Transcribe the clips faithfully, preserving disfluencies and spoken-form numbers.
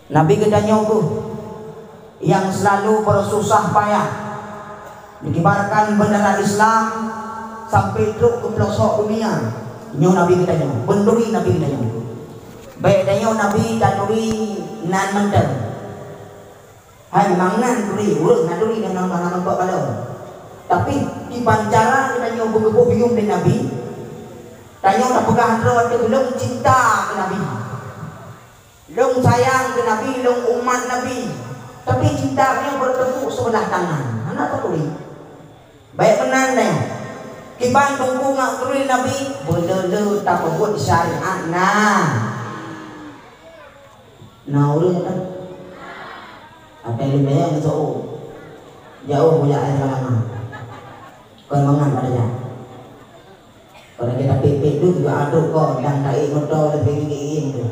Nabi geutanyoe kheueh nyang seulalu beususah payah, menyebarkan bendera Islam sampai trok keu peulosok dunia. Nyoe Nabi geutanyoe, beutôi Nabi geutanyoe. Bèk tanyoe Nabi taturi nan mantong. Hai, memang nan turi, ureueng na turi dan hana, hana meukeue kalon. Tapi, kiban cara geutanyoe beugeuboh yuem lé Nabi, tanyoe tapeugah droe teuh lôn cinta keu Nabi. Lôn sayang keu Nabi, lôn umat Nabi. Tapi cinta nyoe beuteupeue sibeulah tangan, hana taturi. Bèk meunan tanyoe. Kiban teungku ngon turi Nabi, beuleu-leu tapeubuet syariat na. Na ureueng kan? Akai leubeh nyang seuôt. Jauh kujak air lama. Kon mangat pada jak. Kon lagèe tapék-pék duek juga aduk kon dan taék moto leubeh gigit-gigit tu.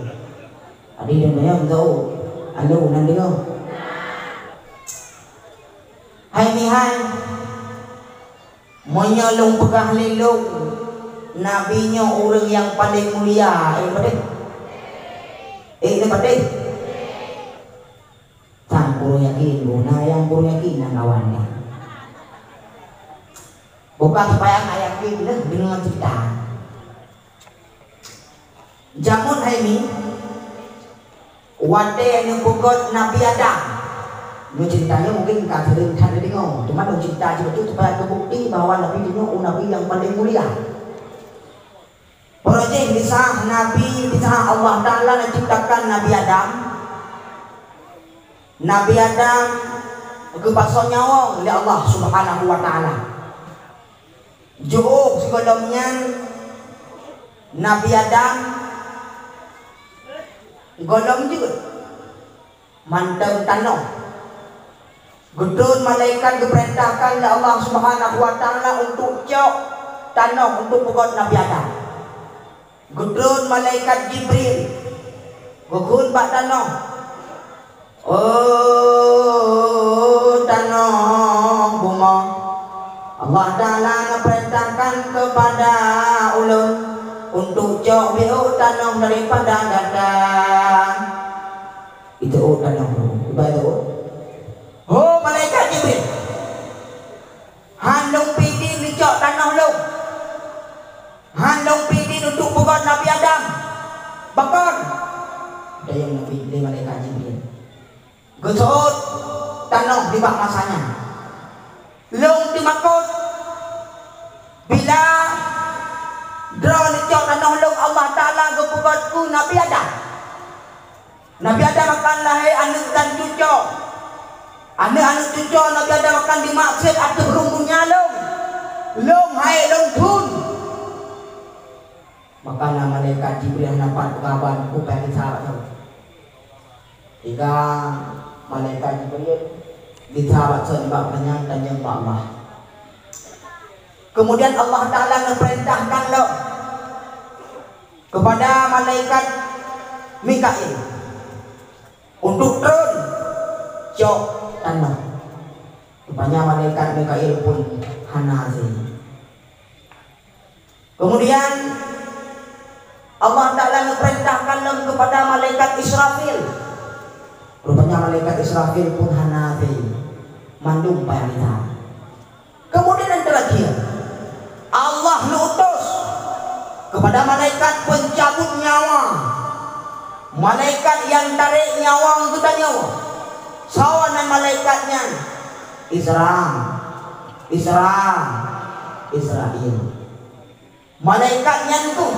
Adi leubeh nyang seuôt. Alu nan deungoe. Hai mihai. Meunyoe lôn peugah lé lôn, Nabi nyoe ureueng nyang paleng mulia, ék patéh? Ék na patéh? Sang kureueng yakin, guna nyang kureueng yakin nyang lawan nyan. Bukan supaya ka yakin lé deungon cerita. Jameun hai mi, watèe neupeugöt Nabi Adam. Nyoe ceurita nyoe mungken ka seuring that neudeungö, teuma lôn ceurita cit beutôi supaya teubukti bahwa Nabi nyoe nabi nyang paleng mulia. Proses kisah Nabi, kisah Allah Taala neuciptakan Nabi Adam. Nabi Adam geupasoe nyawöng lé Allah Subhanahu wa Taala. Jiôh sigohlom nyan Nabi Adam gohlom jeuet mantong tanoh. Geutreun malaikat geupeurintahkan lé Allah Subhanahu wa Taala untuk cok tanoh untuk peugöt Nabi Adam. Geutreun malaikat Jibril, geukheun bak tanoh, "Oh tanoh bumoe, Allah Taala neupeurintahkan keupada ulôn untuk cok biôh tanoh daripada gata." Itu oh tanoh bumoe, ibarat oh, "Ho malaikat Jibril, han lôn pih di neucok tanoh lôn." Han lôn pih di untuk peugöt Nabi Adam. Pakon? Geutanyong Nabi lé malaikat Jibril. Geuseuôt tanoh nibak masa nyan. Lôn teumakot bila droeneuh cok tanoh lôn Allah Taala geupeugöt keu Nabi Adam. Nabi Adam akan lahé aneuk dan cuco. Aneuk-aneuk cuco Nabi Adam akan jimaksiet ateueh rhueng donya lôn. Lôn hai lôn thon. Maka na malaikat Jibril hana pat peugah ban peue nyang gisa bak droe. Hingga malaikat Jibril gisa bak droe nibak panyang tanyong bak Allah. Kemudian Allah Taala neupeurintahkan lom keupada malaikat Mikail untuk treun cok tanoh. Rupanya malaikat Mikail pun hana hase. Kemudian Allah Taala neupeurintahkan lom keupada malaikat Israfil. Rupanya malaikat Israfil pun hana hase. Mandum payah gisa. Kemudian yang terakhir, Allah neuutus keupada malaikat pencabut nyawa, malaikat nyang tarek nyawa geutanyoe. Soe nan malaikat nyan? Isra, Isra, Israil. Malaikat nyan kheueh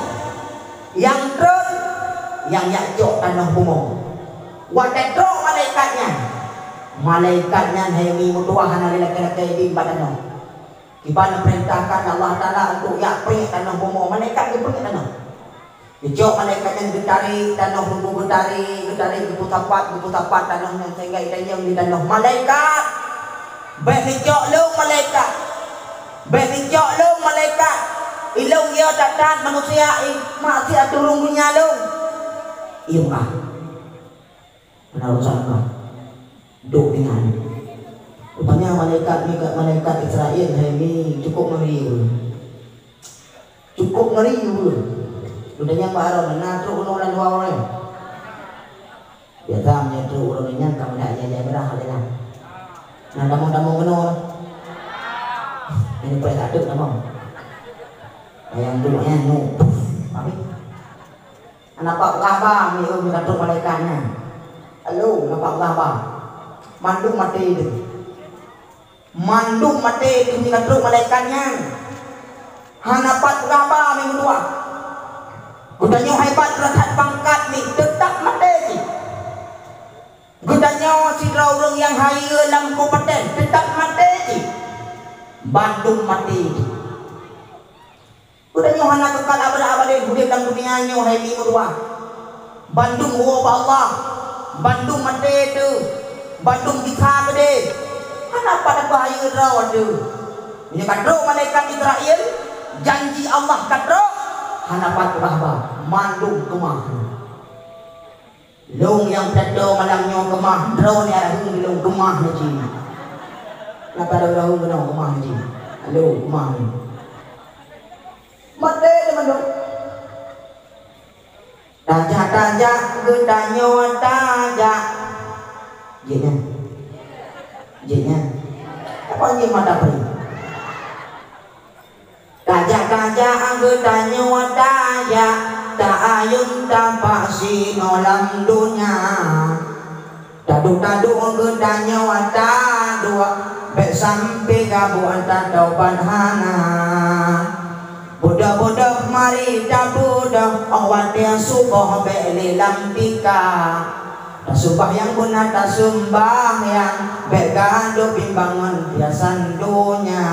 nyang treun, nyang jak cok tanoh bumoe. Watèe trok malaikat nyan, malaikat nyan hai mi meutuah hana lé lakèe-lakèe idin bak tanoh. Kiban neupeurintahkan Allah Taala untuk jak preh tanoh bumoe, malaikat geupreh tanoh. Geucok malaikat nyan geutarek tanoh bumoe, geutarek, geutarek, geupeusapat, geupeusapat tanoh nyan sehingga itanyong di tanoh, "Malaikat, bèk neucok lôn malaikat! Bèk neucok lôn malaikat! Ilôn yo that-that manusia, i maksiat ateueh rhueng donya lôn." Iyom ah. Hana urusan bah. Duek ringan. Rupanya malaikat, malaikat Israil hai mi cukup ngeri. Cukup ngeri ureueng. Geutanyong bak droe, na trok keunoe lam dua ureueng? Biasa meunyoe trok ureuëng nyan ka meudak jai-jai beurah lé lah. Nah, tamong-tamong keunoe. Ini payah tak ada tamong. Ayam duduk nyan, nu. Habis. Nampak peugah ba, mi, mi ka trok malaikat nyan. Halo, nampak peugah ba. Mandum maté tu. Mandum maté tu mi ka trok malaikat nyan. Hana pat peugah ba mi meutuah. Geutanyoe hebat, beureukat pangkat mi, teutap maté cit. Geutanyoe sidroe ureuëng nyang hayeue lam kabupaten, teutap maté cit. Bandum maté cit. Geutanyoe hana keukai abada-abadé udeb lam dunia nyoe hai mi meutuah. Bandum woe bak Allah, bandum maté teuh, bandum gisa keudeh. Hana pat bahayeu droe teuh. Meunyoe ka trok malaikat Israel, janji Allah ka trok, hana pat peugah ba, mandum keumah. Lôn nyang pidato malam nyoe keumah, droeneuh araheueng lôn keumah neuh jih. Napa droeneuh keunoe keumah neuh jih? Halo, keumah neuh. Maté teuma lôn. Tajak-tajak geutanyoe tajak. Jih nyan. Jih nyan. Apa jih mata peri? Tajak-tajak geutanyoe tajak, ta-ayun tapak sinoe lam donya. Taduek-taduek geutanyoe taduek, bék sampoe gabuk tatobat hana. Beudôh-beudôh mari tabeudôh, óh watée suboh bék lé lam tika. Taseumbahyang beuna taseumbahyang, bék gadôh bimbang ngon piasan donya.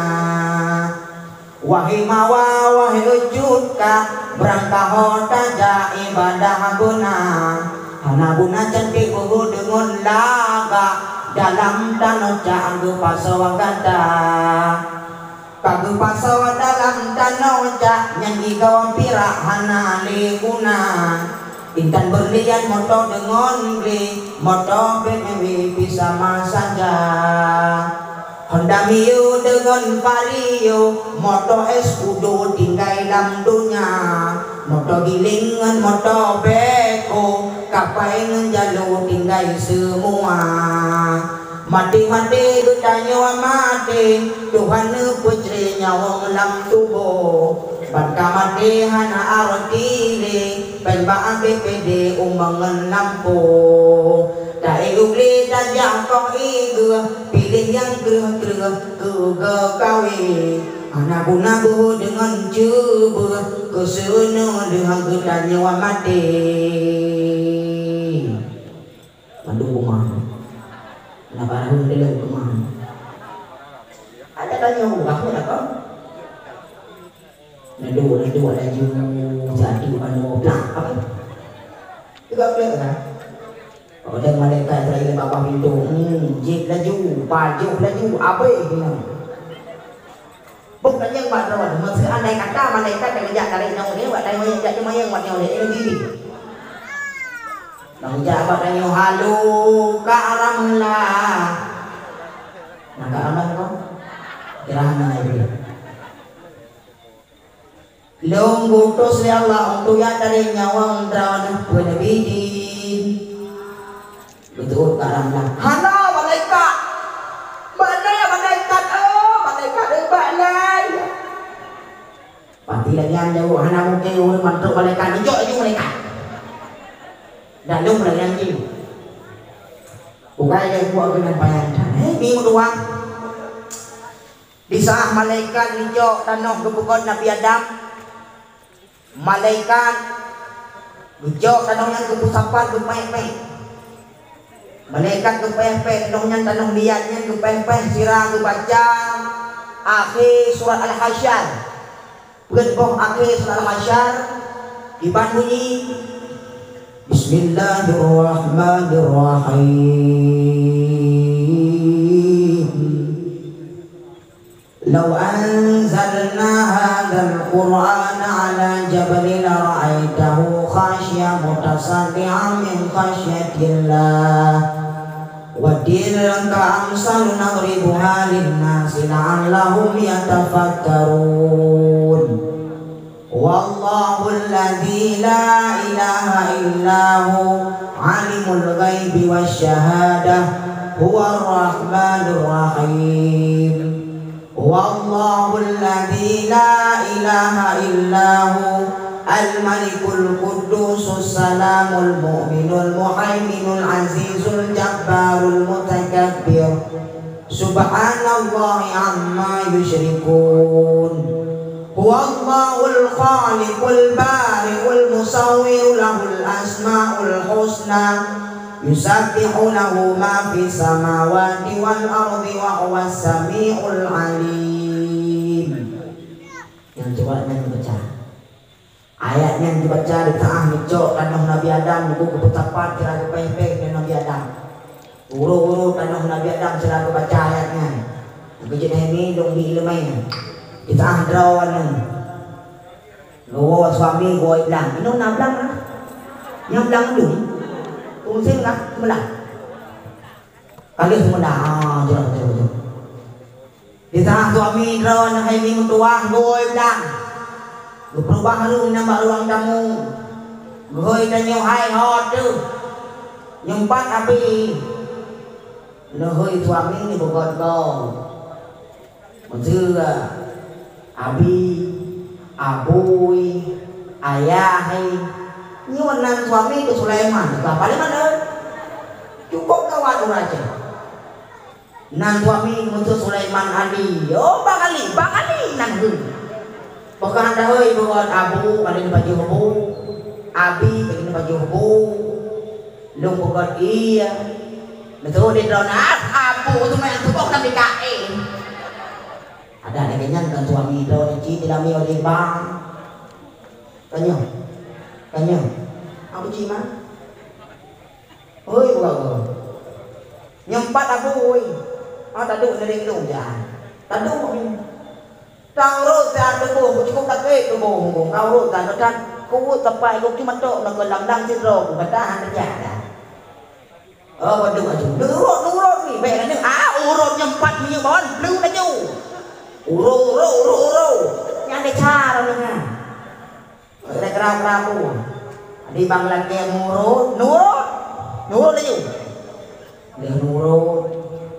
Wahé mawa, wahé cut ka, beurangkaho tajak iébadah beuna. Hana guna canték beuhe deungon lagak, dalam tanoh cak geupasoe gata. Ka geupasoe dalam tanoh cak, nyan igoe pirak hana lé guna. Intan beurlian moto deungon glé, moto B M W pih sama saja. Honda Mio deungon Vario, moto Scudo tinggai lam donya. Moto giléng ngon moto beko, kapai ngon jalo tinggai seumua. Maté-maté geutanyoe maté, Tuhan neupeucré nyawöng lam tuboh. Ban ka maté hana arti lé, péng bak B P D umong ngon lampôh. Ta-ék u glé tajak koh ié geuh, piléh nyang kreueh-kreueh keu geukawé. Hana guna beuhe deungon ceubeuh, keu siuroe lheueh geutanyoe maté. Mandum keumah. Na barang dalam keumah. Ada tanya, "Kamu nak apa?" Neudok-neudok laju, jadi manoe blah, apa? Juga peue kan? Ada malaikat Israel bak pintoe, hmm, jieb laju, pajoh laju, abéh keunoe. Boh tanyong bak droe, meuseu andai kata malaikat nyang jak tarék nyoe lé, bak tanyong jak teumayang bak nyoe lé, eh, lagi. Nang jak bak tanyong, "Halo, Kak Ramlah." Nah, Kak Ramlah kau? Kira hana lagi. Lôn geutos lé Allah untuk jak tarék nyawöng droeneuh peuneubidin. Beutôi ka Ramlah. Hana malaikat. Mana malaikat? Oh, malaikat, eh, bak lai. Pati lagèe nyan jaweueb hana mungken ureueng mantong malaikat. Jijok laju malaikat. Dak lôn lagèe nyan jih. Bukai lé buat keunan payah that. Hei, mi meutuah. Di saat malaikat geucok tanoh geupeugöt Nabi Adam, malaikat geucok tanoh nyan geupeusapat geupéh-péh. Malaikat geupéh-péh tanoh nyan, tanoh liat nyan geupéh-péh sira geubaca akhé surat Al-Hasyr. Peuet boh akhé surat Al-Hasyr, kiban bunyi, "Bismillahirrahmanirrahim. Lau anzalna hadzal Qur'ana 'ala jabalin lara'aitahu khasyi'an mutasaddi'an min khasyatillah." Wa tilka amsalu nadribuha linnasi la'allahum yatafakkarun. Wallahul ladzi la ilaha illa hu Alimul ghaibi wasyahadah, huwar rahmanur rahim. Huwallahul ladzi la ilaha illa hu, al-malikul quddusus salamul mu'minul muhaiminul azizul jabbarul mutakabbir. Subhanallahi amma yusyrikun. Huwallahul khaliqul bari'ul musawwir, lahul asmaul husna. Yusabbihu lahu ma fis samawati wal ardi wa huwas samiul alim. Nyang coba nyan baca. Ayat nyan geubaca di saát neucok tanoh Nabi Adam, geupeutapat sira geupéh-péh lé Nabi Adam. Uroe-uroe tanoh Nabi Adam sira geubaca ayat nyan. Geujeuet hai mi lôn bi ileumèe. Di saát droeneuh geuwoe suami geuwoe blang. Inong na blang na? Nyang blang dum. Pungsen lah, seumeula. Ka lheueh seumeula. Ah, jroh, jroh, jroh. Di saát suami droeneuh hai mi meutuwah geuwoe blang. Geupeurubah rhueng nyan bak ruang tamu. Geuhôi tanyoe hai ho teuh. Nyoe pat abi. Neuhôi suami neubeugöt goe. Meuseu abi, abui, ayah hai. Nyoe nan suami keu Sulaiman. Ka paleng mana? Cukup gawat ureueng Aceh. Nan suami Meuseu Sulaiman Ali. Oh, bak kali, bak kali nan hu. Peugah dah, hei, beugöt abu, kali ni baju abu. Abi, kali ni baju abu. Lôn beugöt iya. Beutôi di droeneuh, abu tu main tuboh dan di kain. Ada lagèe nyan kan suami droeneuh cit di dalam riba. Tanya. Tanya. Abu cit mah. Hôi, buah-buah. Nyang pat abu, hôi. Ah, taduek nering dong, jan. Taduek. Tang rot siat tuboh, cukup sakét tuboh, tang rot siat, dan kuweuet sapai gok cuma tok, na keulam-lam sidroe, ku kata hana jak dah. Oh, waduh, waduh. Nurot, nurot ni, baik lah ni. Ah, urot nyang pat minyeuk bawon, bleu laju. Urot, urot, urot, urot. Nyang ada cara ni, kan. Kira-kira berapa? Di bang lagi nurut, nurut, nurut laju. Dia nurut,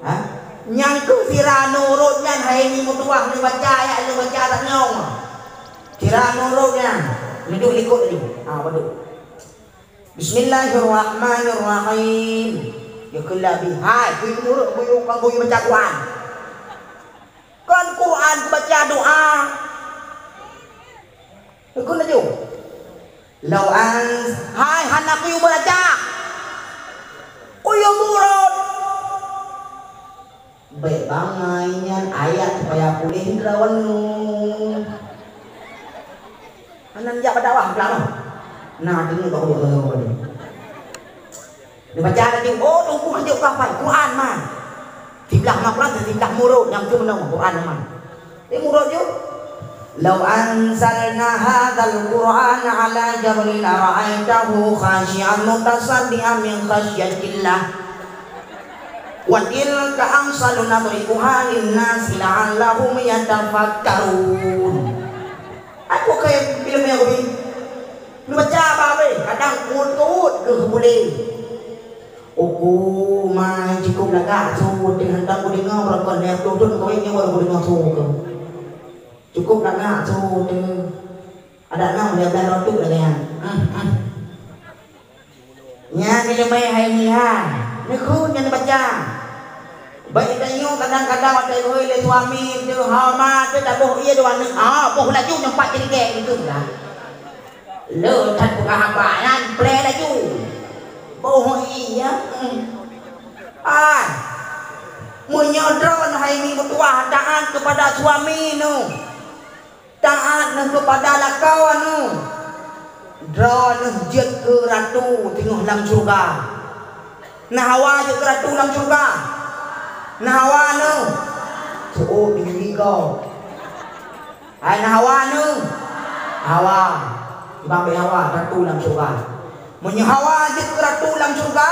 ha? Nyang keu sira nurut nyan hai ni meutuah ni baca ayat ni baca tak nyong. Sira nurut nyan, leduh likot tadi. Ha, betul. Bismillahirrahmanirrahim. Ya kelabi. Hai, kui nurut, kui ukang, kui baca Quran. Kan Quran baca doa. Ikut laju. Lau an, hai hana kuyue meuraja. Kuyue murot. Bèk bangai nyan ayat supaya puléh droeneuh. Hana jak bak dakwah pulang. Nah, deungoe bak ulôn. Neubaca laju, oh, teungku hanjeuet ka hafai Quran man. Siblah ma Quran, siblah murot nyang keumeunong Quran man. Di murot ju. Lau anzalna hadzal Qur'ana 'ala jabalin lara'aitahu khasyi'an mutasaddi'an min khasyatillah. Wa tilka amsalu nadribuha linnasi la'allahum yatafakkarun. Aku kaya filem yang kopi. Neubaca babeh, kadang kuweuet-kuweuet keu bulèe. Uku mai cukup lagak su teuh hantom kudeungoe beureukoh lhèe ploh thon kawén nyoe baru kudeungoe su keu. Cukup lagak su teuh. Adak na lhèe blaih droe teuk lagèe nyan. Hmm, hmm. Nyan ileumèe hai nyan. Neukheun nyan baca. Bak geutanyoe kadang-kadang watèe geuhôi lé suami teuh hama teuh taboh ie dua aneuk. Ah, boh laju nyang pat ceulikèe gitu lah. Le that peugah haba nyan, preh laju. Boh ie. Hmm. Ah. Meunyoe droeneuh hai mi meutuah taat keupada suami neuh. Taat neuh keupada lakoe neuh. Droeneuh jeuet keu ratu teungoh lam syeuruga. Na Hawa jeuet keu ratu lam syeuruga? Na Hawa neuh? Seuôt deungon gigoe. Hai na Hawa neuh? Hawa. Ibang bèk Hawa, ratu lam syeuruga. Meunyoe Hawa jeuet keu ratu lam syeuruga,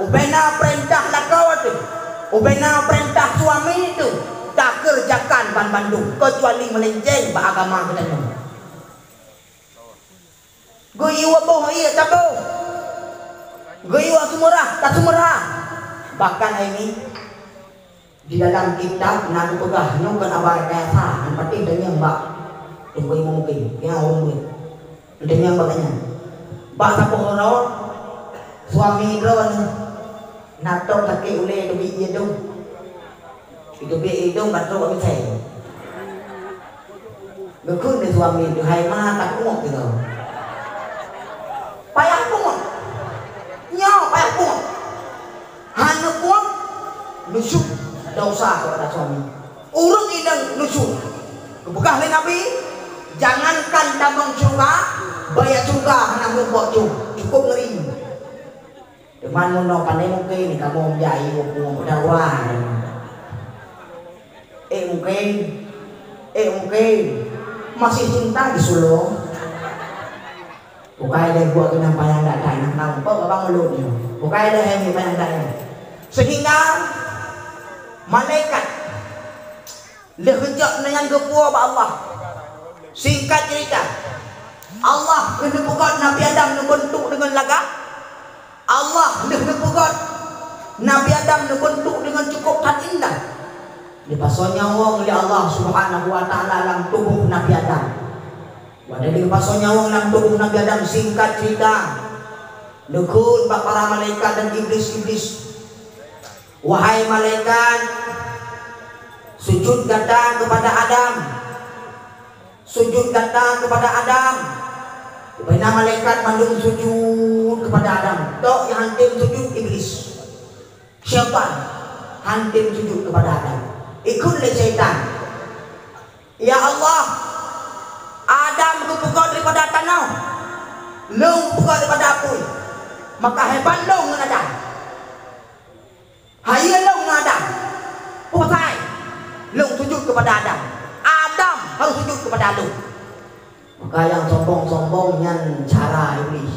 ubena peurintah lakoe teuh, ubena peurintah suami teuh, takeureujakan banmandum, keucuali meulenceng bak agama geutanyoe. Geuyue boh ie taboh. Geuyue seumeurah, taseumeurah. Bahkan hai nyoe, di dalam kitab na geupeugah nyoe kon haba rekayasa, nyang patéh tanyong bak Teungku Imum Mukim, nyang ureueng murit. Tanyong bak nyan. Bak saboh uroe, suami droeneuh na tom sakét ulèe teubiet ie dong. Itu biet idong ka trok misai. Geukheun lé suami teuh, "Hai ma, tapungoh keudroe." Payah pungoh. Nyoe payah pungoh. Hana pungoh, nusyuk dosa kepada suami. Ureueng inong nusyuk. Geupeugah lé Nabi, "Jangankan tamong syeuruga, bak syeuruga hana meurumpok cum." Cukup ngeri. Teuma meunyoe pandai mungken kamoe meujak ié pungoh daurah. Eh mungken, eh mungken masih cinta di Solo. Bukai deh buat keunan payah dak tai nak nang kok abang mulut ni. Bukai deh yang payah dak ni. Sehingga malaikat lheueh jok nyan geupuwoe bak Allah. Singkat cerita, Allah keuneuk peugöt Nabi Adam neubeuntuk deungon lagak. Allah lheueh neupeugöt Nabi Adam neubeuntuk deungon cukup that indah. Dipasoe nyawöng lé Allah Subhanahu wa Taala lam tuboh Nabi Adam. Watèe dipasoe nyawöng lam tuboh Nabi Adam, singkat cerita, neukheun bak para malaikat dan iblis-iblis, "Wahai malaikat, sujud gata keupada Adam." Sujud gata keupada Adam. Rupanya malaikat mandum sujud keupada Adam. Tok nyang han tem sujud Iblis. Syaitan han tem sujud keupada Adam. Ikheun lé syaitan, "Ya Allah, Adam geupeugöt daripada tanoh, lôn geupeugöt daripada apui. Maka hebat lôn ngon Adam." Hai lôn ngon Adam. Peue pasai? Lôn sujud keupada Adam. Adam harôh sujud keupada lôn. Maka nyang sombong-sombong nyan cara Iblih.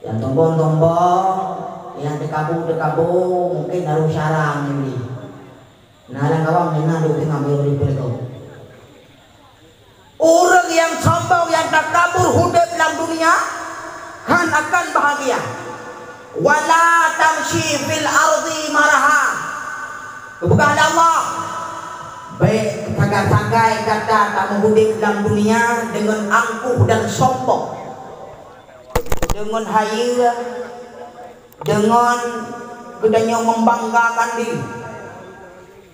Nyang sombong-sombong, nyang teukabu-teukabu mungken harôh cara Iblih. Nah, lam awam nyan na duek teungoh beu-beu peuleuko. Ureueng nyang sombong, nyang takabur udép lam dunia, han akan bahagia. "Wala tamshi fil ardi maraha." Geupeugah lé Allah, "Bèk sagai-sagai gata tameuudép lam dunia deungon angkuh dan sombong, deungon hayeue, deungon geutanyoe membanggakan diri."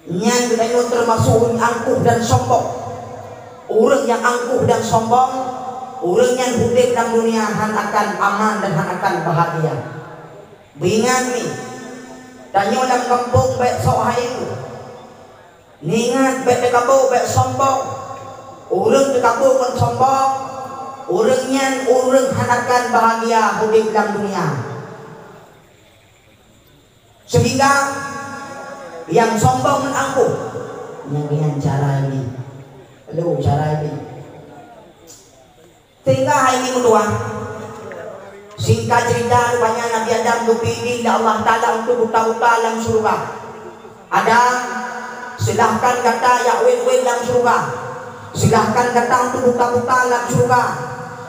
Nyan geutanyoe teumasok ureueng angkuh dan sombong. Ureueng nyang angkuh dan sombong, ureueng nyan udép lam dunia han akan aman dan han akan bahagia. Beuingat ni, tanyoe lam gampông bèk sok hayeue. Neuingat bèk teukabu, bèk sombong. Ureueng teukabu ngon sombong, ureueng nyan ureueng han akan bahagia udép lam dunia. Sehingga nyang sombong ngon angkuh, nyang nyan cara ini. Lalu cara ini. Sehingga hai ini meutuah. Singkat cerita, rupanya Nabi Adam geupilih lé Allah Taala untuk buta-buta lam syurga. Adam, silahkan gata jak wét-wét lam syurga. Silahkan gata untuk buta-buta lam syurga.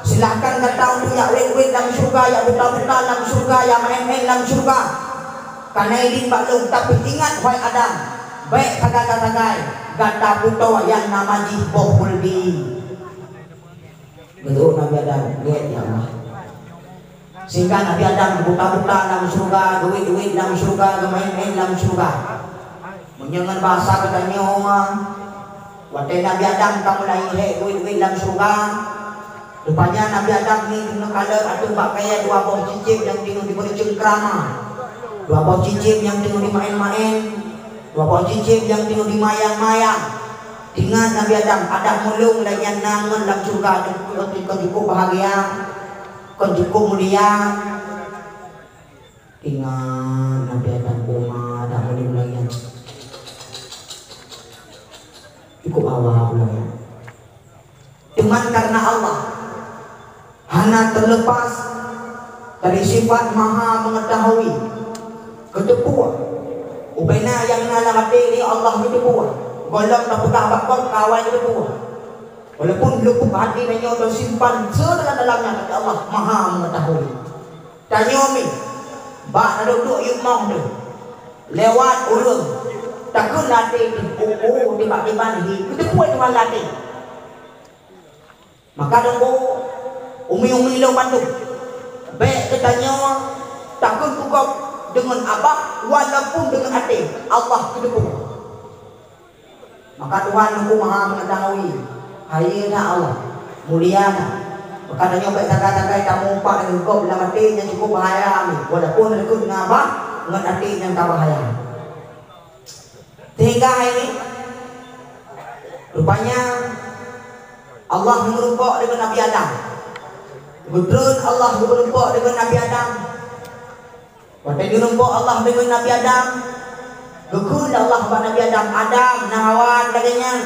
Silahkan gata untuk jak wét-wét lam syurga, jak buta-buta lam syurga, jak maén-maén lam syurga. Kana idin bak lôn, tapi ingat, wahai Adam, bèk sagai-sagai gata putôh nyang nama jih boh khuldi. Beutôi Nabi Adam, gét ya Allah. Sehingga Nabi Adam geubuta-buta lam syeuruga, geuwét-wét lam syeuruga, geumaén-maén lam syeuruga. Meunyoe ngon bahasa geutanyoe, watèe Nabi Adam ka mulai hék geuwét-wét lam syeuruga, rupanya Nabi Adam ni teungoh kalon ateueh bak kayèe dua boh cicém nyang teungoh jibri ceungkrama, dua boh cicém nyang teungoh jimaén-maén, dua boh cicém nyang teungoh jimayang-mayang. Ingat Nabi Adam, adak mulông lagèe nyan na ngon lam syeuruga, kon cukup bahagia, kon cukup mulia. Ingat Nabi Adam, "Oma, adak mulông lagèe nyan. Cukup hawa ulôn." Cuman karena Allah hana terlepas dari sifat Maha Mengetahui, geuteupeue. Ubena nyang na lam até nyoe Allah geuteupeue. Gohlom tapeugah bak gob ka awai geuteupeue. Walaupun lubuk hati nyoe teusimpan seudalam-dalamnya, tapi Allah Maha Mengetahui. Tanyoe mi, bak na duek-duek yub moh teuh, lewat ureuëng, takheun lam até teuh, "Oh, oh, tibak kiban hi, keuteupue Tuhan lam até." Maka deungon umi-umi lôn bandum, bék geutanyoe takheun keu gob deungon abah, walaupun deungon até, Allah keuteupue. Maka Tuhan Teungku Maha Meungeutahui, hayeue na Allah, mulia na. Maka tanyoe bék sagai-sagai tamupat deungon gob lam até nyang cukup bahaya nyoe, walaupun takheun ngon abah, ngon até nyang ka bahaya. Sehingga hai nyoe, rupanya Allah meureumpok deungon Nabi Adam. Geutreun Allah geumeurumpok deungon Nabi Adam. Watée geumeurumpok Allah deungon Nabi Adam, geukheun lé Allah bak Nabi Adam, "Adam, na Hawa lagée nyan."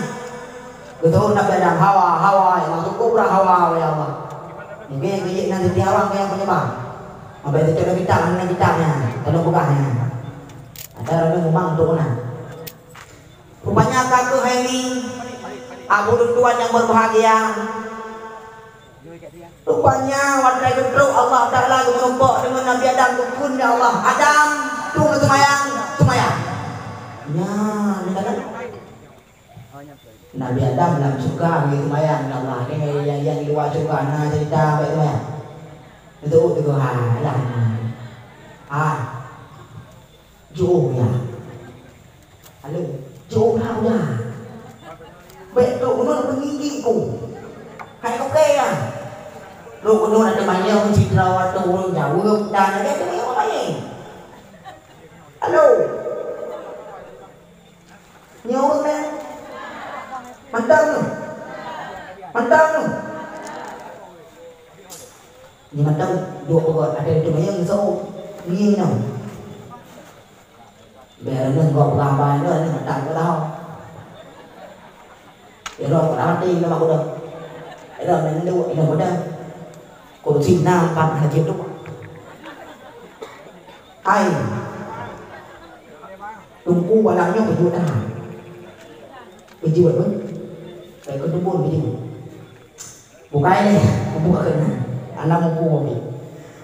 Geuteupeue Nabi Adam, "Hawa, Hawa, ya Allah, cukup brat Hawa, ya Allah." Mungkin geujak na Siti Hawa nyang peunyeubab. Sampai teucok lam kitab, na kitab nyan, tolong peugah nyan. Ada ureuëng memang untuk meunan. Rupanya ka keuh hai nyoe, Abu Tuan yang berbahagia. Rupanya watée geutrok Allah Taala geumeurumpok deungon Nabi Adam, geukheun lé Allah, "Adam, tueng seumayang, seumayang." Nyan, Nabi Adam lam syeuruga geuseumayang lé Allah. Nyang, nyang di luwa syeuruga na cerita bak seumayang. Beutôi, beutôi, ha, lah. Ha. Jiôh ya. Halo, jiôh na udah. Bék trok keunoe peungigik ku. Hai oke ya. Trok keunoe ada manyong sidroe atau ureuëng jaweueb dan ada tu yang lain. Halo. Nyoe ureuëng nyan. Mantong nyoe. Mantong nyoe. Ni mantong dua pokok ada itu manyong so. Ni nyoe. Biar nyoe gop lambai nyoe ni mantong ko tahu. Ya roh ko lamati nama ko dah. Ya roh nang dua ina ko dah. Kursi na empat hajat tu. Hai. Teungku balang nyoe beujeuet that. Beujeuet, beuh. Kai keuteubon beujeuet. Bukai lé, bukai keunan. Anak mupu mobil.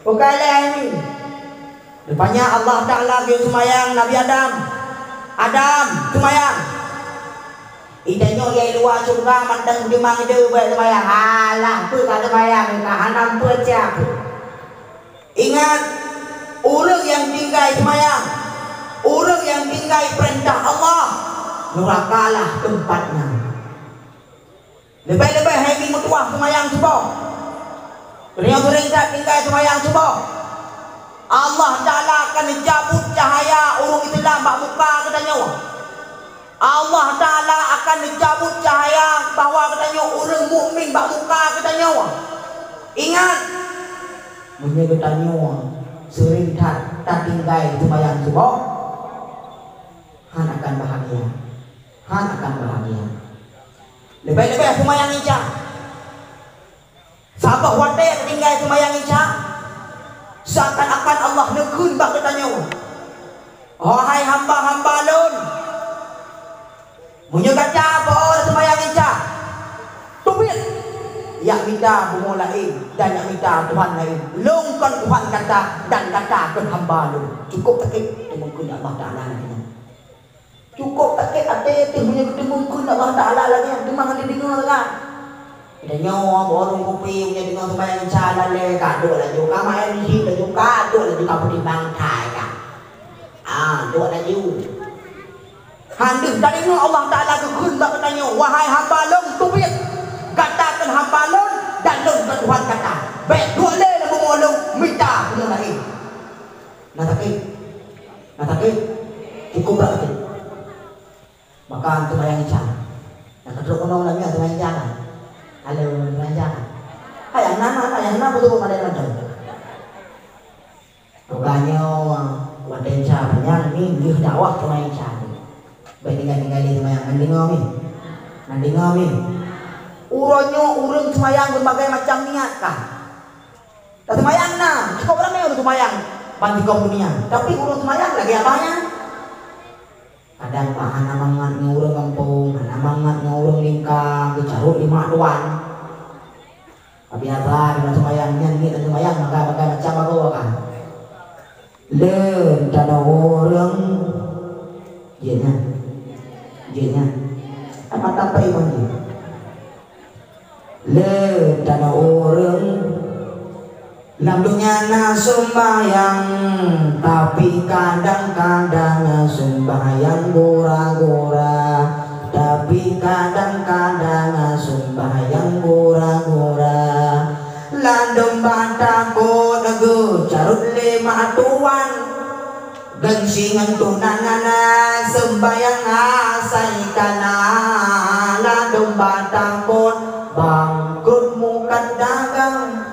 Bukai lé, hai mi. Rupanya Allah Taala geuyue seumayang Nabi Adam. "Adam, seumayang." Itanyoe nyang luwa syeuruga mantong teuma ideh bék seumayang. Alah, peue ka seumayang, ka hana peue siap. Ingat, ureuëng nyang tinggai seumayang, ureuëng nyang tinggai peurintah Allah, nurakalah teumpat nyan. Leubeh-leubeh hai nyoe meutuwah seumayang suboh. Meunyoe seuring that tinggai seumayang suboh, Allah Taala akan neujabut cahaya ureuëng Islam bak muka geutanyoe. Allah Taala akan neujabut cahaya bahwa geutanyoe ureuëng mukmin bak muka geutanyoe. Ingat, meunyoe geutanyoe seuring that tatinggai seumayang suboh, hán akan bahagia. Hán akan bahagia. Leubeh-leubeh seumayang Isya. Saboh watée tatinggai seumayang Isya, seakan-akan Allah neukheun bak geutanyoe, "Wahai hamba-hamba Lôn, meunyoe gata po seumayang Isya, teubiet, jak mita bumoe laén dan jak mita tuhan laén. Lôn kon Tuhan gata dan gata kon hamba Lôn." Cukup sakét teumeukeun Allah Taala lagée nyan. Cukup sakét até teuh meunyoe geuteumeukeun Allah Taala lagée nyan, teuma hana deungoe lagak. Geutanyoe ureuëng kupi meunyoe deungoe seumayang Isya lalée, ka duek laju, ka maén musik laju, ka duek laju, ka peutimang thai ka. Ah, duek laju. Hana tadeungoe Allah Taala geukheun bak geutanyoe, "Wahai hamba Lôn, teubiet, gata kon hamba Lôn dan Lôn kon Tuhan gata. Bék duek lé lam bumoe Lôn, mita bumoe laén." Na sakét? Na sakét? Cukup brat sakét. Maka seumayang Isya. Nyang ka trok keunoe lam nyan seumayang Isya kan? Halo, seumayang Isya kan? Hai, hana, hana, hana, hana beutôi pada nonton. Bukannya watée Isya panyang ni, lheueh dakwah seumayang Isya ni. Bék tinggai-tinggai lé seumayang, nyan deungoe mi. Nyan deungoe mi. Uroe nyoe ureuëng seumayang berbagai macam niat kah? Taseumayang na, cukop ramé ureuëng seumayang ban sigom dunia. Tapi ureuëng seumayang lagée abah nyan. Kadang bah hana mangat ngon ureuëng gampông, hana mangat ngon ureuëng lingka, geucarôt lé mak tuan. Biasa di seumayang nyan, ngieng seumayang, maka-maka macam bagoe kan. Le tanoh ureuëng, jeuet nyan, jeuet nyan. Apa tapai bang jih? Le tanoh ureuëng, lam donya na sumbayang, tapi kadang-kadang sumbayang gura-gura, tapi kadang-kadang sumbayang gura-gura. Ladom bak takot geucarot lé mak tuan. Gengsi ngon tunangan, seumbahyang asai kana, ladom bak takot bangkrot mukat dagang.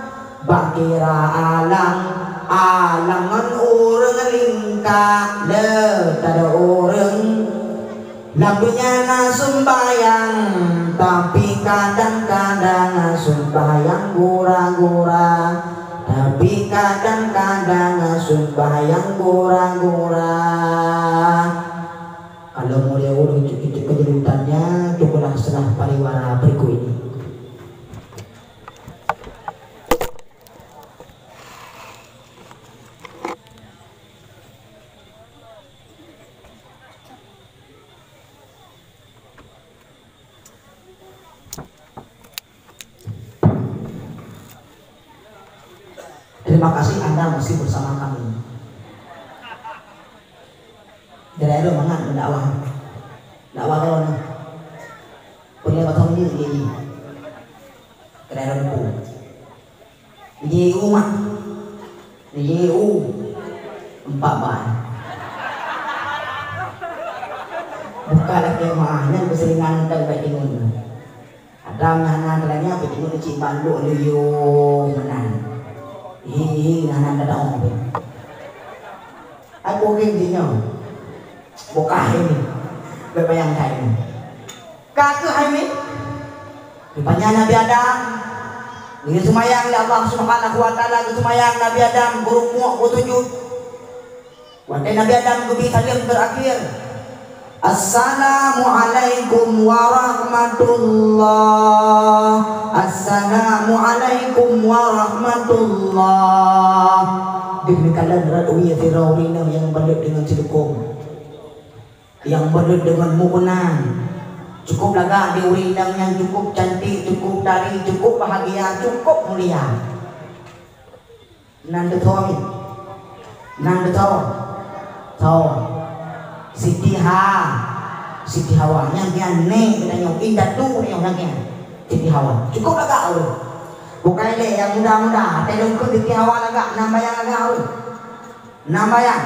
Bak kira alang, alang ngon ureuëng lingka, le tadok ureuëng. Lam donya na sumbayang, tapi kadang-kadang sumbayang gura-gura, tapi kadang-kadang sumbayang gura-gura. Kalau mulai ureuëng cukup kejelutannya, cukuplah setelah pariwara berikut ini. Terima kasih Anda masih bersama kami. Jadeh mangat mendakwah. Dakwah kau ni. Punya batang ni ni. Kena ada. Iji u mah. Iji u empat bai. Bukan lagi mah, nyan keseringan teuh baik timun. Adam hana teuh lagi apa timun cik banduk liu meunan. Hi hi hana teuh. Aku geng jinyo. Bukan ini. Berbayangkan ini. Ka keuh hai mi? Rupanya Nabi Adam geuseumayang lé Allah Subhanahu wa Taala, geuseumayang Nabi Adam, geurukuk, geusujud. Watée Nabi Adam geubi saleuem terakhir, "Assalamualaikum warahmatullah. Assalamualaikum warahmatullah." Deuh neukalon rot wie sidroe ureuëng nyang balot deungon silikon. Nyang balot deungon muknan. Cukup lagak di ureuëng inong nyang cukup cantik, cukup tari, cukup bahagia, cukup mulia. Nan teuthom. Nan teuthom. Thom. Siti Ha. Siti Hawa. Nyang kian nek kita nyoe. Indatu nyoe nyang kian. Siti Hawa. Cukup lagak ureuëng. Bukai lé nyang muda-muda. Até lôn keu Siti Hawa lagak. Nambayang lagak ureuëng. Nambayang.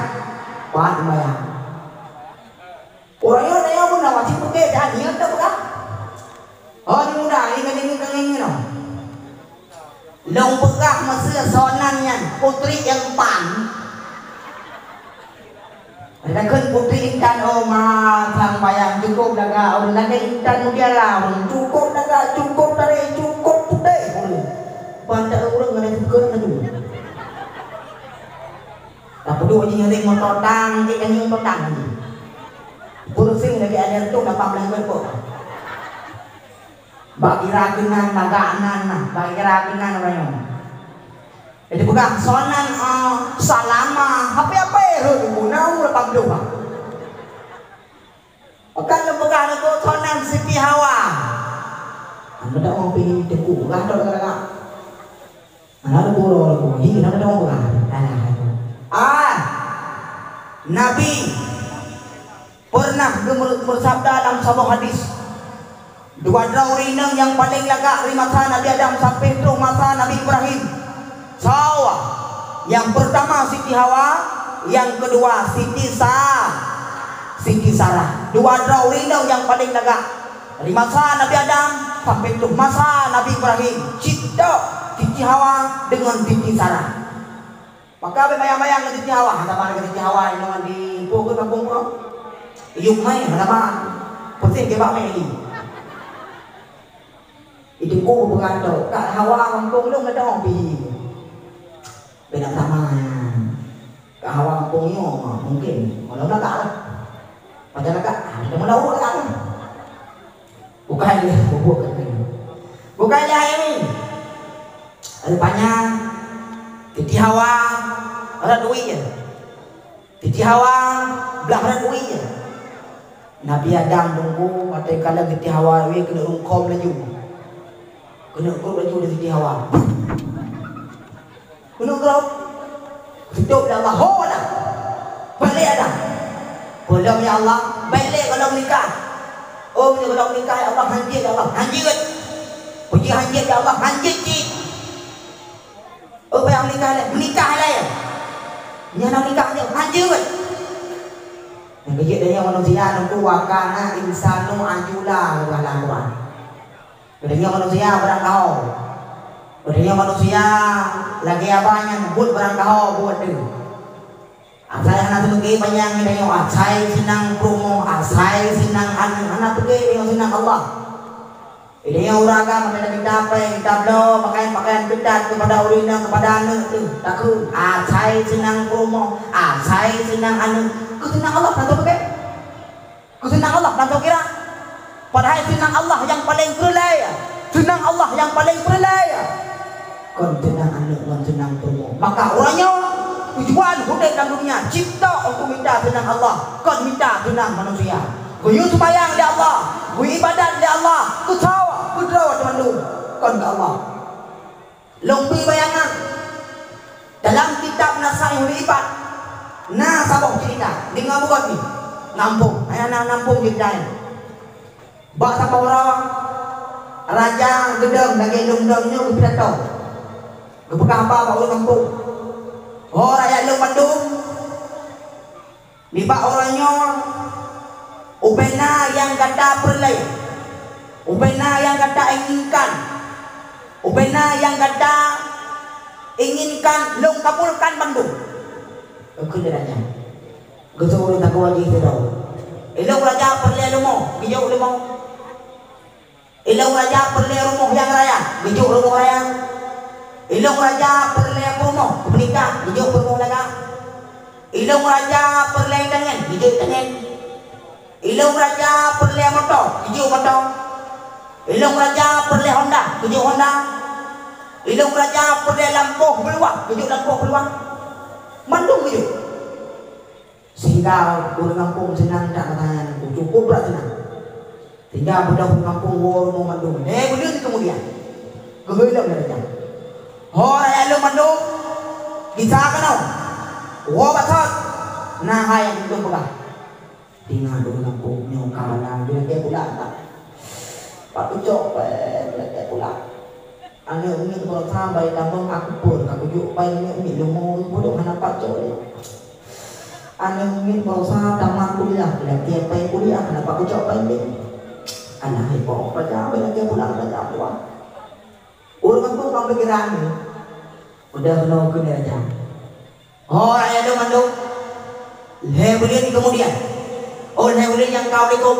Kuat nambayang. Ureuëng nyoe, nyoe pun awak cit putéh that nyoe teuh peugah. Oh, di muda, ni keuneuk ngieng-ngieng nyoe. Lôn peugah meuseu sonan nyan, putri nyang pan. Ada kheun putri intan, oh, ma, sang bayang cukup daga, oh, lagèe intan mutiara, oh, cukup daga, cukup taré, cukup putéh, oh. Ban ureuëng ada kheun laju. Tapeuduek jih ngiring moto tang, jih ngiring moto tang jih. Kursi lagèe ada tu lapan belas ribu. Bak kira keunan, lagak nan nah, bak kira keunan ureuëng nyoe. Jadi peugah sonan, ah, salama, hape-hape rhot guna lapan belas bang. Kan neupeugah lé sonan Siti Hawa. Anda tak mau pilih teguh, peugah tak lagak. Hana teupeue droe lagu, hi, hana teupeue peugah. Alah, lagu. Ah, Nabi pernah geu-, bersabda dalam saboh hadis, dua droe ureuëng inong nyang paleng lagak dari masa Nabi Adam sampai trok masa Nabi Ibrahim. Sawa. Yang pertama Siti Hawa, yang kedua Siti Sa-, Siti Sarah. Dua droe ureuëng inong nyang paleng lagak. Dari masa Nabi Adam sampai trok masa Nabi Ibrahim, cit tok Siti Hawa deungon Siti Sarah. Maka bèk bayang-bayang ngon Siti Hawa, hana saban ngon Siti Hawa inoe di po ke kampung ko. Iyup mai hana saban. Pusing ke bak mai. Itu ku peugah tu, kat Hawa kampung lôn ada orang pi. Beda sama. Ka hawa kampung nyoe, mungkin. Kalau lagak lah. Macam lagak, ah, kita mau daur lagak kan? Bukan dia, bukan dia. Bukan dia ini. Rupanya, Siti Hawa, ada duit je. Siti Hawa blah rot wie. Nabi Adam teungku, watée kalon Siti Hawa wie keuneuk rungkôm laju. Keuneuk rot laju di Siti Hawa. Keuneuk rot. Sitôb lé Allah, "Ho Adam! Bèk lé Adam!" "Peue lom ya Allah?" "Bèk lé gohlom nikah." "Oh, meunyoe gohlom nikah ya Allah, hanjeuet ya Allah, hanjeuet!" "Peue jeuet hanjeuet ya Allah?" "Hanjeuet cit!" "Oh, bèk meunikah lé, meunikah lé!" "Nyan na meunikah nyoe, hanjeuet!" Nyang keujeuet donya manusia teungku, "Wa kana insanu ajula," geupeugah lam Quran. Geutanyoe manusia barangkaho. Geutanyoe manusia lagée aba nyang buet barangkaho buet teuh. Asai hana teupeugét panyang geutanyoe, asai seunang peurumoh, asai seunang aneuk, hana peugét geutanyoe seunang Allah. Geutanyoe ureueng agam, maka kita pèng, kita bloe pakaian-pakaian keutat keupada ureueng inong, keupada aneuk teuh, takheun, asai seunang peurumoh, asai seunang aneuk, keu seunang Allah hana teupeugét. Keu seunang Allah mantong kira. Padahai seunang Allah nyang paleng peureulée. Seunang Allah nyang paleng peureulée. Kon seunang aneuk ngon seunang peurumoh. Maka uroe nyoe tujuan udeb lam dunia cipta untuk mita seunang Allah, kon mita seunang manusia. Geuyue seumayang lé Allah, geuyue ibadat lé Allah, keu soe? Keu droe teumandum, kon keu Allah. Lôn bri bayangan, dalam kitab Nasaih Ul Ibad na saboh ceurita, deungoe beugöt nyoe, ngampông, hana na ngampông ceurita nyan. Bak saboh uroe, raja geudong lagée lôn dong nyoe geupidato, geupeugah haba bak ureuëng ngampông, "Ho rakyat lôn mandum, nibak uroe nyoe, ubena nyang gata peureulée, ubena nyang gata inginkan, ubena nyang gata inginkan lôn kabulkan bandum." Kheun lé raja. Geuseuôt ureuëng sagoe jih sidroe. "Ilôn raja peureulée rumoh," geujok rumoh. "Ilôn raja peureulée rumoh nyang raya," geujok rumoh raya. "Ilôn raja peureulée peurumoh," geumeunikah, geujok peurumoh lagak. "Ilôn raja peureulée tangen," geujok tangen. "Ilôn raja peureulée moto," geujok moto. "Ilôn raja peureulée honda," geujok honda. "Ilôn raja peureulée lampôh beuluwah," geujok lampôh beuluwah. Mandum geujok. Sehingga ureuëng gampông seunang that masa nyan, cukup brat seunang. Sehingga beudôh ureuëng gampông woe rumoh mandum. Lhée buleuen keumudian, geuhôi lom lé raja. "Ho rakyat lôn mandum, gisa keunoe, woe bak sot, na hai nyang lôn peugah." Teungoh ureuëng gampông nyoe ka malam, geulakée pula that. Pat kucok pèng, geulakée pula. Aneuk miet baroesa bai tamong aku pun, ka kujok bai aneuk miet leumo, bodoh hana pat cok lé. Aneuk miet baroesa tamat kuliah, lagée pai kuliah, hana pat kujok pai lé. Alah, hai po, raja bai lagée pulang raja pulang. Ureuëng aku ngon pikiran nyoe. Udah keunoe keu raja. Oh, rakyat lôn mandum, lhée buleuen keumudian, oh, lhée buleuen nyang ka u likôt,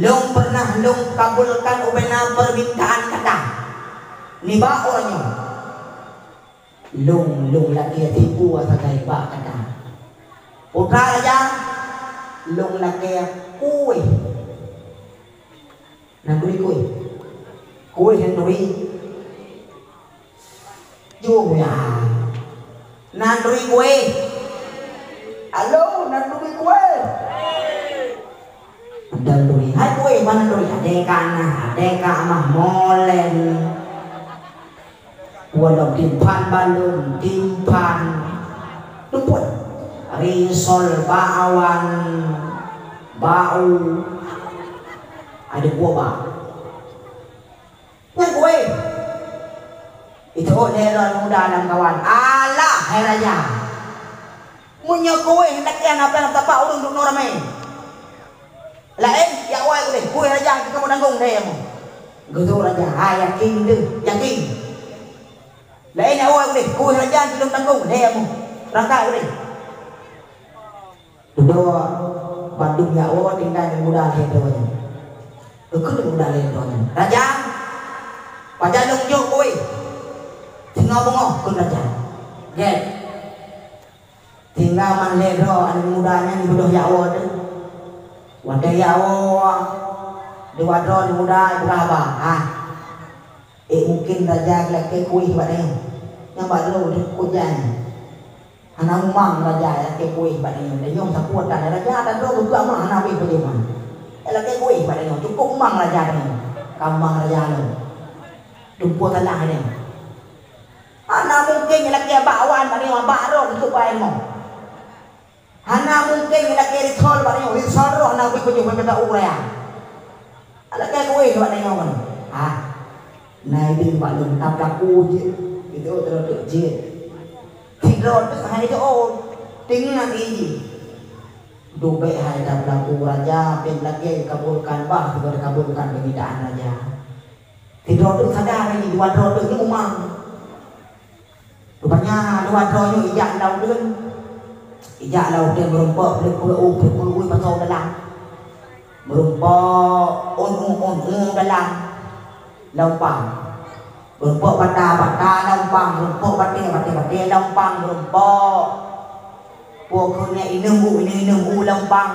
lôn peureunah lôn kabulkan ubena peumintaan gata nibak uroe nyoe. Lôn, lôn lakée tipu sagai bak gata. Putra raja, lôn lakée kueh. Nan turi kueh. Kueh nan turi. Jom ya. Nan turi kueh. Halo, nan turi kueh. Nan turi. Hai kueh, mana turi? Adeka nah, adeka mah molen. Walau timphan balum, timphan. Tumpun. Risol, bakwan, bau. Ada kuah bak. Nyan kueh. Itu oh lé lôn muda lam kawan. Alah, hai raja. Meunyoe kueh handak kian apa lam tapak ureuëng duduk ramé. Laén, ya wai uleh, kueh raja kita mau tanggung deh mu. Gitu raja, ha yakin tu, yakin. Laén ya wai uleh, kueh raja kita tanggung deh mu. Rakai uleh. Dudoe bandum nyak woe tinggai muda lhée droe nyan. Geukheun muda lhée droe nyan, "Raja, pajan lôn jok kueh?" "Singoh beungoh," kheun raja. Gét. Tinggai man lhée droe aneuk muda nyan jibeudôh jak woe teuh. Watée jak woe, dua droe aneuk muda jipeugah haba, "Hai, ék mungken raja geulakée kueh bak tanyoe. Nyang bak droe teuh kueh jan." Hana mumang raja, lakée kueh bak tanyoe. Tanyoe sapeue tan raja, dan droe geupeugah mah hana kueh peujeuet mah. Lakée kueh bak tanyoe, cukup mumang raja tanyoe. Ka mumang raja lom. Tumpue salah nyan. Hana mungken lakée bak wan bak tanyoe, bak droe geupeugah ilmu. Hana mungken lakée risol bak tanyoe, risol roh na kueh peujeuet mah bak ureuëng. Lakée kueh bak tanyoe kan. Ah. Na idin bak lôn, tab laku jeuet. Itu droe teuk jeuet. Sidroe teuk hai doa, teungoh iji. Dubek hai dah belaku raja, pih lagée dikabulkan bah, juga dikabulkan permintaan raja. Sidroe teuk sadar ini, dua droe teuk ni umang. Rupanya dua droe nyoe ijak lam uteuen. Ijak lam uteuen meurumpok, peuleupeue u, peuleupeue u, pasong dalam. Meurumpok, un u, un u dalam. Lompang. Meurumpok bata, bata lompang, meurumpok batée, batée, batée lompang, meurumpok. Peue keuneuk inong u, inong, inong u lompang.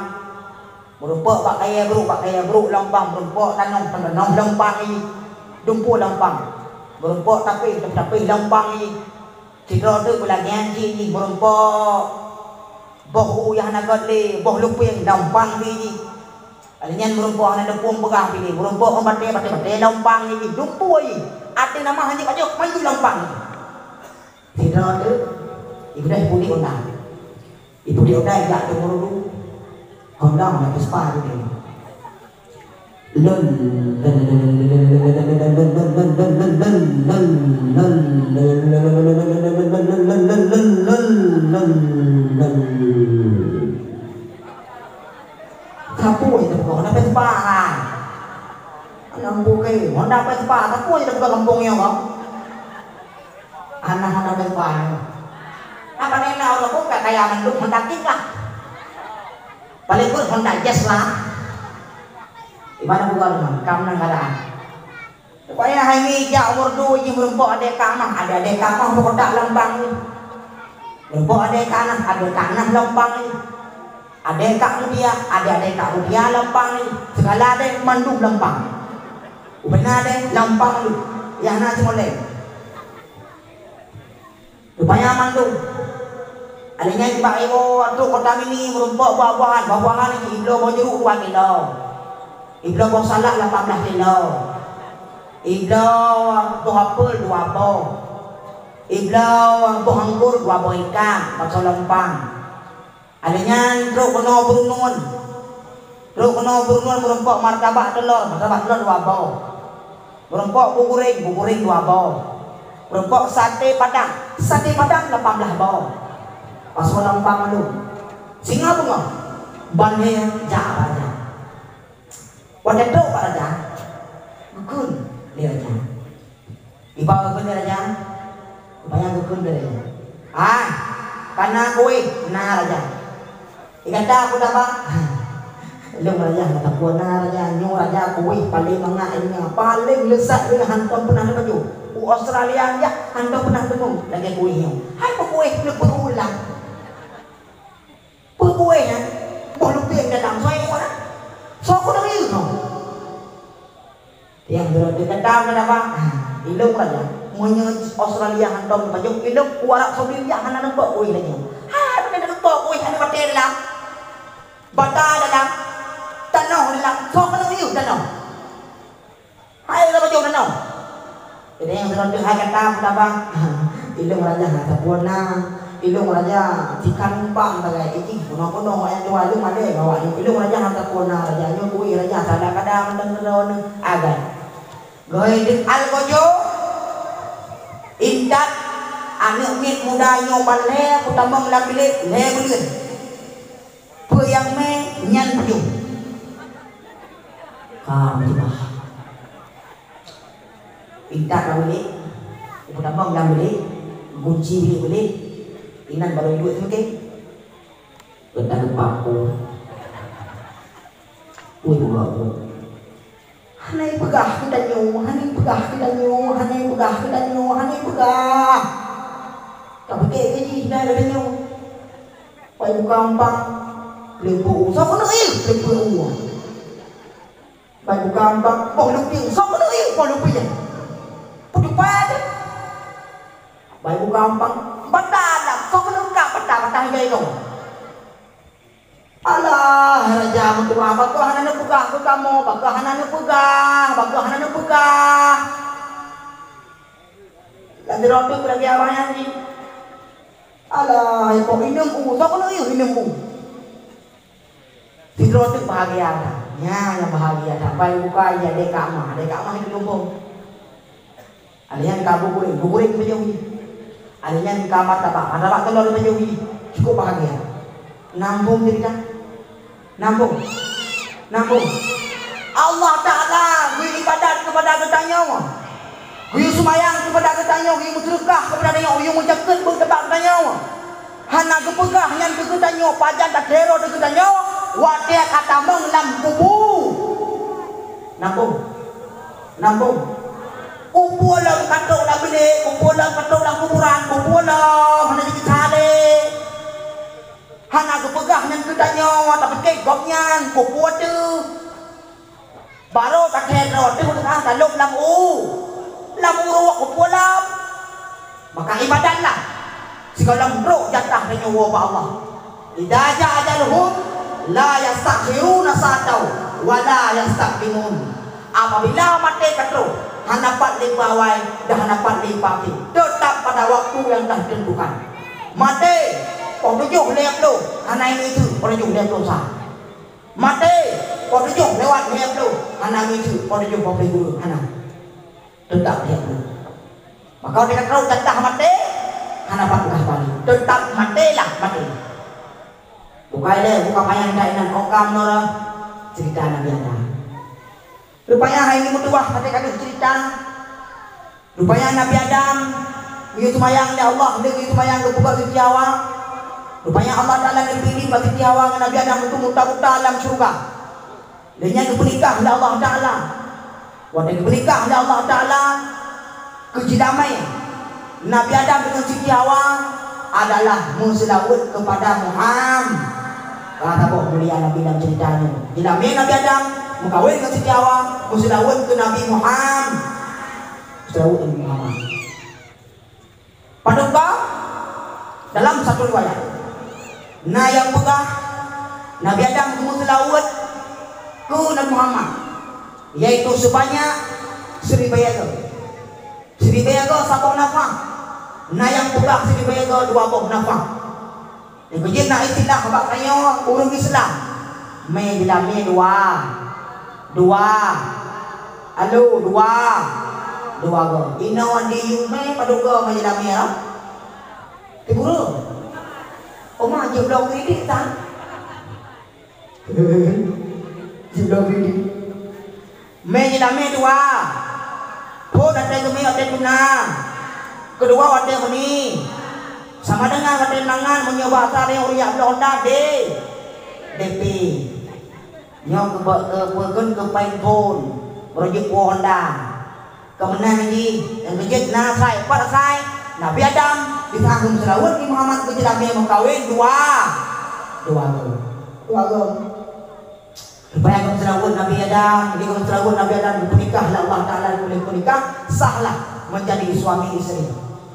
Meurumpok bak kayée brok, bak kayée brok lompang, meurumpok tanoh, tanoh lompang i. Dumpeue lompang. Meurumpok tapéh, tapéh lompang i. Sidroe teuk beulagian jih, meurumpok boh u nyang hana gét lé, boh lupieng lompang jih. Lheueh nyan meurumpok hana teupông peugah pih lé, meurumpok ngon batée, batée, batée lompang jih, dumpeue jih. Até nama hana jipajok, maju lompang jih. Sidroe teuk, ibadah ibu di Honda. Ibu di Honda jak teumuru du. Honda mana Vespa tu dia. Lon, lon, lon, lon, lon, lon. Sapeue nyang teupeugah Honda Vespa hai? Aneuk bukai, Honda Vespa, sapeue nyang teupeugah gampông nyoe kah? Aneuk Honda Vespa nyoe. Apa nena orang pun ka kaya mandum Honda Kick lah. Paling pun Honda Jazz lah. Di mana bukan rumah? Kam nang ada. Supaya hai ni jak umur dua ji meurumpok adek kak mah, adek-adek kak mah meukotak lompang ni. Meurumpok adek kak nah, adek kak nah lompang ni. Adek kak mudia, adek-adek kak mudia lompang ni. Segala adek mandum lompang. Ubena adek lompang ni. Yang na semoleng. Rupanya mandum. Ada nyan bak iwoe trok kota mini meurumpok buah-buahan, buah-buahan nyan ibloe boh jeruk dua kilo. Ibloe boh salak lapan belas kilo. Ibloe boh apel dua boh. Ibloe boh anggur dua boh ikang, pasoe lompang. Ada nyan trok keunoe beurunun. Trok keunoe beurunun meurumpok martabak telor, martabak telor dua boh. Meurumpok bu goreng, bu goreng dua boh. Meurumpok sate padang, sate padang lapan belas boh. Pasoe lompang mandum. Singoh beungoh, ban lhée jak bak raja. Watée trok bak raja, geukheun lé raja. Iba geukheun lé raja, rupanya geukheun lé raja. Ah, kana kueh, na raja. Ikata aku tabang. Lôn raja, kata kuah na raja, nyoe raja kueh paling mangat i donya, paling lesat i donya, hantom peunah neupajoh. U Australia ya, hantom peunah teumong lagée kueh nyoe. Hai peukueh, neupeue ulang. Peukueh nyan, boh lupieng datang, soe kuah. Soe kuah nang ieu kau. Yang dulu dekat dalam kenapa? Ilong raja. Meunyoe Australia hantom pajoh ilong, u Arab Saudi ya hana nampak kueh lagi. Hai, bukan nampak kueh, hana batée dalam. Bata dalam. Tanoh dalam. Sok kena ieu tanoh. Hai, dah pajoh tanoh. Jadi yang dulu hai kata kenapa? Ilong raja hana sempurna. Ilong raja tikan umpang sagai iji, punoh-punoh ayat dua ilong ada bawa ilong raja hana sempurna raja nyoe kueh raja salah kadang dan keudroe agai. Geuh deuk algojo, intat, aneuk miet muda nyoe ban lhée peutamong lam bilék lhée buleuen. Peue nyang mé nyan peujeuet. Ka meujeumah. Intat lam bilék, peutamong lam bilék, gunci bilék-bilék, inan barô iduek seumike. Geutanyoe paku. Ui, buka aku. Hana ipeugah geutanyoe, hana ipeugah geutanyoe, hana ipeugah geutanyoe, hana ipeugah. Tapike keu jih na geutanyoe. Pai buka umpang, leupeu u. Soe keuneuk ié, leupeu u. Pai buka umpang, boh lupieng. Soe keuneuk ié, boh lupieng. Peutupat. Pai buka umpang, bata lam. Soe keuneuk ka bata. lagèe nyoe. Alah, raja meutuah, bagaih hana neupeugah keu kamoe, bagaih hana neupeugah, bagaih hana neupeugah. Lam sidroe teuk lagèe awak nyan jih. Alah, ipok inong u, soe keuneuk yue inong u? Sidroe teuk bahagia that. Nyan nyang bahagia that. Bai buka ija dek Kak Ma, dek Kak Ma itu lumbong. Ada nyan ka bugureng, bugureng teupajôh jih. Ada nyan ka martabak, martabak keulôn teupajôh jih. Cukup bahagia. Nambong cerita. Nambong. Nambong. Allah Ta'ala geuyue ibadat keupada geutanyoe. Geuyue seumayang keupada geutanyoe, geuyue meuseudeukah keupada geutanyoe, geuyue meujakeuet beuet keupada geutanyoe. Hana geupeugah nyan keu geutanyoe, pajan tathèe droe teuh geutanyoe, watèe ka tamong lam kubu. Nambong. Nambong. Kubu lom ka trôk lam binéh, kubu lom ka trôk lam kuburan, kubu lom hana jikisah lé. Hana geupeugah nyan keu tanyoe, tapiké gobnyan kubu teuh. Barô tathèe droe teuh teuka talop lam u, lam uruek kubu lom. Maka ibadatlah sigohlom trôk jatah tanyoe woe bak Allah. Idza jaa ajaluhum la yastakhiruna sa'atan wa la yastaqdimun. Apabila maté ka trôh, hana pat lé bak awai dan hana pat lé bak akhé, teutap pada waktu nyang ka ditentukan. Maté, poh tujoh lhèe ploh, hana ingat teuk poh tujoh lhèe ploh sa. Maté, poh tujoh lewat lhèe ploh, hana ingat teuk poh tujoh poh ploh dua, hana. Teutap lhèe ploh. Maka watèe ka trôh jatah maté, hana pat peugah balik. Teutap maté lah maté. Bukai lé, buka panyang that inan, ôk ka meunoe cerita Nabi Adam. Rupanya hai nyoe meutuwah watèe ka deuh cerita. Rupanya Nabi Adam geuyue seumayang lé Allah, lé geuyue seumayang geupeugah siti Hawa. Rupanya Allah Ta'ala neubri idhin bak siti Hawa ngon Nabi Adam untuk meuta-meuta lam syeuruga. Lé nyan geupeunikah lé Allah Ta'ala. Watèe geupeunikah lé Allah Ta'ala, keu jidamé Nabi Adam deungon Siti Hawa adalah meuseulaweuet keupada Muham-, ka saboh mulia Nabi lam ceurita nyoe. Jidamé Nabi Adam meukawen ngon Siti Hawa, meuseulaweuet keu Nabi Muham-, meuseulaweuet keu Nabi Muhammad. Padub ka dalam satu riwayat, na nyang peugah Nabi Adam geumeuseulaweuet keu Nabi Muhammad, yaitu seubanyak siribèe goe. Siribèe goe saboh nafah, na nyang peugah siribèe goe dua boh nafah. Nyang keujeuet na istilah bak tanyoe ureueng Islam, mè jilamé dua. Dua. Alo, dua. Dua goe. Inoe di yue mè padub goe mè jilamé, ha? Ti guru. Oma jeuet bloe keudidik tan. Jeuet bloe keudidik. Mè jilamé dua. Phôn watèe geumè watèe tuna. Keudua watèe meuni. Sama dengan watèe mangan, meunyoe bahasa lé ureueng jak bloe honda, D. D P. Nyoe keu-, keu-, keu-, keu pain phôn. Meureujuk woe honda. Keu meunan jih, nyang keujeuet na asai, pat asai. Nabi Adam, di saat geumeuseulaweuet di Muhammad keu jilamé meukawen dua. Dua goe. Dua goe. Supaya geumeuseulaweuet Nabi Adam, jadi geumeuseulaweuet Nabi Adam geupeunikah lé Allah Ta'ala, geupeunikah, sahlah menjadi suami isteri.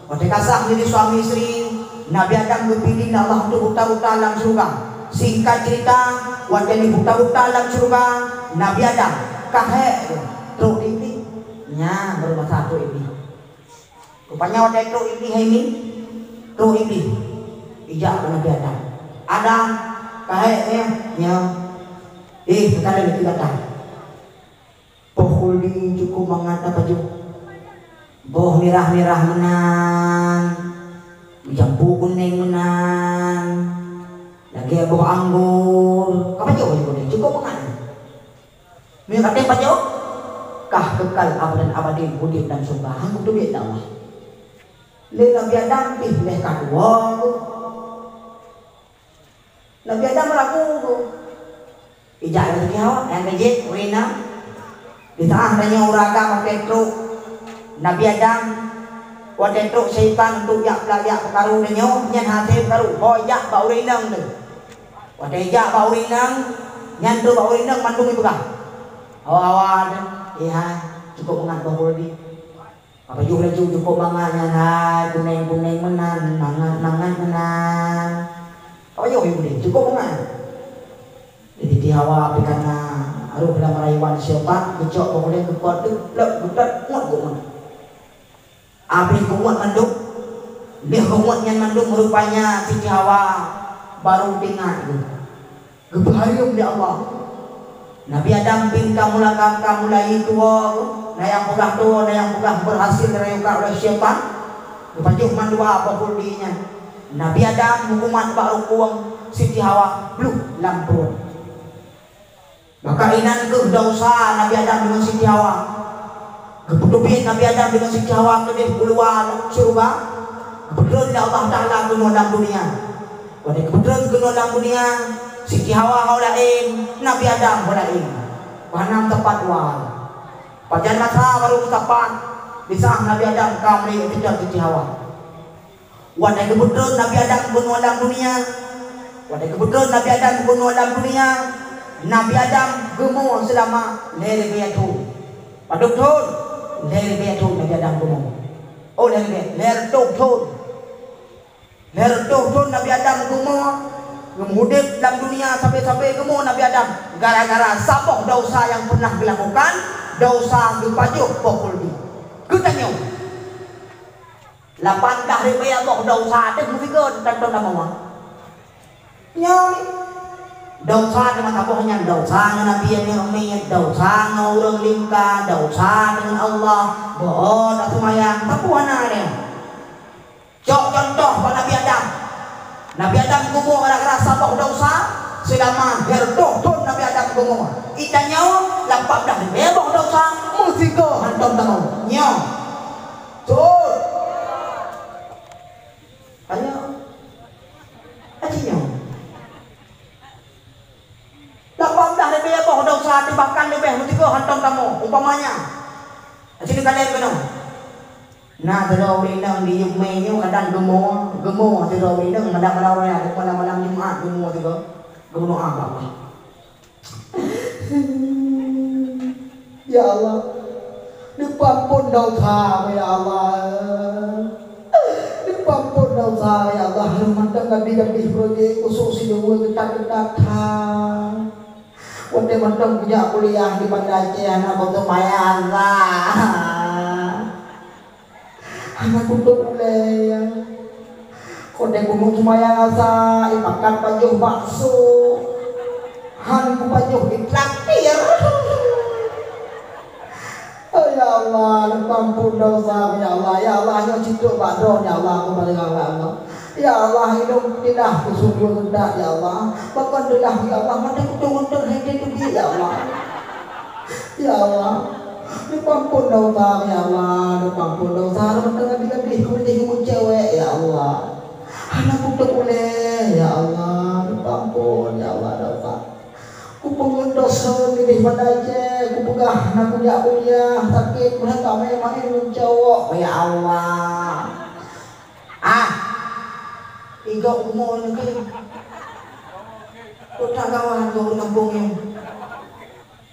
Watèe ka sah jadi suami isteri, Nabi Adam geupeuidhin lé Allah untuk buta-buta lam syeuruga. Singkat cerita, watèe di buta-buta lam syeuruga, Nabi Adam ka hék trôk di Iblih. Nyan baru masa trôk Iblih. Rupanya watèe trôk Iblih hai nyoe, trôk Iblih. Ijak keu Nabi Adam. Adam, ka hék nyoe? Nyoe. Eh, teuka lé keu gata. Boh khuldi cukup mangat tapajoh. Boh mirah-mirah meunan, jambu kunéng meunan, lagèe boh anggô. Ka pajoh boh kunéng, cukup mangat. Meunyoe ka tem pajoh, kah keukal abadan abadin udép lam syeuruga, han geuteubiet lé Allah. Lé Nabi Adam pih lheuh ka tuwoe. Nabi Adam ragu tu. Ijak lagèe nyoe, nyang keujeuet, ureueng inong. Di saat tanyoe ureueng agam watèe trôk Nabi Adam, watèe trôk syaitan untuk jak peulajak peukaru tanyoe, nyan hase peukaru. Ho ijak bak ureueng inong tu. Watèe ijak bak ureueng inong, nyan trôk bak ureueng inong mandum ipeugah. Awak-awak tu, eh hai, cukup mangat boh khuldi. Ka pajoh laju cukup mangat nyan hai, kunéng-kunéng meunan, mangat-mangat meunan. Kok beungai? Jadi Siti Hawa pih kana roh lam rayuan syaitan, geucok bak ulèe geukot teuh, plek, geutot, ngot geuh ngon. Abéh geubuet mandum, lheueh geubuet nyan mandum, rupanya Siti Hawa barô teuingat geuh. Geupeuhareuem lé Allah. Nabi Adam bin kamula-, ka-, kamulai tuwoe geuh, na nyang peugah tuwoe, na nyang peugah beurhasil, na nyang peugah oleh syaitan. Geupajoh mandua boh khuldi nyan. Nabi Adam meukumat bak rukung, Siti Hawa bloh lam pruet. Maka inan kheueh desya Nabi Adam deungon Siti Hawa. Geupeuteubiet Nabi Adam deungon Siti Hawa keudeh u luwa syeuruga, geupeutreun lé Allah Taala keunoe lam dunia. Watèe geupeutreun keunoe lam dunia, Siti Hawa ho laén, Nabi Adam ho laén. Bah na meusapat wa. Pajan masa barô meusapat, di saat Nabi Adam ka meulahé Siti Hawa. Watèe geupeutreun Nabi Adam keunoe lam dunia, watèe geupeutreun Nabi Adam keunoe lam dunia, Nabi Adam geumo seulama lhèe ribèe thon. Padub thon? Lhèe ribèe thon Nabi Adam geumo. Oh, lhèe ribèe, lhèe reutôh thon. Lhèe reutôh thon Nabi Adam geumo, geumeuudép lam dunia sabe-sabe geumo Nabi Adam gara-gara saboh desya nyang pernah geulakukan, desya geupajoh boh khuldi. Geutanyoe. Lapan blah ribèe boh desya teuh meusigoe teuntông tamoe. Nyoe desya teuma saboh nyan, desya ngon Nabi Adam, desya ngon ureueng lingka, desya deungon Allah, boh taseumayang, sapeue hana lé. Cok cuntoh bak Nabi Adam. Nabi Adam geumo gara-gara saboh desya, seulama lhèe reutôh thon Nabi Adam geumo. Geutanyoe lapan blah ribèe boh desya meusigoe hantom tamoe. Nyoe. Beutôi. Tanyoe. Aci nyoe. Lapan blah ribèe boh desya teuh bahkan leubeh meusigoe hantom tamoe. Umpamanya, aci neukalon keunoe. Na sidroe ureueng inong di Yup Mei nyoe kadang geumo, geumo sidroe ureueng inong malam-malam raya, malam-malam Jumat geumo sigoe. Geumo doa bak Allah. Ya Allah, neupeuampon desya, ya Allah. Neupeuampon desya, ya Allah. Lôn mantong gadih-gadih projek, khusos sidroe geutat-geutat that. Watèe mantong kujak kuliah di Banda Aceh, hana kuteumèe asa. Hana kuteuk ulèe. Watèe kuteumèe asa, ipakat pajoh bakso. Han kupajoh itraktir. Oh, ya Allah, neupeuampon desya, ya Allah. Ya Allah, nyoe cit trok bak droe, ya Allah, keupada ya Allah. Ya Allah, inong pinah keu surga geutak, ya Allah. Pakon teulah, ya Allah, mantong kuteuk-teuk hai teubiet, ya Allah. Ya Allah, neupeuampon desya, ya Allah, neupeuampon desya, mantong gadih-gadih keu meudeh ngon cewek, ya Allah. Hana kuteuk ulèe, ya Allah, neupeuampon, ya Allah, desya. Kupeungeut desya leubeh padai jeh, kupeugah na kujak kuliah, sakét meunan ka maén-maén ngon cowok, ya Allah. Ah, igok geumo neukheun. Kota gawan keu ureueng gampông nyoe.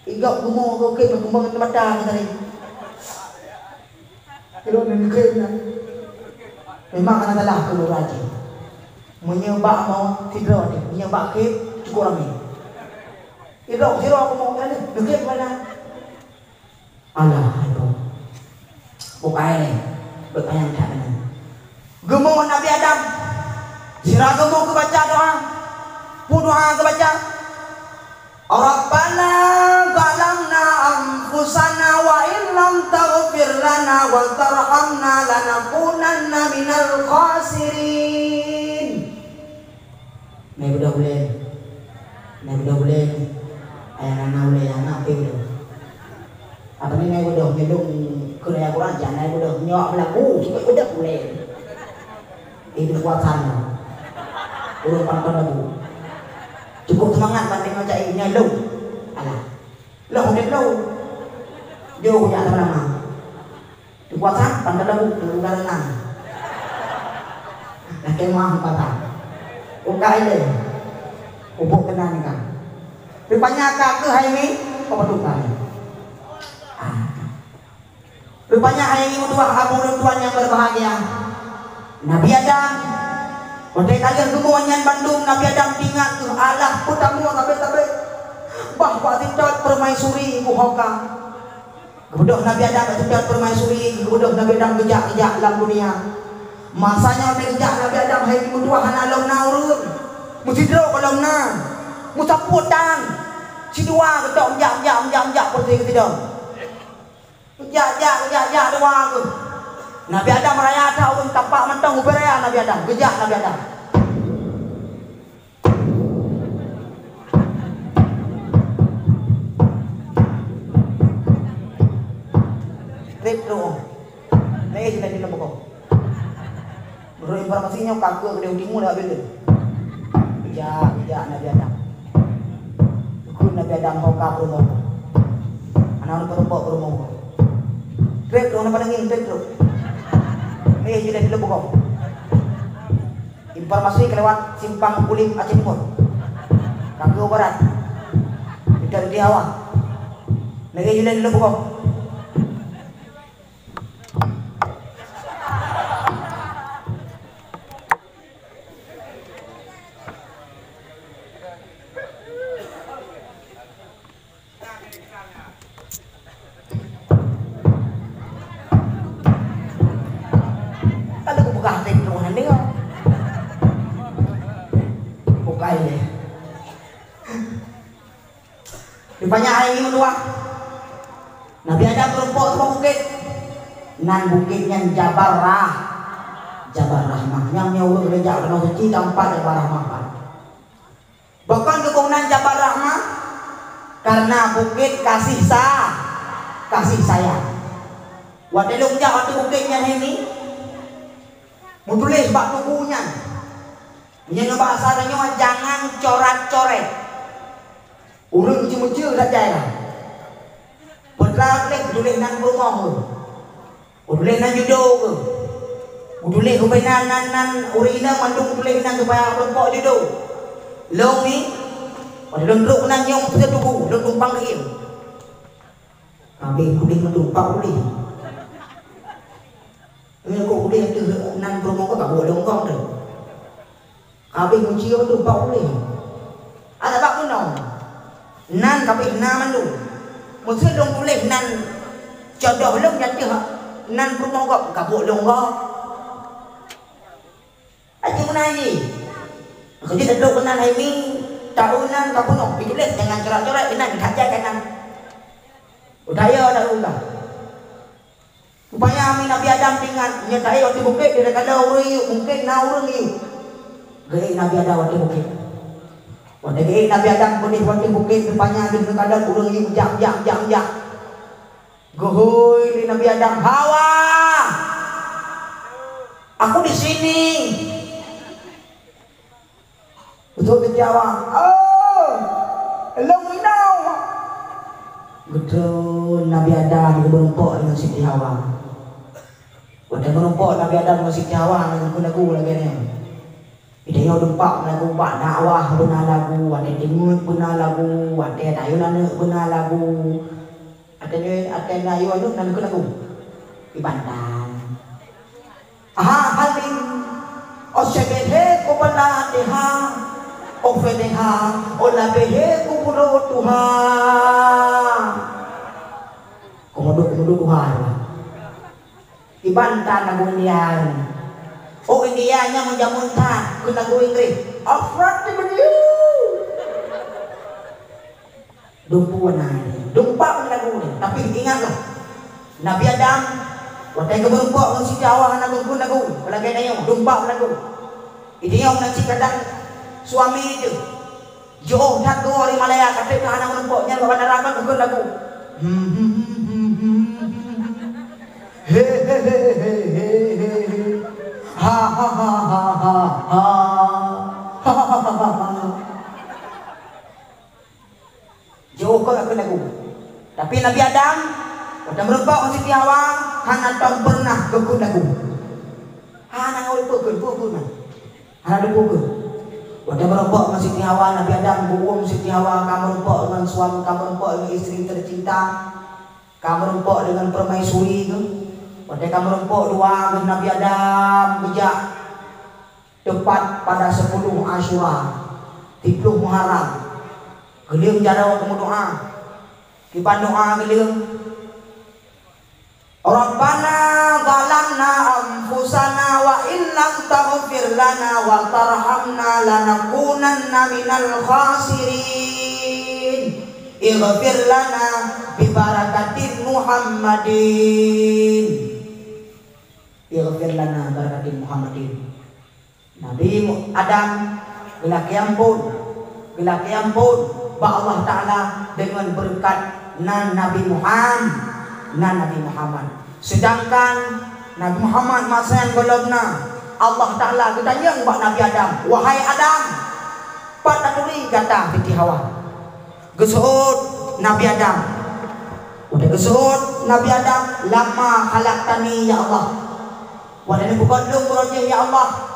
Igok geumo keu kheun keumbang mata keu tadi. Keu lôn neukheun nyan. Memang hana salah keu lôn raja. Meunyoe bak mo sidroe teuh, meunyoe bak kheun cukôp ramé. Idok sidroe geumo keu neukheun mana? Alah, hai po. Bukai lé, beutanyong that nyoe. Geumo Nabi Adam, sira geumo geubaca doa. Peue doa geubaca? "Rabbana zalamna anfusana wa in lam taghfir lana wa tarhamna lanakunanna minal khasirin." Nai beudôh ulèe. Nai beudôh ulèe. Ayah nana ulèe, anak pih beudôh. Apa ni nai beudôh, nyoe dong keu raya kurang ajar, nai beudôh. Nyoe beulaku, cukôp beudôh ulèe. Eh, di kuasa nyoe. Ureueng pantôn lagu. Cukôp seumangat bandéng ngon cai nyan lôn. Alah. Lôn udép lôn. Jôh jak sama-sama. Di kuasa pantôn lagu, lôn udah renang. Lakèe meuah mata. Ukai lé. Ubôk keunan ka. Rupanya ka keuh hai mi, oh, beutôi ka. Ah. Rupanya hai mi meutuah abu lôn tuan nyang berbahagia. Nabi Adam Watèe ka lheueh geumoe nyan bandum, Nabi Adam teuingat keuh alah peutamong sabé-sabé, bah bak sitot permaisuri buhoka. Geubeudôh Nabi Adam bak sitot permaisuri, geubeudôh Nabi Adam geujak-geujak lam dunia. Masa nyan watèe geujak Nabi Adam hai meutuah hana lom na ureueng. Meusidroe goh lom na. Meusapeue tan. Sidua geutok meujak-meujak, meujak-meujak peureusé geusidong. Geujak-jak, geujak-jak dua keuh. Nabi Adam raya that ureueng tampak mantong ubé raya Nabi Adam. Geujak Nabi Adam. Trép trok. Lé jih laju lom bukon. Meunurot informasi nyoe ka keue keudéh u timu lewat Bileueng. Geujak, geujak Nabi Adam. Geukheun Nabi Adam ho ka peurumoh. Hana ureueng peurumpok peurumoh. Trép trok, hana pandang ngieng, trép trok. Lé jih laju lom bukon. Informasi ka lewat Simpang Kulim Aceh Timur. Ka keue barat. Di Tihawa. Lé jih laju lom bukon. Lalu kupeugah hati keu ureueng nyan deungoe. Bukai lé. Rupanya hai nyoe dua. Nabi Adam meurumpok di bukét. Nan bukét nyan Jabal Rah-, Jabal Rahmah. Nyang nyoe ureueng geujak u Tanoh Suci tampat Jabal Rahmah. Pakon geuboh nan Jabal Rahmah? Karena bukét kasih sa-, kasih sayang. Watèe lôn jak ateueh bukét nyan hai nyoe, meutuléh bak tugu nyan. Meunyoe bahasa tanyoe, jangan corat-coret. Ureueng ceumeucue saja nyan. Peugah lé tuléh nan peurumoh keuh. Tuléh nan judo keuh. Tuléh ubé nan, nan, nan ureueng inong mandum tuléh nan supaya meurumpok judo. Lôn ni, watèe lôn trok nan nyoe meutuléh tugu, lôn tumpang keuh. Habéh tuléh meutumpang tuléh. Nyoe kok udeh ateueh nan peurumoh kah, ka buet lôn gong teuh. Ka habéh meucium teuh bak ulèe. Adak bak keunoe. Nan ka habéh na mandum. Meuseu lôn tuléh nan jodoh lôn di ateueh nan peurumoh gob, ka buet lôn gong. Aji meunan jih. Meuseu jih teutrok keunan hai mi, taeu nan ka peunoh. Ituléh jangan corak-coret inan, that jai keunan. Udah ya, dah udah. Rupanya mi Nabi Adam teuingat, nyoe tayue ateueh bukét, kadang-kadang ureueng yue, mungken na ureueng yue. Geuék Nabi Adam ateueh bukét. Watèe geuék Nabi Adam peudeh ateueh bukét, rupanya deuh kadang ureueng yue jak, jak, jak, jak. Geuhôi lé Nabi Adam, "Hawa! Aku di sini!" Beutôi teujawa, "Oh, lôn inong!" Beutôi Nabi Adam geumeurumpok deungon Siti Hawa. Watèe meurumpok Nabi Adam ngon Siti Hawa, geukheun lagu lagèe nyoe. Geutanyoe dumpak lagu bak dakwah beuna lagu, watèe teungeut beuna lagu, watèe tayue aneuk beuna lagu. Watèe nyoe, watèe na yue aneuk na geukheun lagu. Ibantan. Aha, halim, o sebehe ko bala deha, o fedeha, o labehe ko bulo tuha. Komodo, komodo tuha ya. Ibantan lagu India ni. O India nyan meujameun that, keu lagu Inggris. Afraid to be you. Dumpeue na nyan, dumpak ngon lagu nyan. Tapi ingatlah, Nabi Adam, watèe geumeurumpok ngon Siti Hawa hana geukheun lagu, lagèe tanyoe, dumpak lagu. Tanyoe na cit kadang suami teuh. Jiôh that geuwoe di Malaya, ka trép hana meurumpok, nyan bak bandara kan geukheun lagu. He, he, he. Ha, ha, ha. Ha, ha, ha, ha, ha. Jiôh keu geukheun lagu. Tapi Nabi Adam, watèe meurumpok ngon Siti Hawa, hana tom peureunah geukheun lagu. Hana geupeu kheun, peu kheun na. Hana geupeu kheun. Watèe meurumpok ngon Siti Hawa, Nabi Adam geuuem Siti Hawa, ka meurumpok ngon suami, ka meurumpok ngon istri tercinta, ka meurumpok deungon permaisuri geuh. Watèe ka meurumpok dua geuh Nabi Adam geujak Teupat pada sepuluh Asyura, siplôh Muharram, geuleueng jaroe meudoa. Kiban doa geuleueng, "Rabbana zalamna anfusana wa in lam taghfir lana wa tarhamna lanakunanna minal khasirin. Ighfir lana bibarakatin Muhammadin." Ighfir lana barakatin Muhammadin. Nabi Mu-, Adam geulakée amphon, geulakée amphon bak Allah Taala deungon beureukat nan Nabi Muham-, nan Nabi Muhammad. Seudangkan Nabi Muhammad masa nyang gohlom na, Allah Taala geutanyong bak Nabi Adam, "Wahai Adam, pat taturi gata Siti Hawa?" Geuseuôt Nabi Adam. Watée geuseuôt Nabi Adam, "Lama khalaqtani, ya Allah." Watée neupeugét lôn beurajih, ya Allah.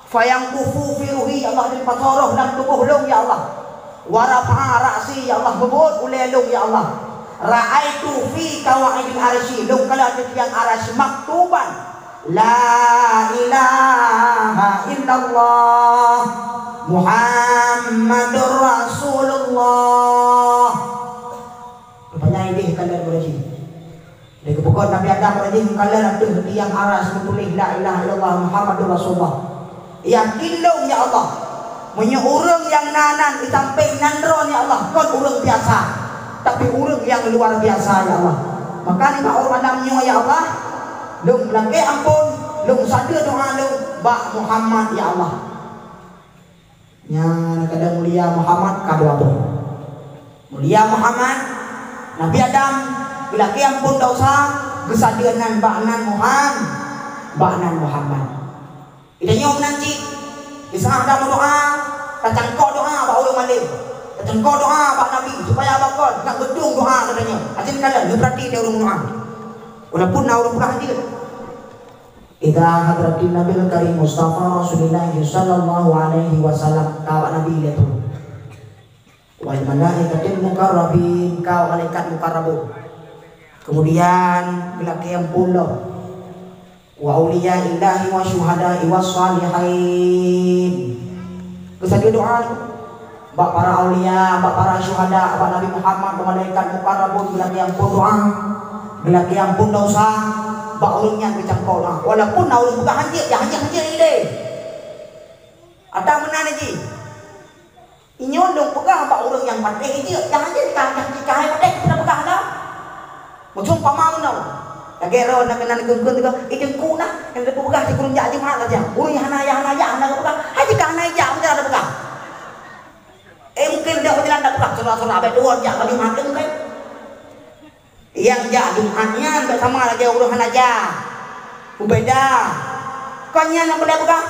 "Fayanfukhu fi ruhi, ya Allah, dan pasoe roh lam tuboh lôn, ya Allah. Wa rafa'a ra'si, ya Allah, meubuet ulée lôn, ya Allah. Ra'aitu fi qawaidil arsy, lôn kalon di tiang arasy maktuban, la ilaha illallah Muhammadur Rasulullah." Rupanya idéh kalon beurajih. Di geupeugét Nabi Adam beurajih kalon ateueh tiang arasy meutuléh la ilaha illallah Muhammadur Rasulullah. Yakin lôn, ya Allah, meunyoe ureuëng nyang na nan di sampéng nan droe, ya Allah, kon ureuëng biasa, tapi ureuëng nyang luar biasa, ya Allah. Maka nibak uroe malam nyoe, ya Allah, lôn lakée amphon, lôn sadeue doa lôn bak Muhammad, ya Allah. Nyan kadang mulia Muhammad ka dua boh. Mulia Muhammad, Nabi Adam geulakée amphon desya, geusadeue nan bak nan Muham-, bak nan Muhammad. Geutanyoe meunan cit, di saat Adam meudoa, tacangkok doa bak ureuëng malém, tacangkok doa bak Nabi, supaya bak kon, nak geutueng doa geutanyoe. Aja neukalon, neupeurati lé ureuëng meudoa. Walaupun na ureuëng peugah jeuet. Ila hadratin Nabil Karim Mustafa Rasulillah sallallahu alaihi wasallam, ka bak Nabi lé tu. Wal malaikatil muqarrabin, ka malaikat muqarrabun. Kemudian geulakée amphon lom. Wa auliya illahi wa syuhada'i was salihin. Geusadeue doa bak para aulia, bak para syuhada, bak Nabi Muhammad, bak malaikat muqarrabun, geulakée amphon doa, geulakée amphon desya bak ureuëng nyang geucangkok doa. Walaupun na ureuëng peugah hanjeuet, ya hanjeuet-hanjeuet ilée. Ata meunan jih. Inyoe lôn peugah bak ureuëng nyang patéh jeuet, jangan jeuet ka, ka, ka hai patéh, kita peugah dah. Macam pama meunoe. Lagée roh na keunan kheun-kheun teuka, "Eh, teungku nah, nyang teupeugah sikureueng jak Jumat saja. Ureuëng nyang hana, nyang hana jak, hana peugah. Hai jika hana jak, mungkin ada peugah." Eh, mungkin dia berjalan tak peugah, surah-surah, abang dua jak bagi maklum kan. Nyang jak Jumat nyan bèk sama lagèe ureueng hana jak. Ubeda. Kon nyan nyang peugah-peugah.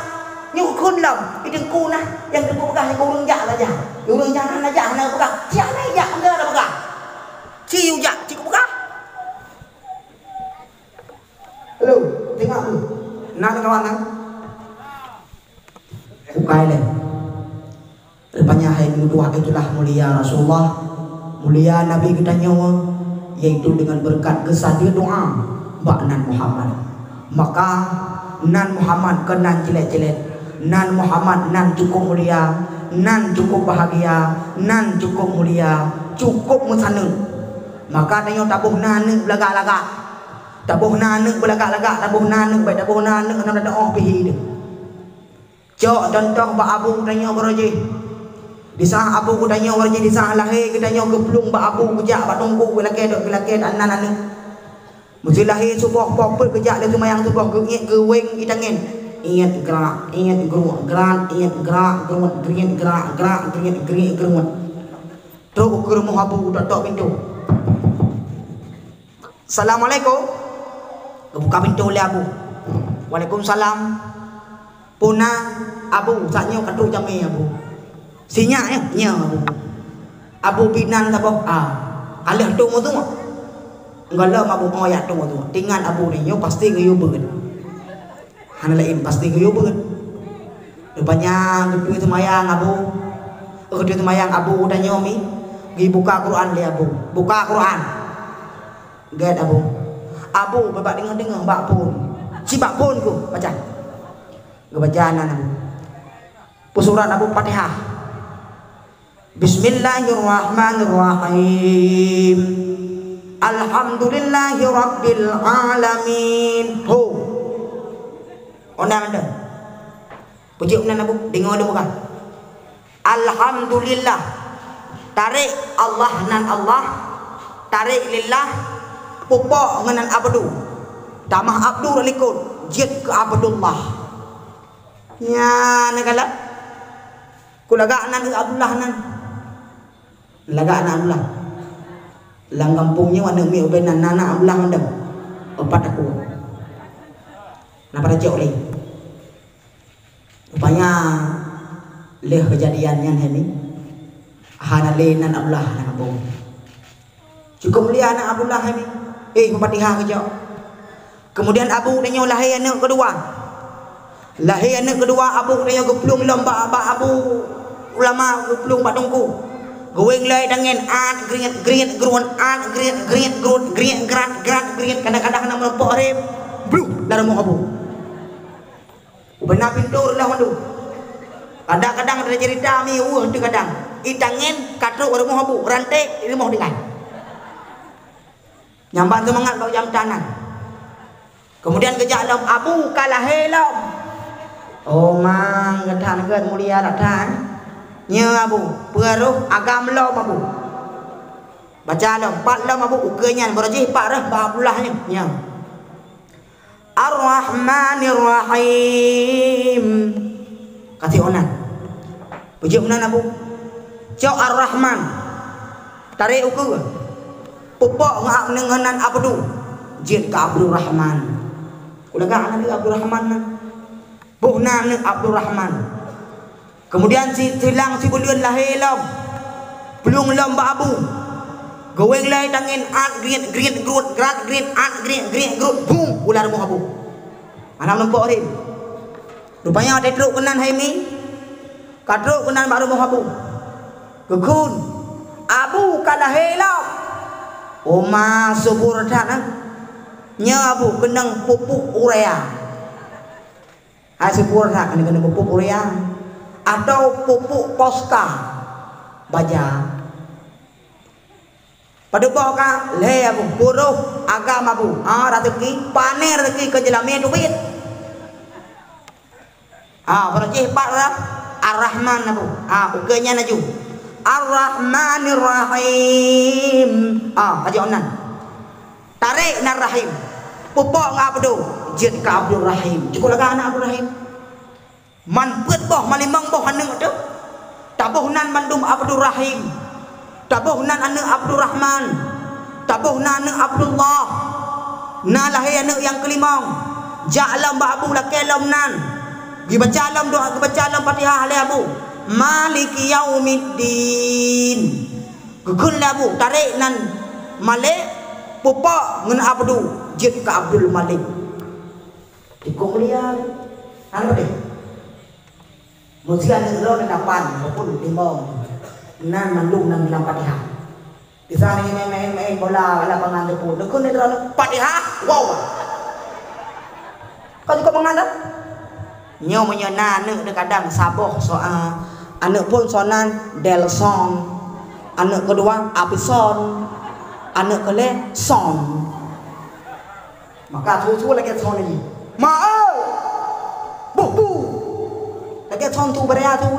Nyoe kheun lom, i teungku nah, nyang teungku peugah nyoe ureueng jak saja. Ureueng jak hana jak hana peugah. Siapa jak hana peugah? Ci yue jak, ci kupeugah. Halo, tengok tu. Nah, kawan nah. Bukai lé. Rupanya hai meutuah itulah mulia Rasulullah, mulia Nabi geutanyoe, yaitu dengan berkat geusadeue doa bak nan Muhammad. Maka nan Muhammad keunan cilet-cilet, nan Muhammad nan cukup mulia, nan cukup bahagia, nan cukup mulia, cukup meusaneuk. Maka tanyoe taboh na aneuk beulagak-lagak, taboh na aneuk beulagak-lagak, taboh na aneuk baik, taboh na aneuk hana teuoh pih hideue. Cok contoh bak abu geutanyoe baroe jih. Di saat abu geutanyoe baroe jih, di saat lahé geutanyoe geuplueng bak abu, geujak bak teungku, geulakèe dok, geulakèe dan nan aneuk. Meuseu lahé suboh poh peuet geujak lé seumayang suboh, geuiet geuwéng i tangen. Iet grak, iet gruek, grak, iet grak, gruek, griet grak, grak, griet, griet gruek. Trok u rumoh abu, tok-tok pintoe. "Assalamualaikum." Geubuka pintoe lé abu. "Waalaikumsalam." "Peue na abu, saat nyoe ka trok jamé abu?" "Sinyak nyoe, nyoe abu." Abu binan saboh, ah, ka lheueh tueng udue. Gohlom abu, oh, jak tueng udue. Teuingat abu nyoe pasti geuyue beuet. Hana laén, pasti geuyue beuet. Rupanya geuteupeue seumayang abu. Geuteupeue seumayang abu geutanyoe mi. Geubuka Quran lé abu. Buka Quran. Gèt abu. Abu, bak deungoe-deungoe bak phon. Ci bak phon ku, baca. Geubaca nan abu. Peusurat Abu Fatihah. Bismillahirrahmanirrahim. Alhamdulillahirabbil alamin. Ho. Ona mantong. Puji nan Abu, deungoe lôn buka. Alhamdulillah. Tarek Allah nan Allah. Tarek lillah. Pupok ngon nan Abdu. Tamah Abdu likot. Jeuet keu Abdullah. Nyan galak. Ku lagak nan Abdullah nan. Lagak nan Abdullah. Lam gampông nyoe aneuk miet ubé nan na Abdullah mandum. Empat aku. Na pada cok lé. Rupanya lheueh keujadian nyan hai mi. Hana lé nan Abdullah lam gampông. Cukôp mulia aneuk Abdullah hai mi. Eh, Fatihah keujok. Kemudian abu tanyoe lahé aneuk keudua. Lahé aneuk keudua, abu tanyoe geuplueng lom bak, bak abu ulama, geuplueng bak teungku. Geuweng lé tangen, at, griet, griet, gruet, at, griet, griet, gruet, griet, grat, grat, griet. Kadang-kadang hana meurumpok rem. Bluh, lam rumoh abu. Ubena pintoe reuloh mandum. Kadang-kadang ada cerita mi weueh teuh kadang. I tangen ka trok rumoh abu, ranté i rumoh tinggai. Nyang ban seumangat bak jam tanan. Kemudian geujak lom, abu ka lahé lom. Oh, mang, geutan gét mulia that that. Nyoe abu, peue roh agam lom abu. Baca lom, pat lom abu, ukeue nyan, baroe jih pat reuh bak Abdullah nyoe. Nyoe. Ar-Rahmanir-Rahim. Kasih onan. Puji meunan Abu. Cok Ar-Rahman. Tarek ukeue. Pupok ngon nan Abdu. Jeuet keu Abdurrahman. Ulagak aneuk Abdurrahman nan. Boh nan aneuk Abdurrahman. Kemudian si silang sibuleuen lahé lom. Plueng lom bak abu. Geuweng lé tangen at griet griet gruet grat griet at griet griet gruet bung u lam rumoh abu. Hana meurumpok rem. Rupanya watèe trok keunan hai mi. Ka trok keunan bak rumoh abu. Geukheun. Abu ka lahé lom. Oma subur that, ah. Nyoe abu keunong pupuk urea. Hai subur that keuneuk, keuneuk pupuk urea atau pupuk poska baja. Padub boh ka lhèe abu, purôh agam abu. Ha, raseuki, pané raseuki keu jeulamé teubiet. Ha, purôh jih pat rah, Ar-Rahman abu. Ha, ukeue nyan laju. Ar-Rahmanir-Rahim. Ha, ka jeuet nan. Tarek nan Rahim. Pupok ngon Abdu, jeuet keu Abdul Rahim. Cukôp lagak nan Abdul Rahim. Man peuet boh, man limong boh aneuk teuh. Taboh nan mandum Abdul Rahim. Taboh nan aneuk Abdul Rahman. Taboh nan aneuk Abdullah. Na lahé aneuk nyang keulimong. Jak lom bak abu lakèe lom nan. Geubaca lom doa, geubaca lom Fatihah lé abu. Maliki yaumiddin. Geukheun lé abu, tarek nan Malik, pupok ngon Abdu, jeuet keu Abdul Malik. Tikuk mulia. Hana leubeh. Meuseuti aneuk droe na lapan, maupun limong. Nan mandum nan lam Fatihah. Di sana main-main bola lapangan teupeu. Geukheun lé droe Fatihah, wow. Ka jukôp mangat dah. Nyoe meunyoe na aneuk teuh kadang saboh soe, aneuk phôn soe nan Delson, aneuk keudua Apison, aneuk keulhèe Son. Maka su-su lagèe Son lagèe. Ma oi! Buh, buh! Lagèe Son tu beurea tu.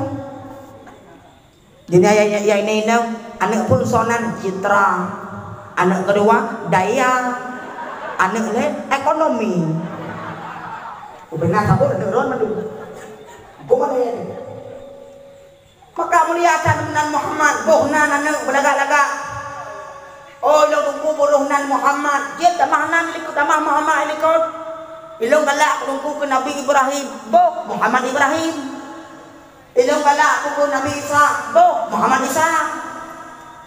Jadi, ya, ya, ya, ini, ini, aneuk phôn soe nan Citra, aneuk keudua Daya, aneuk lhèe Ekonomi. Beuna saboh aneuk droe mandum. Bukan ya. Maka mulia that nan Muhammad, boh nan aneuk beulagak-lagak. Oh, ilôn teungku boh nan Muhammad, jeuet tamah nan likot, tamah Muhammad likot. Ilôn galak teungku keu Nabi Ibrahim, boh Muhammad Ibrahim. Ilôn galak keu Nabi Isa, boh Muhammad Isa.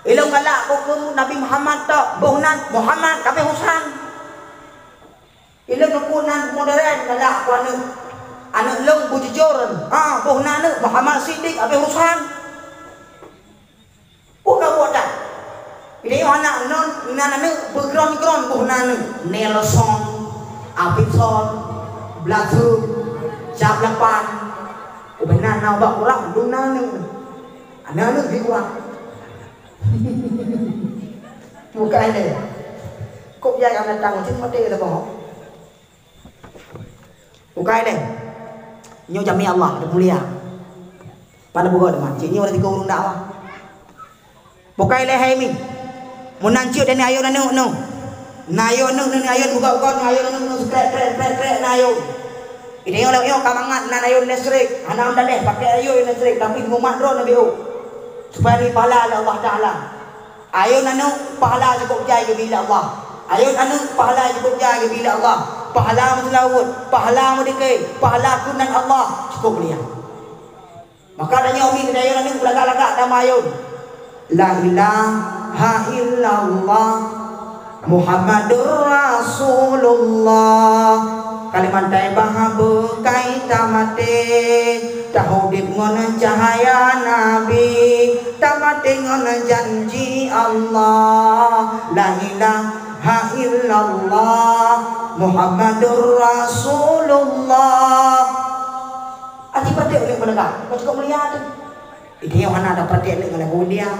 Ilôn galak keu Nabi Muhammad tok, boh nan Muhammad, tapi Husan. Ilôn keu nan modern galak keu aneuk. Aneuk lôn beujujur, ha, boh nan aneuk Muhammad Siddiq, tapi Husan. Peue ka buet that? Ilôn aneuk lôn, nan aneuk beugron-gron boh nan aneuk. Nelson, Apison, Blasem, Cap Lapan. Beuna na ubak kurang, dum na aneuk. Aneuk-aneuk di kurang. Bukai lé. Kok jai nyang datang, cit maté lé boh. Bukai lé. Nyoe jamé Allah, mulia. Pada buka teman, cit nyoe ada tiga ureueng dakwah. Bukai lé hai mi. Meunan cit dan ayôn aneuk nyoe. Na ayôn aneuk nyoe, ayôn buka-buka, na ayôn aneuk nyoe, krek, krek, krek, krek, na ayôn. Ini nyoe lewat nyoe ka mangat nan ayôn listrik. Hana meudaléh pakai ayôn listrik, tapi mumat droe nabi oh. Supaya ni pahala lé Allah Taala. Ayôn aneuk pahala cukup jai geubi lé Allah. Ayôn aneuk pahala cukup jai geubi lé Allah. Pahala meuseulaweuet, pahala meudike, pahala keunan Allah cukup mulia. Maka tanyoe mi keunayon aneuk beulagak-lagak tamayôn. La ilaha illallah Muhammadur Rasulullah. Kalimat Thaibah beukai tamaté, taudép ngon cahya Nabi, tamaté ngon janji Allah. La ilaha illallah Muhammadur Rasulullah. Aci peuretek ureueng peunegak, ka cukôp mulia teuh. Idéh nyoe hana tapeureutek lé ngon lagu India.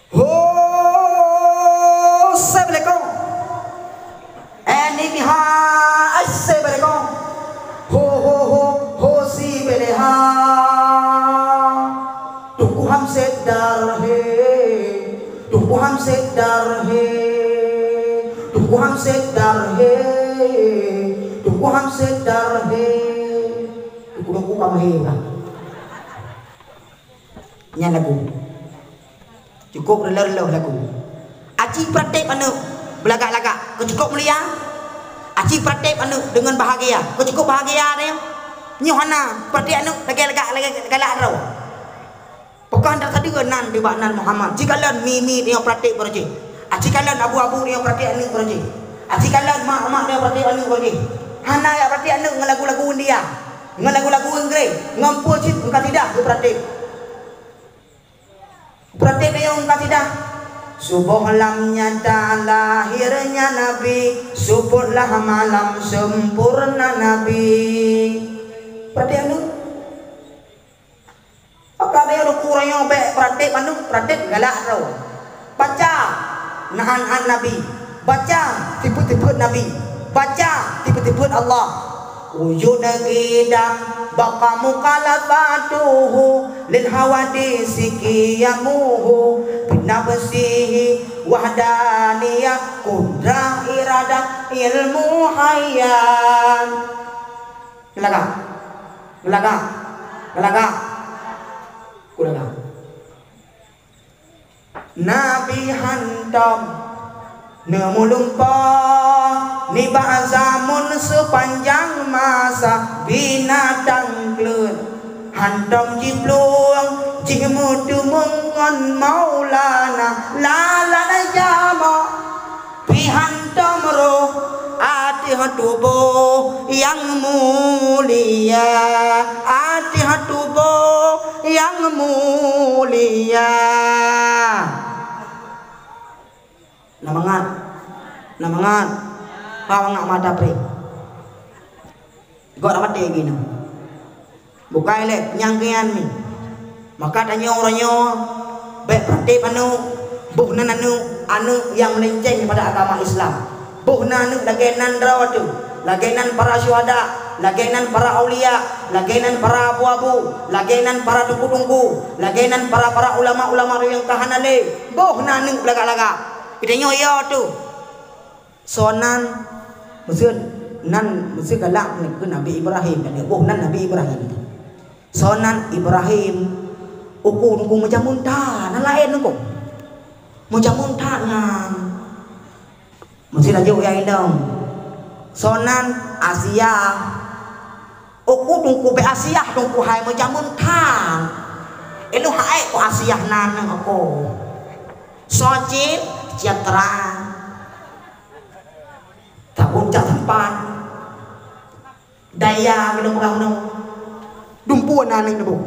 Ho, Assalamualaikum. Eh, ni ha, Assalamualaikum. Ho, ho, ho, ho, si beleha. Tuku ham sedar he. Tuku ham sedar he. Tuku ham sedar he. Tuku ham sedar he. Tuku-tuku ka mahé urang. Nyan lagu. Cukôp reuloh-reuloh lagu. Aci peuretek aneuk beulagak-lagak, keu cukôp mulia. Aci peuretek aneuk deungon bahagia, keu cukôp bahagia deh. Nyoe hana peuretek aneuk lagèe lagak, lagèe galak droe. Pakon tasadeue nan dibak nan Muhammad. Cikalon mi-mi nyoe peuretek beureuji. Aci kalon abu-abu nyoe peuretek aneuk beureuji. Aci kalon mak-mak nyoe peuretek aneuk beureuji. Hana jak peuretek aneuk ngon lagu-lagu India, ngon lagu-lagu Inggris, ngon peue cit meukasideh geupeuretek. Peuretek nyoe meukasideh. Suboh lam nyata lahirnya Nabi, suputlah malam sempurna Nabi. Peuretek aneuk. Maka meunyoe Teungku Rayeuk bèk peuretek mandum, peuretek galak droe. Baca nan-nan Nabi, baca sifeuet-sifeuet Nabi, baca sifeuet-sifeuet Allah. Wujud qidam baqa mukhalafatuhu lil hawaditsi qiyamuhu bi nafsihi wahdaniyah qudrah iradah ilmu hayat. Lagak. Lagak. Lagak. Ku lagak. Nabi hantom neumeulimpah nibak zamun seupanjang masa binatang kleuet. Hantom jiplueng jih meuteumeung ngon Maulana lalan jamoe. Pih hantom roh ateueh tuboh nyang mulia, ateueh tuboh nyang mulia. Na mangat, na mangat. Ka mangat mata preh. Gok na maté geuh nyoe. Bukai lé nyang keuyan nyoe. Maka tanyoe uroe nyoe bèk peuretek aneuk, boh nan aneuk, aneuk nyang meulinceng pada agama Islam. Boh nan aneuk lagèe nan droe teuh, lagèe nan para syuhada, lagèe nan para aulia, lagèe nan para abu-abu, lagèe nan para teungku-teungku, lagèe nan para-para ulama-ulama nyang ka hana lé. Boh nan aneuk lagak-lagak. Geutanyoe yo teuh. Soe nan? Meuseu nan, meuseu galak nibak Nabi Ibrahim, dan boh nan Nabi Ibrahim. Soe nan Ibrahim? Uku nungku meujameun that, na laén nungku. Meujameun that nyan. Meuseu laju ya inong. Soe nan? Asia. Uku nungku bèk Asia nungku hai meujameun that. Elu hai ku Asia nan nungku. Soe cit? Citra. Taboh cak sempat. Daya keuneuk peugah meunoe. Dumpeue na aneuk neuboh.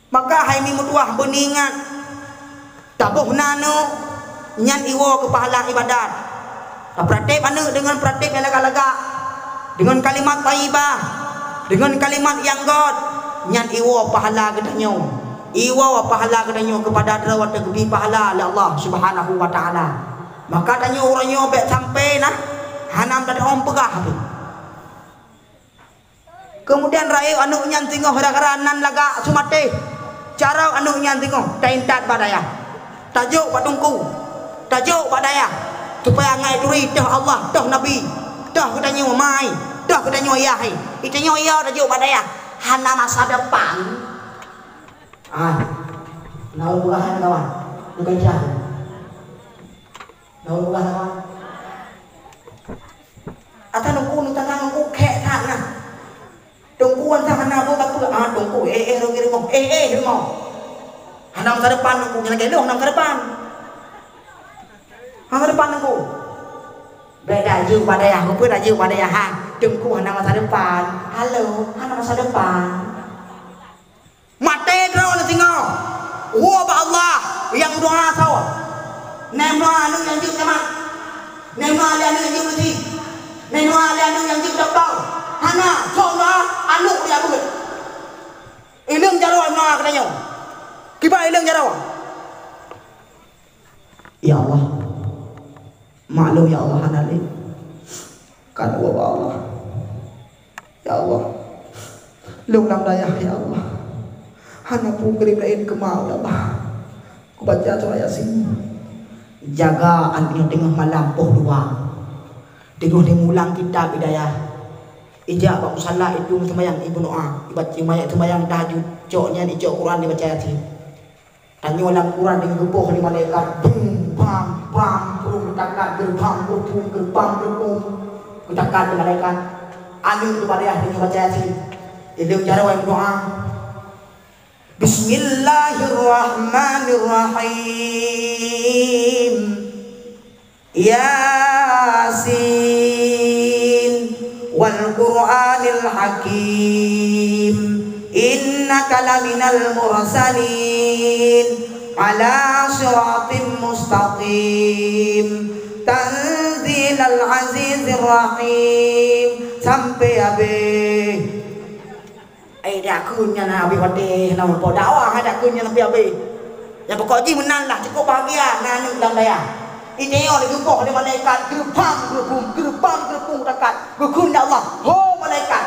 Maka hai mi meutuah beuningat. Taboh na aneuk nyan iwoe keu pahala ibadat. Tapeuratéb aneuk deungon peuratéb nyang lagak-lagak. Deungon kalimat thayyibah. Deungon kalimat nyang göt, nyan iwoe pahala geutanyoe. Iwoe pahala geutanyoe keupada droe watée geubri pahala lé Allah Subhanahu wa Ta'ala. Maka tanyoe uroe nyoe bék sampoe na hana meudadak peugah pih. Keumudian rayeuk aneuëk nyan singoh gara-gara nan lagak seumatéh. Cara aneuëk nyan singoh taintat bak dayah. Tajok bak teungku. Tajok bak dayah. Supaya ngai turi toh Allah, toh Nabi, toh geutanyoe mai, toh geutanyoe yah. Itanyoe ya tajok bak dayah. Hana masa depan. Ah, na ureuëng peugah kawan. Bukan syah. Na ureuëng peugah kawan. Ata nungku nutang nungku kek that nah. Tungku wan hana bu tak ah tungku eh eh rong rumoh eh eh rumoh. Hana masa depan nungku nyang lagée lôn hana masa depan. Hana masa depan nungku. Beda ju pada ya, apa dah ju pada ya ha. Tungku hana masa depan. Halo, hana masa depan. Maté droe na singoh. Woe bak Allah nyang doa soe. Nai meudoa aneuëk nyang jeuet jamat. Nai meudoa lé aneuëk nyang jeuet polisi. Nai meudoa lé aneuëk nyang jeuet doktor. Hana, soe meudoa aneuëk dia beuet. Ileueng jaroe meudoa keu tanyoe. Kiban ileueng jaroe. Ya Allah. Maklum ya Allah hana lé. Kan Allah Allah. Ya Allah. Lôn lam dayah ya Allah. Hana peue keureubeuen keumau ya Allah. Kubaca surah Yasin. Jaga aneuëk nyoe teungoh malam poh dua. Teungoh lé mulang kitab Hidayah. Ijak bak musala itu seumayang ibu doa. Ibaca seumayang tahajud. Cok nyan icok Quran dibaca Yasin. Tanyoe lam Quran di geuboh lé malaikat, bum, bam, bam, brum, geutakad, gerbang, gerbum, gerbang, gerbum. Geutakad lé malaikat. Aneuëk tu pada nyoe baca Yasin. Ileueng jaroe meudoa. Bismillahirrahmanirrahim. Yasin wal Qur'anil Hakim, innaka laminal mursalin ala siratim mustaqim, tanzilal azizir rahim, sampai habis. Eh, dak kheun nyan habéh watée na meupo dakwah, dak kheun nyan habéh-habéh. Nyang pokok jih meunan lah, cukup bahagia na aneuëk lam dayah. Itanyoe lé geuboh lé malaikat, geureumpang, geureumpung, geureumpang, geureumpung takat. Geukheun lé Allah, "Ho malaikat."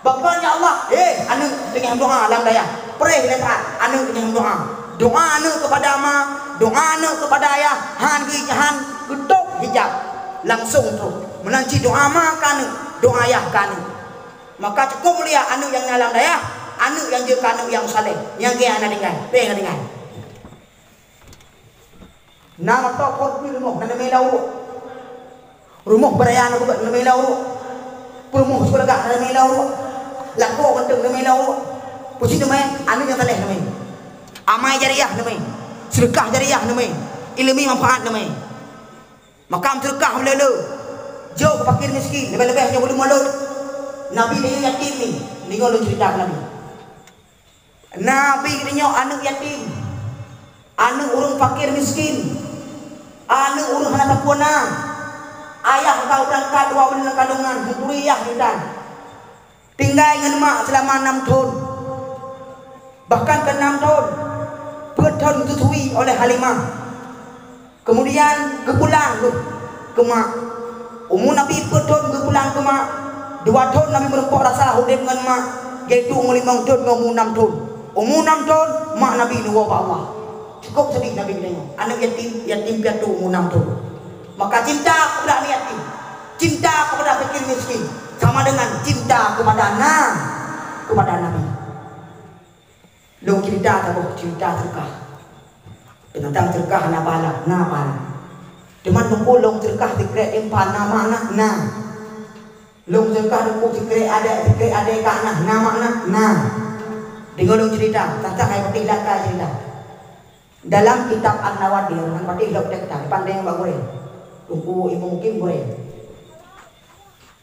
Ban kheun lé Allah, "Eh, aneuëk teungoh meudoa lam dayah." Preh lé that, aneuëk teungoh meudoa. Doa aneuëk keupada ma, doa aneuëk keupada ayah, han geu-, han geutôb hijab. Langsung troh. Meunan cit doa ma keu aneuëk, doa ayah keu aneuëk. Maka cukup mulia aneuëk nyang na lam dayah, aneuëk nyang jeuet keu aneuëk nyang saleh, nyang gét hana tinggai, péng hana tinggai. Na mantong kon pih rumoh, na neumé lam uruek. Rumoh beuraya na geubat neumé lam uruek. Peurumoh seukeulagak na neumé lam uruek. Lakoe mantong neumé lam uruek. Peue cit neumé, aneuëk nyang saleh neumé. Amai jariah neumé. Seudeukah jariah neumé. Ileumi manfaat neumé. Maka meuseudeukah meulé-lé, jok keu fakir miskin, leubeh-leubeh nyoe beudeungoe lôn. Nabi tanyoe yatim nyoe, deungoe lôn ceurita keu Nabi. Nabi geutanyoe aneuëk yatim, aneuëk ureuëng fakir miskin, aneuëk ureuëng hana sapeue na. Ayah ka beurangkat dua buleuen lam kandongan, meuturi yah nyan. Tinggai ngon mak seulama nam thon. Bahkan keu nam thon, peuet thon geususui oleh Halimah. Keumudian geupulang keu mak. Umu Nabi peuet thon geupulang keu mak. Dua thon Nabi meurumpok rasa udeb ngon mak, yaitu umu limong thon ngon umu nam thon. Umu nam thon, mak Nabi neuwoe bak Allah. Cukup sedih Nabi geutanyoe. Aneuëk yatim, yatim piatu umu nam thon. Maka cinta keupada aneuëk yatim, cinta keupada fakir miskin sama dengan cinta keupada na, keupada Nabi. Lôn ceurita saboh ceurita seudeukah. Teuntang seudeukah na pahala, na pahala. Teuma teungku lôn seudeukah sikrek timphan na makna, na. Lôn seudeukah teungku sikrek adek, sikrek adek ka na, na makna, na. Deungoe lôn ceurita, teuntang hai putih laka ceurita. Dalam kitab An-Nawadir, ngon patéh lok teuka, dipandeng bak gurée. Teungku Ibu Mukim gurée.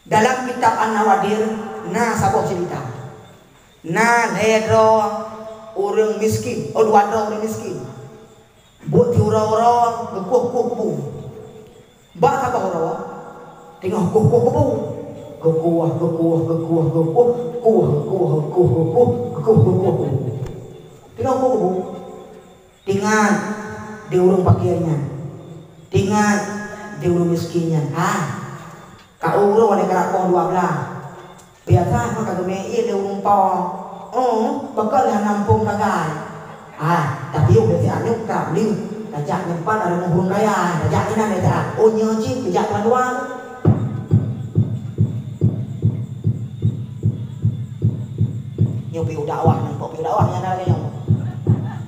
Dalam kitab An-Nawadir, na saboh ceurita. Na lhée droe ureuëng miskin, oh, dua droe ureuëng miskin. Buet siuroe-uroe geukueh-kueh kubu. Bak saboh uroe, teungoh kueh-kueh kubu. Geukueh, geukueh, geukueh, geukueh, kueh, kueh, kueh, kueh, kueh, geukueh, geukueh, geukueh. Teungoh kueh, kueh. Teuingat di ureuëng fakir nyan. Teuingat di ureuëng miskin nyan. Ha. Ka uroe lé karab boh dua blaih. Biasa mah ka geumé ié lé ureuëng po. Oh, pakon lé hana muphom sagai. Ah, tapi oh biasa anyueng ka beli. Tajak nyimpan ada ureuëng kaya, tajak inan lé tajak. Oh, nyoe cit kejak tuan dua. Nyoe piôh dakwah, nyoe piôh dakwah nyang ada lagée nyoe.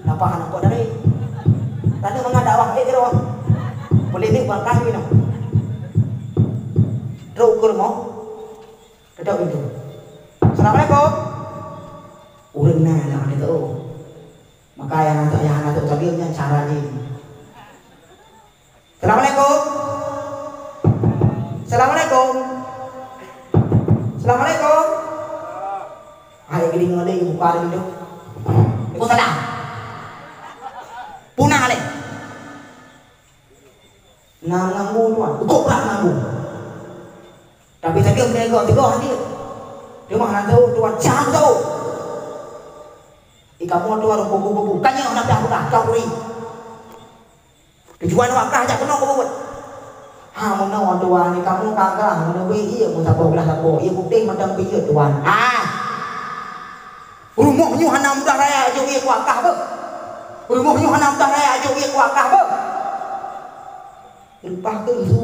Napa hana pot dari? Tadi mangat dakwah, eh, kira. Boleh ni buat kami nyoe. Trok ukur mo. Ketok pintu. Assalamualaikum. Ureuëng na lah ada tu. Maka yang anak yang anak tu tadi nyan cara jin. Assalamualaikum. Assalamualaikum. Assalamualaikum. Hai gini ngale buka pintu. Ikut salam. Punah leh. Na meungambu tuan, ukoe brat meungambu. Tapi sabe meunyoe tigoh, tigoh han jeuet. Teuma hana teuôt tuan, cam teuôt. Di kamoe tuan kubu-kubu, ka nyoe hana piah peugah, cok uri. Tujuan awak kah jak keunoe kubu buet. Ha, meunoe tuan, di kamoe ka kah, meunoe wéh ié meusaboh glah saboh, ié putéh mantong piyeuet tuan. Ah! Rumoh nyoe hana mudah raya jok ié kuakah beuh. Rumoh nyoe hana mudah raya jok ié kuakah beuh. Leupah keu su.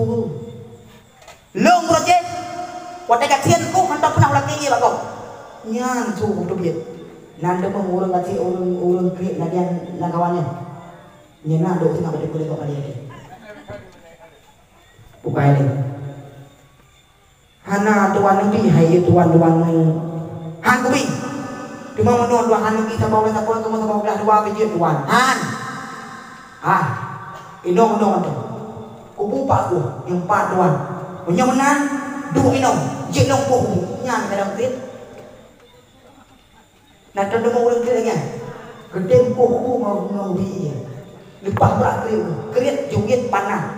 Lôn uroe jéh, watée gasien kôh hantom peunah ulakée ié bak gob. Nyan su teubiet. Nan teuma ureuëng gasien ureuëng, ureuëng kriet lagée lam kawan nyan. Nyan na dok singoh bak teungku lé gob kali. Bukai lé. Hana tuan neubi hai tuan-tuan nyoe. Han kubi. Teuma meunyoe tuan han neubi saboh blah saboh, teuma saboh blah dua beujeuet tuan. Han. Ah. Inong-inong tu. Kubu pak ku, nyang pat tuan. Meunyoe meunan, duek inong. Jeuet lôn kubu. Nyan kadang sit. Na teudeungoe ureuëng kriet nyan, geutem poh bu ngon, ngon bi ié. Leupah brat kriet, kriet jeuet panas.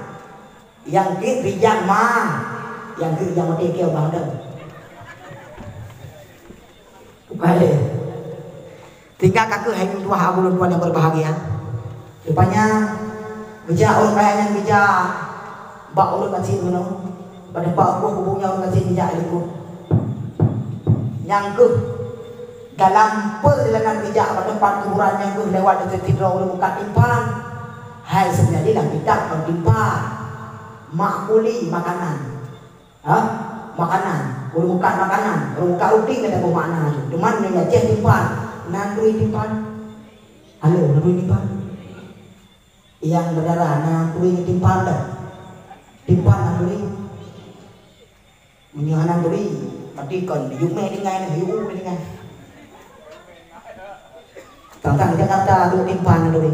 Nyang kriet rijang ma, nyang kriet rijang maté keu bang deuh. Bukai lé. Tinggai ka keuh hai tuha ulôn tuan nyang berbahagia. Rupanya, geujak ureuëng kaya nyan geujak bak ureuëng gasien meunoe, bak teumpat kubu nyang ureuëng gasien geujak likot. Nyang keuh dalam peurjalanan geujak bak teumpat kuburan nyang keuh lewat di sidroe ureuëng buka timphan. Hai sebenarnya lah kitab kon timphan. Makuli makanan. Ha? Makanan. Ureuëng buka makanan. Ureuëng buka ruti kata makna tu. Cuman nyang Aceh timphan. Nan turi timphan. Halo, nan turi timphan. Nyang berdarah na turi timphan dah. Timphan na turi. Meunyoe hana turi, pati kon yumeh tinggai na, yu tinggai. Tang-tang Jakarta tu timphan na turi.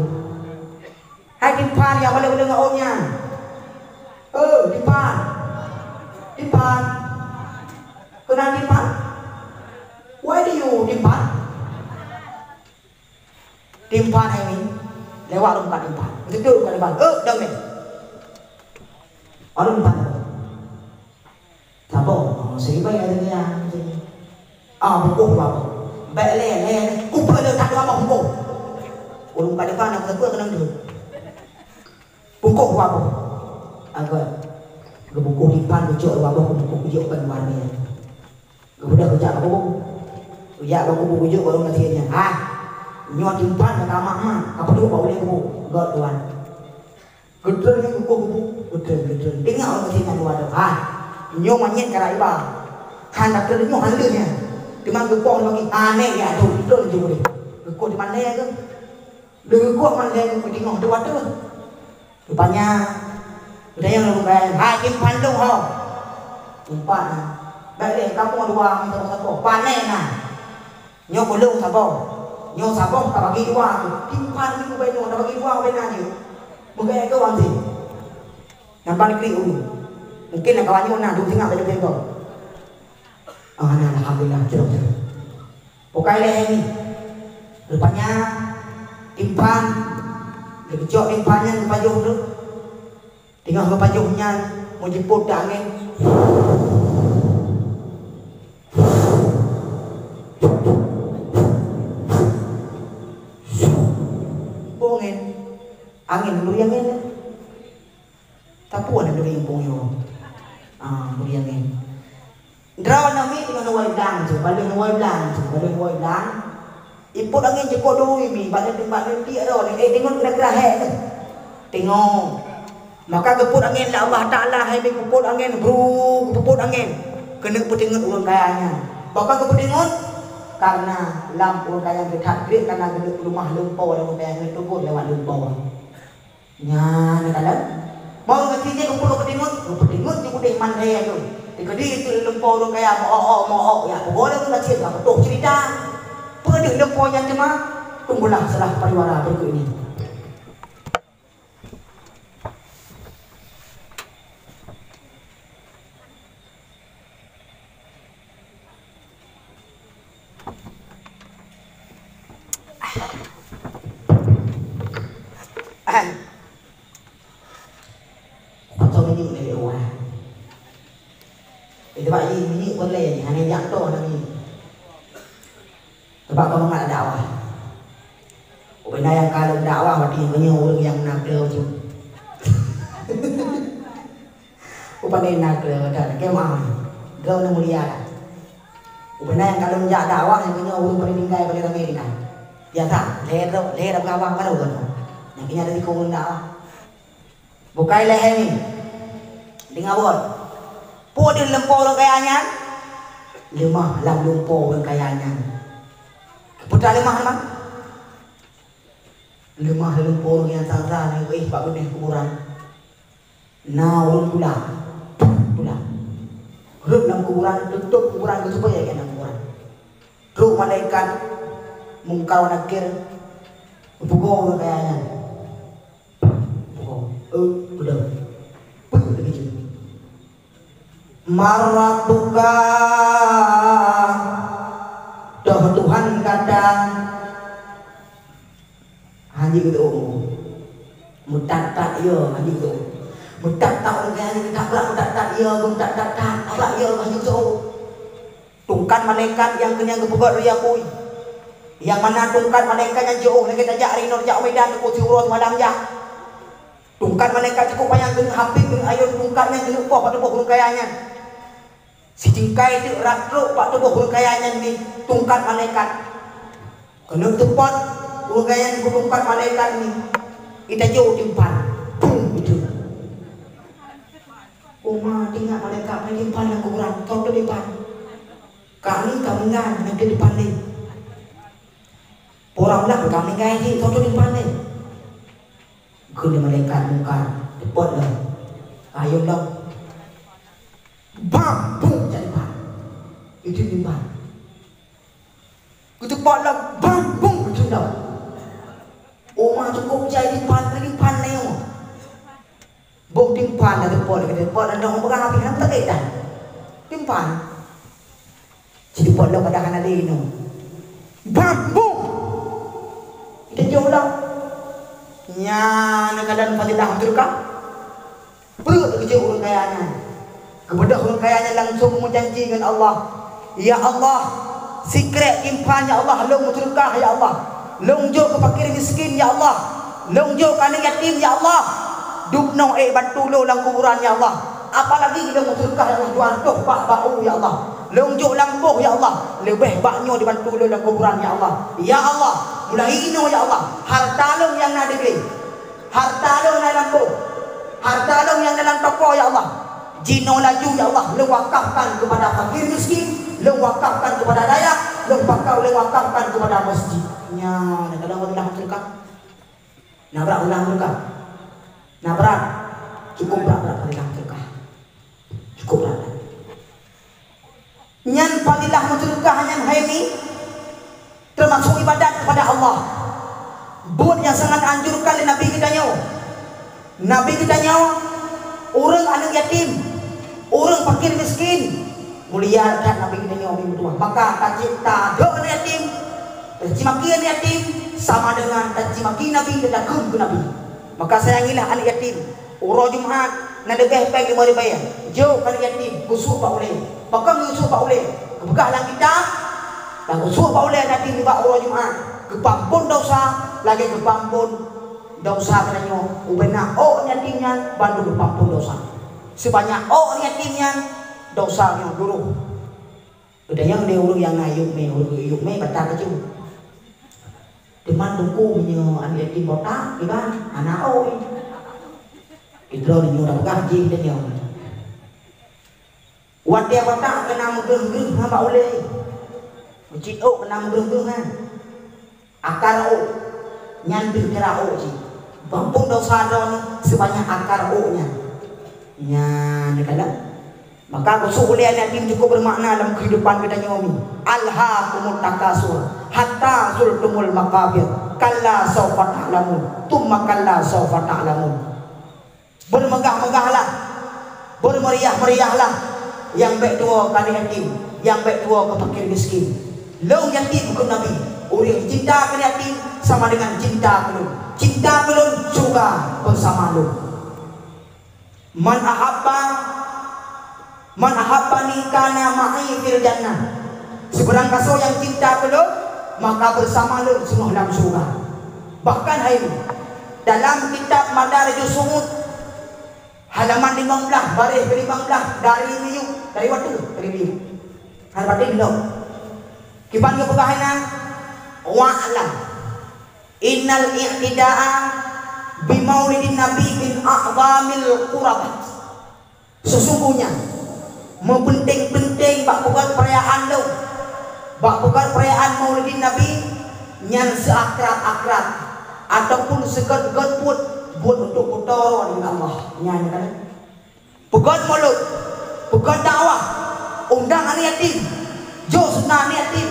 Hai timphan nyang paléng uleng ngon nyan. Oh, timphan. Timphan. Keunan timphan. Why do you timphan? Timphan hai ni, lewat ureuëng buka timphan. Beutôi buka timphan. Eh, dong deh. Ureuëng buka timphan. Saboh, oh, siribèe ada dia. Ah, bungkôh dua boh. Bèk lé, lé, lé. Kupeue le that dua boh bungkôh. Ureuëng buka timphan nak beutôi keunan tu. Bungkôh dua boh. Agak. Geubungkôh timphan geucok dua boh, geubungkôh geucok keu luar dia. Geubeudôh geujak bak kubu. Geujak bak kubu geujok barô gasien nyan. Ah, nyoe timphan ka tamah-mah, ka peuduek bak ulèe kubu. Göt tuan. Geutreun nyan geukueh kubu, geutreun, geutreun. Teungoh ureuëng gasien nyan dua tu. Ah, nyoe manyét ka raya iba. Han ka treun nyoe han lheueh nyan. Teuma geupoh lagi. Ah, nèk nyan tu, treun ju ulèe. Geukueh di malèe geuh. Lheueh geukueh malèe geuh geutingoh dua tu. Rupanya, geutanyoe lôn kheun, "Hai, timphan lôn ho?" Timphan. Bèk lé, kamoe dua meusaboh-saboh. Pané na. Nyoe keu lôn saboh. Nyoe saboh tabagi dua tu. Timphan nyoe ubé nyoe tabagi dua ubé na jeuet. Meugaya keu wan sih. Nampak diklik ulu. Mungkin nak kawan nyoe na, dua singa bèk lé bengkok. Ah, na, alhamdulillah, jeuet, jeuet. Pokai lé hai ni. Rupanya, timphan, geupeucok timphan nyan geupajoh tu. Teungoh geupajoh nyan, meujipot dak angén. Angén, bri angén. Tapuan bri impung yo. Ah, bri angén. Droeneuh miet teungoh neuwoe blang tu, baloh neuwoe blang tu, baloh neuwoe blang. Ipot angén jipot dui mi, bak neu, bak neu tiek droeneuh, eh, teungoh keuneuk geurahek neu. Teungoh. Maka geupot angén lé Allah Taala, hai mi, geupot angén, bru, geupot angén. Keuneuk peuteungeut ureueng kaya nyan. Pakon geupeuteungeut? Karena lam ureueng kaya nyan that kriet, karena geuneuk peuleumah lumpo lam ureueng kaya nyan, teugon lewat lumpo. Nyan kalon. Bang ngon sijeuek geupeuruek peutingot, geupeutingot di udeh mandé tu. Dikeudi itu lumpo ureueng kaya, meu'ok-ok, meu'ok-ok, ya, peugoe lé ureueng gasien, ka putôh cerita. Peue deuh lumpo nyan teuma? Tunggulah setelah pariwara berikut ini. Kuto minyeuk dari luwa. Itu bak jih minyeuk boleh, hana jak toh lagi. Sebab kamoe mangat dakwah. Ubena nyang ka lôn dakwah, berarti meunyoe ureueng nyang na keue tu. Upami na keue that, keu meu'ah. Droeneuh mulia that. Ubena nyang ka lôn jak dakwah, nyang meunyoe ureueng paling tinggai, paling ramé tinggai. Biasa, lhèe droe, lhèe droe kawan baru kan. Nyang keunya dari ureueng dakwah. Bukai lé hai mi. Deungoe buet. Peue deuh lumpo ureueng kaya nyan? Leumah lam lumpo ureueng kaya nyan. Peue leumah, leumah? Leumah lam lumpo ureueng nyang sangsa nyan, eh, bak binéh kuburan. Na ureueng tula. Tula. Rhot lam kuburan, tutôp kuburan, geuteupeue lam kuburan. Trok malaikat Mungkar wa Nakir, geupeugah ureueng kaya nyan. Oh, eh, udah. Peue lagèe nyan? Man rabbuka? Toh Tuhan gata? Hana geutôh. Meutat-tat, ya, hana geutôh. Meutat-tat ureueng kaya nyan, meutat-tat, meutat-tat, ya, meutat-tat, tat, abak, ya, hana geutôh. Tungkat malaikat nyang keuneuk geupeugöt raya apui. Nyang mana tungkat malaikat nyan jiôh lagèe tajak inoe jak u Medan, teupeu siuroe simalam jak. Tungkat malaikat cukôp panyang, keuneuk hapéh, keuneuk ayôn tungkat nyan, keuneuk poh bak tuboh ureueng kaya nyan. Sijingkai teuk rab trok bak tuboh ureueng kaya nyan di tungkat malaikat. Keuneuk teupot ureueng kaya nyan, beutungkat malaikat nyan, itajo timphan. Bum, itu. Uma teuingat malaikat, "Pai timphan lam kuburan, soe teuh timphan?" "Kami ka meuninggai, nyan teuh timphan lé." "Ureueng blang ka meuninggai jih, soe teuh timphan lé?" Geukheun lé malaikat Mungkar, "Teupot lom. Ayôn lom." Bam! Bum! Jak timphan. Itu timphan. Geuteupot lom, bang, bung, geucundong. Uma cukôp jai timphan, timphan na nyoe. Bung timphan na teupot, geuteupot na dong peugah habéh, hana teuék dah. Timphan. Siteupot lom padahai hana lé nyoe. Bang, bung. Geucundong. Nyan na kalon fadilah meuteuka. Breuek geujok ureueng kaya nyan. Geubeudôh ureueng kaya nyan langsông meujanji ngon Allah, "Ya Allah, sikrék timphan, ya Allah, lôn meuseudeukah, ya Allah. Lôn jok keu fakir miskin, ya Allah. Lôn jok keu aneuk yatim, ya Allah. Dubnoe ék bantu lôn lam kuburan, ya Allah. Apalagi lôn meuseudeukah, ya Allah, dua reutôh bak bak u, ya Allah. Lôn jok lam boh, ya Allah. Leubeh bak nyoe dibantu lôn lam kuburan, ya Allah. Ya Allah, mulai inoe, ya Allah, hareuta lôn nyang na di glé." Hareuta lôn na lam boh, hareuta lôn nyang na lam toko, ya Allah, jinoe laju, ya Allah, lôn wakafkan keupada fakir miskin, lôn wakafkan keupada dayah, lôn pakau, lôn wakafkan keupada masjid. Nyan, na dalam Allah teuka. Na brat Allah teuka. Na brat. Cukôp brat, brat Allah teuka. Cukôp brat. Nyan fadilah meuseudeukah nyan, hai mi, teumasok ibadat keupada Allah. Buet nyang sangat anjurkan lé Nabi geutanyoe. Nabi geutanyoe, ureueng aneuk yatim, ureueng fakir miskin, mulia that Nabi geutanyoe, mi meutuah. Maka tacit tadok aneuk yatim, tacimaki aneuk yatim, sama dengan tacimaki Nabi dan takheun keu Nabi. Maka sayangilah aneuk yatim. Uroe Jumat na leubeh péng limong ribèe. Jok keu aneuk yatim, geusuek bak ulèe. Pakon geusuek bak ulèe? Geupeugah lam kitab, dan geusuek bak ulèe aneuk yatim nibak uroe Jumat, geupeuampôn desya lagèe geupeuampôn Desya geutanyoe ubena ôk yatim nyan bandum geupeuampon desya. Sibanyak ôk yatim nyan, desya nyoe duroh. Geutanyoe deh ureuëng nyang na yub mé, ureuëng yub mé bata keujeuet. Teuma teungku meunyoe aneuk yatim botak, kiban, hana ôk. Keudroe nyoe dah peugah jih geutanyoe. Watée botak keunan meugreuh-greuh ngon bak ulée. Meucit ôk keunan meugreuh-greuh nyan. Akar ôk, nyan deuh cara ôk jih. Beuampon desya droeneuh sibanyak akar ôk nyan. Nyan, neukalon. Maka geusu ulée aneuk yatim cukup beumakna lam keuhidupan geutanyoe nyoe. Alhaakumut takatsur hatta zurtumul maqabir. Kalla saufa ta'lamun. Tsumma kalla saufa ta'lamun. Beumeugah-meugahlah, beumeriah-meriahlah, nyang bék tuwoe keu aneuk yatim, nyang bék tuwoe keu fakir miskin. Lôn yatim kheun Nabi, ureuëng cinta keu yatim sama dengan cinta keu lôn. Cinta keu lôn syeuruga beusama lôn. Man ahabba Man ahabbani kana ma'i fil jannah. Sibarang gasoe nyang cinta keu lôn, maka beusama lôn singoh lam syeuruga. Bahkan hai dalam kitab Madarijus Su'ud, halaman limong blaih, baréh keu limong blaih, dari miyueb, dari watée, dari miyueb. Hana patéh lom. Kiban geupeugah inan, wa'lam. Innal i'tida'a bi maulidin nabi min a'zamil qurbat. Sesungguhnya, meupeunténg-peunténg bak peugét peurayaan lôn, bak peugét peurayaan maulidin nabi, nyan seuakrab-akrab ataupun seugét-gét buet, buet untuk peutoe droe deungon Allah. Nyan kan? Peugét mulod, peugét dakwah, undang aneuk yatim, jok sunat aneuk yatim,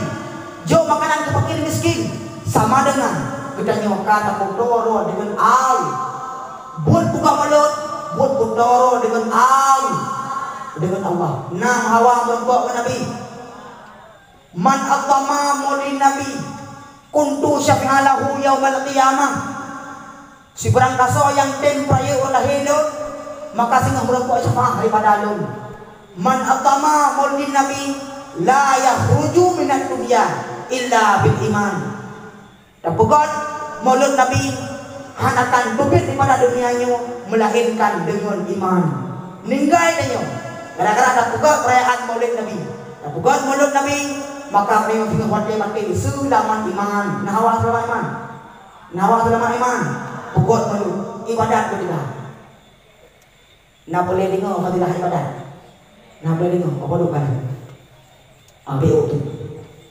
jok makanan keu fakir miskin, sama dengan geutanyoe ka tapeutoe droe deungon Allah. Buet peugét mulod, buet peutoe droe deungon Allah, deungon Allah. Nam hawa meurumpok ngon Nabi. Man azzama maulidin nabi, kuntu syafi'a lahu yaumal qiyamah. Sibarang gasoe nyang tem peurayaan lahé lôn, maka singoh meurumpok syafa'ah daripada lôn. Man azzama maulidin nabi, la yakhruju minad dunya illa bil iman. Tapeugét mulod Nabi hana akan teubiet daripada dunia nyoe meulainkan deungon iman. Ninggai tanyoe gara-gara tapeugét peurayaan maulid Nabi. Tapeugét mulod Nabi, maka meunyoe singoh watée maté seulamat iman. Na hawa seulamat iman? Na hawa seulamat iman? Peugét mulod, ibadat beuteuga. Na peureulée deungoe fadilah ibadat? Na peureulée deungoe? Apa duka ni? Abéh tu.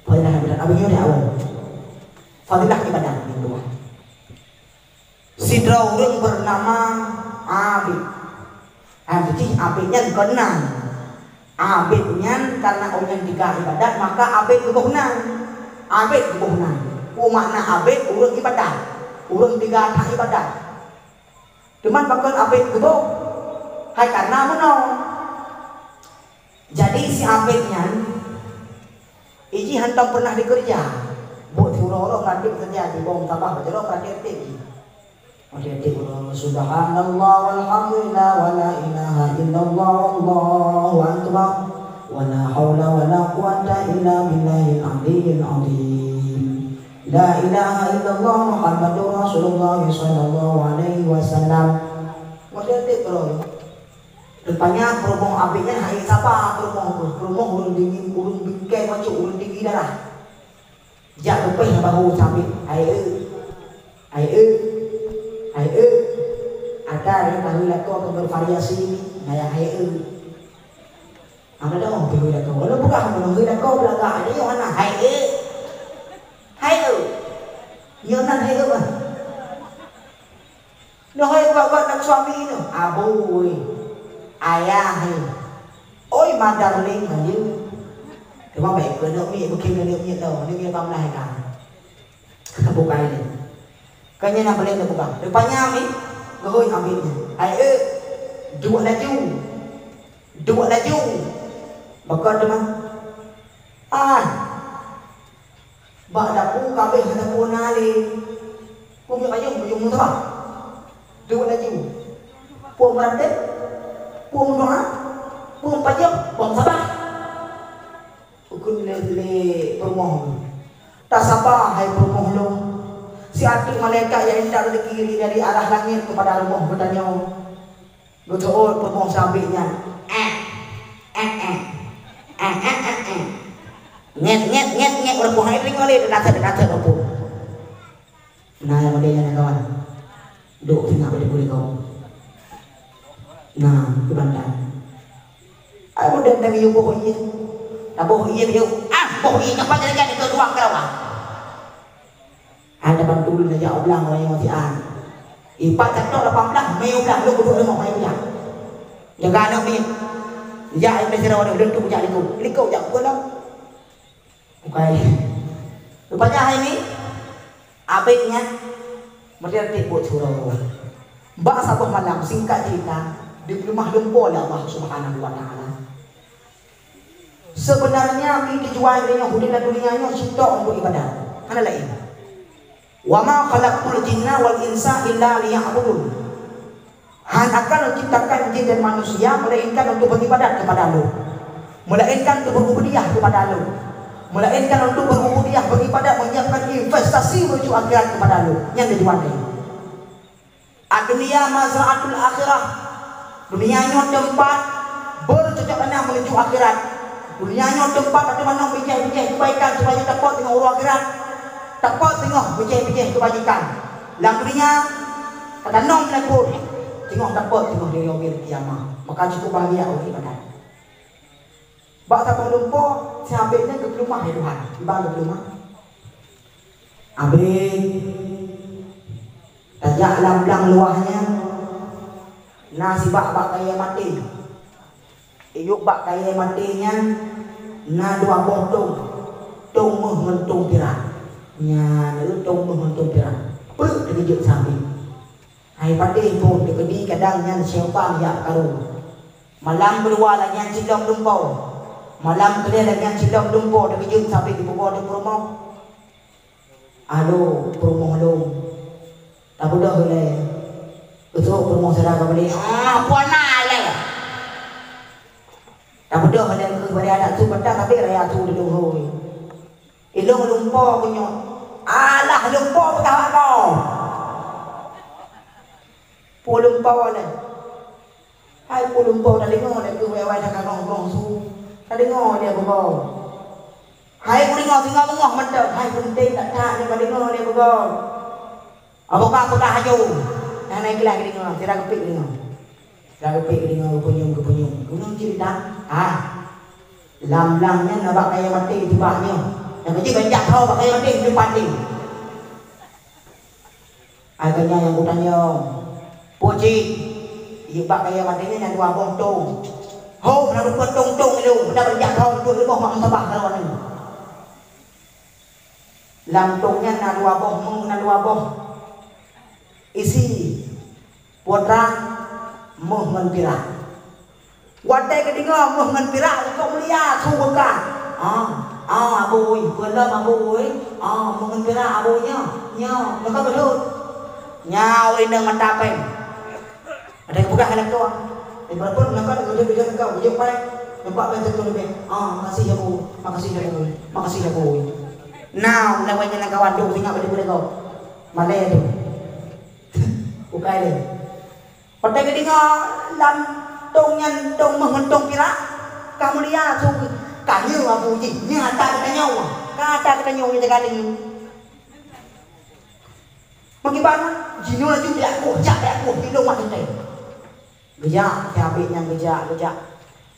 Fadilah ibadat. Abéh nyoe dah awai. Fadilah ibadat ni dua. Sidroe ureuëng bernama Abid. Ah, jadi Abid nyan kon nan. Abid nyan karena ureuëng nyang teuga ibadat, maka Abid geuboh nan. Abid geuboh nan. Peue makna Abid? Ureuëng ibadat. Ureuëng teuga that ibadat. Teuma pakon Abid geuboh? Hai karena meunoe. Jadi si Abid nyan, iji hantom pernah dikeureuja. Buet siuroe-uroe meuratéb keureuja jih, bong tabah bak jaroe meuratéb-ratéb jih. Meuratéb-ratéb uroe, subhanallah walhamdulillah wala ilaha illallah wallahu akbar. Wala haula wala quwwata illa billahil aliyyil azim. La ilaha illallah Muhammadur Rasulullah sallallahu alaihi wasallam. Model dek bro. Rupanya peurumoh Abid nyan hai saba peurumoh tu. Peurumoh ureueng dingin, ureueng bingkai macam ureueng tinggi darah. Jak leupeh bahu Abid, hai eu. Hai eu. Hai eu. Ada yang tahu lakoe bervariasi ni, ngaya hai eu. Ada dah orang pergi lakoe. Kalau bukan orang pergi lakoe belagak, ada yang mana hai eu. Hai eu. Nyoe nan hai eu kan. Nyoe hai buat-buat nak suami nyoe. Abu weh. Ayah hai. Oi my darling hai eu. Cuma baik kena mi, bukan kena mi tau. Ni dia pamlah kan. Bukai ni. Kanya nak boleh bukan. Rupanya mi, gehoi Abid ni. Hai eu. Dua laju. Dua laju. Baka teman. Ah. Bak dapu ka abéh hana puna lé. Peue miyueb ayong, ayong meusaboh. Deuek laju. Peue meuratéb, peue meudoa, peue meupajôh, peue meusaboh. Ukun lé, lé peurumoh. Tasaba hai peurumoh lôn. Siat teuk malaikat nyang intat dari kiri dari arah langét keupada rumoh geutanyoe. Geuseuôt peurumoh sabé nyan. Eh, eh, eh. Eh, eh, eh, eh. Ngét, ngét, ngét, ngét, ureueng poh hai ring oleh, dasar, dasar ureueng poh. Nah, nyang model nyan kawan. Duek singoh bak teungku likot. Nah, keu bantai. Ai model nyang yue boh ié. Nah, boh ié yue. Ah, boh ié nyoe pajan lagèe nyan keu duang keurawa. Ada bantu lôn jak u blang orang yang masih an. Ipat catok lapan belas, mei u blang, lôn kuduek leumoh mei u blang. Jaga aneuk miet. Jak, eh, sidroe aneuk lôn tu jak likot. Likot jak pukul enam. Bukai. Rupanya hai ni, abéh nyan, meudeh tik buet surau. Bak saboh malam, singkat cerita, dipeuleumah lumpoe lé Allah Subhanahu wa Taala. Sebenarnya, tujuan geutanyoe udép lam dunia nyoe cit tok untuk ibadat. Hana laén. "Wa ma khalaqtul jinna wal insa illa liya'budun." Hana akan ciptakan jin dan manusia melainkan untuk beribadat kepada Lôn. Melainkan untuk berubudiyah kepada Lôn. Melainkan untuk berubudiyah, beribadat, menyiapkan investasi menuju akhirat kepada Lôn. Nyan tujuan dia. Ad-dunya mazra'atul akhirah. Dunia nyoe teumpat beucocok tanam menuju akhirat. Dunia nyoe teumpat ateueh manoe bijéh-bijéh keubaikan supaya tapot teungoh uroe akhirat. Tapot teungoh bijéh-bijéh keubajikan. Lam dunia, tatanom lé buet, teungoh tapot teungoh di yaumil qiyamah. Maka cukup bahagia ureueng ibadat. Bak saboh lumpoe, si Abéh nyan geupeuleumah lé Tuhan. Iban geupeuleumah. Abéh, tajak lam blang luwah nyan, na sibak bak kayèe maté. Iyup bak kayèe maté nyan, na dua boh tông. Tông méuh ngon tông pirak. Nyan, tông méuh ngon tông pirak. Peue teukeujot si Abéh. Hai patéh phôn teukeudi kadang nyan siumpang jak karu. Malam keudua lagèe nyan cit lom lumpoe. Malam keulhèe lagèe nyan cit lom lumpoe, teukeujot si Abéh geupeugah di peurumoh. Alo, peurumoh lôn. Tabeudôh lé. Geuseuôt peurumoh syedara ka balek. Ah, peue na lé. Tabeudôh lé keu bari adat su bata, tapi raya su di lôn hôi. Ilôn lumpoe keu nyoe. Alah, lumpoe peugah bak gob. Peue lumpoe lé. Hai peue lumpoe, tadeungoe lé keu wai-wai takalon-kalon su. Tadeungoe lé beugoe. Hai kudeungoe singoh beungoh mantong. Hai peunteng that-that nyoe tadeungoe lé beugoe. Abu ka peugah laju. Nyang na ikhlas geudeungoe, sira geupék geudeungoe. Sira geupék geudeungoe, geupeunyum, geupeunyum. Gunong cerita. Ah. Lam blang nyan na bak kayèe maté tibak nyoe. Nyang keujieb ban jak tho bak kayèe maté, teupat lé. Ai keu nyan nyang kutanyong, peue cit? Iyup bak kayèe maté nyan na dua boh tông. Ho, na rupa tông-tông ilôn, na ban jak tho dua leumoh mak meusaboh kawan nyoe. Lam tông nyan na dua boh méuh, na dua boh isi. Putra méuh ngon pirak. Watèe geudeungoe méuh ngon pirak, kok mulia su geuka. Ah, ah, Abu, peue lom Abu, ah, méuh ngon pirak Abu nyoe. Nyoe, meuka beudôh. Nyoe inong mata péng. Ada yang peugah dalam tu. Ibarat pun nampak ujung-ujung kau, ujung pai. Nampak kan tu lebih. Ah, makasih ya Bu. Makasih ya Bu. Makasih ya Bu. Nah, lawan nyan kawan tu, tinggal pada boleh kau. Malai tu. Bukai lé. Watèe geudeungoe lam tông nyan tông méuh ngon tông pirak, ka mulia su ka nyoe Abu jih, nyoe ata geutanyoe, ka ata geutanyoe nyang jaga lé nyoe. Meukiban jinoe laju jak kueh, jak kueh, ilôn mak teuntèe. Geujak, si Abéh nyan geujak, geujak.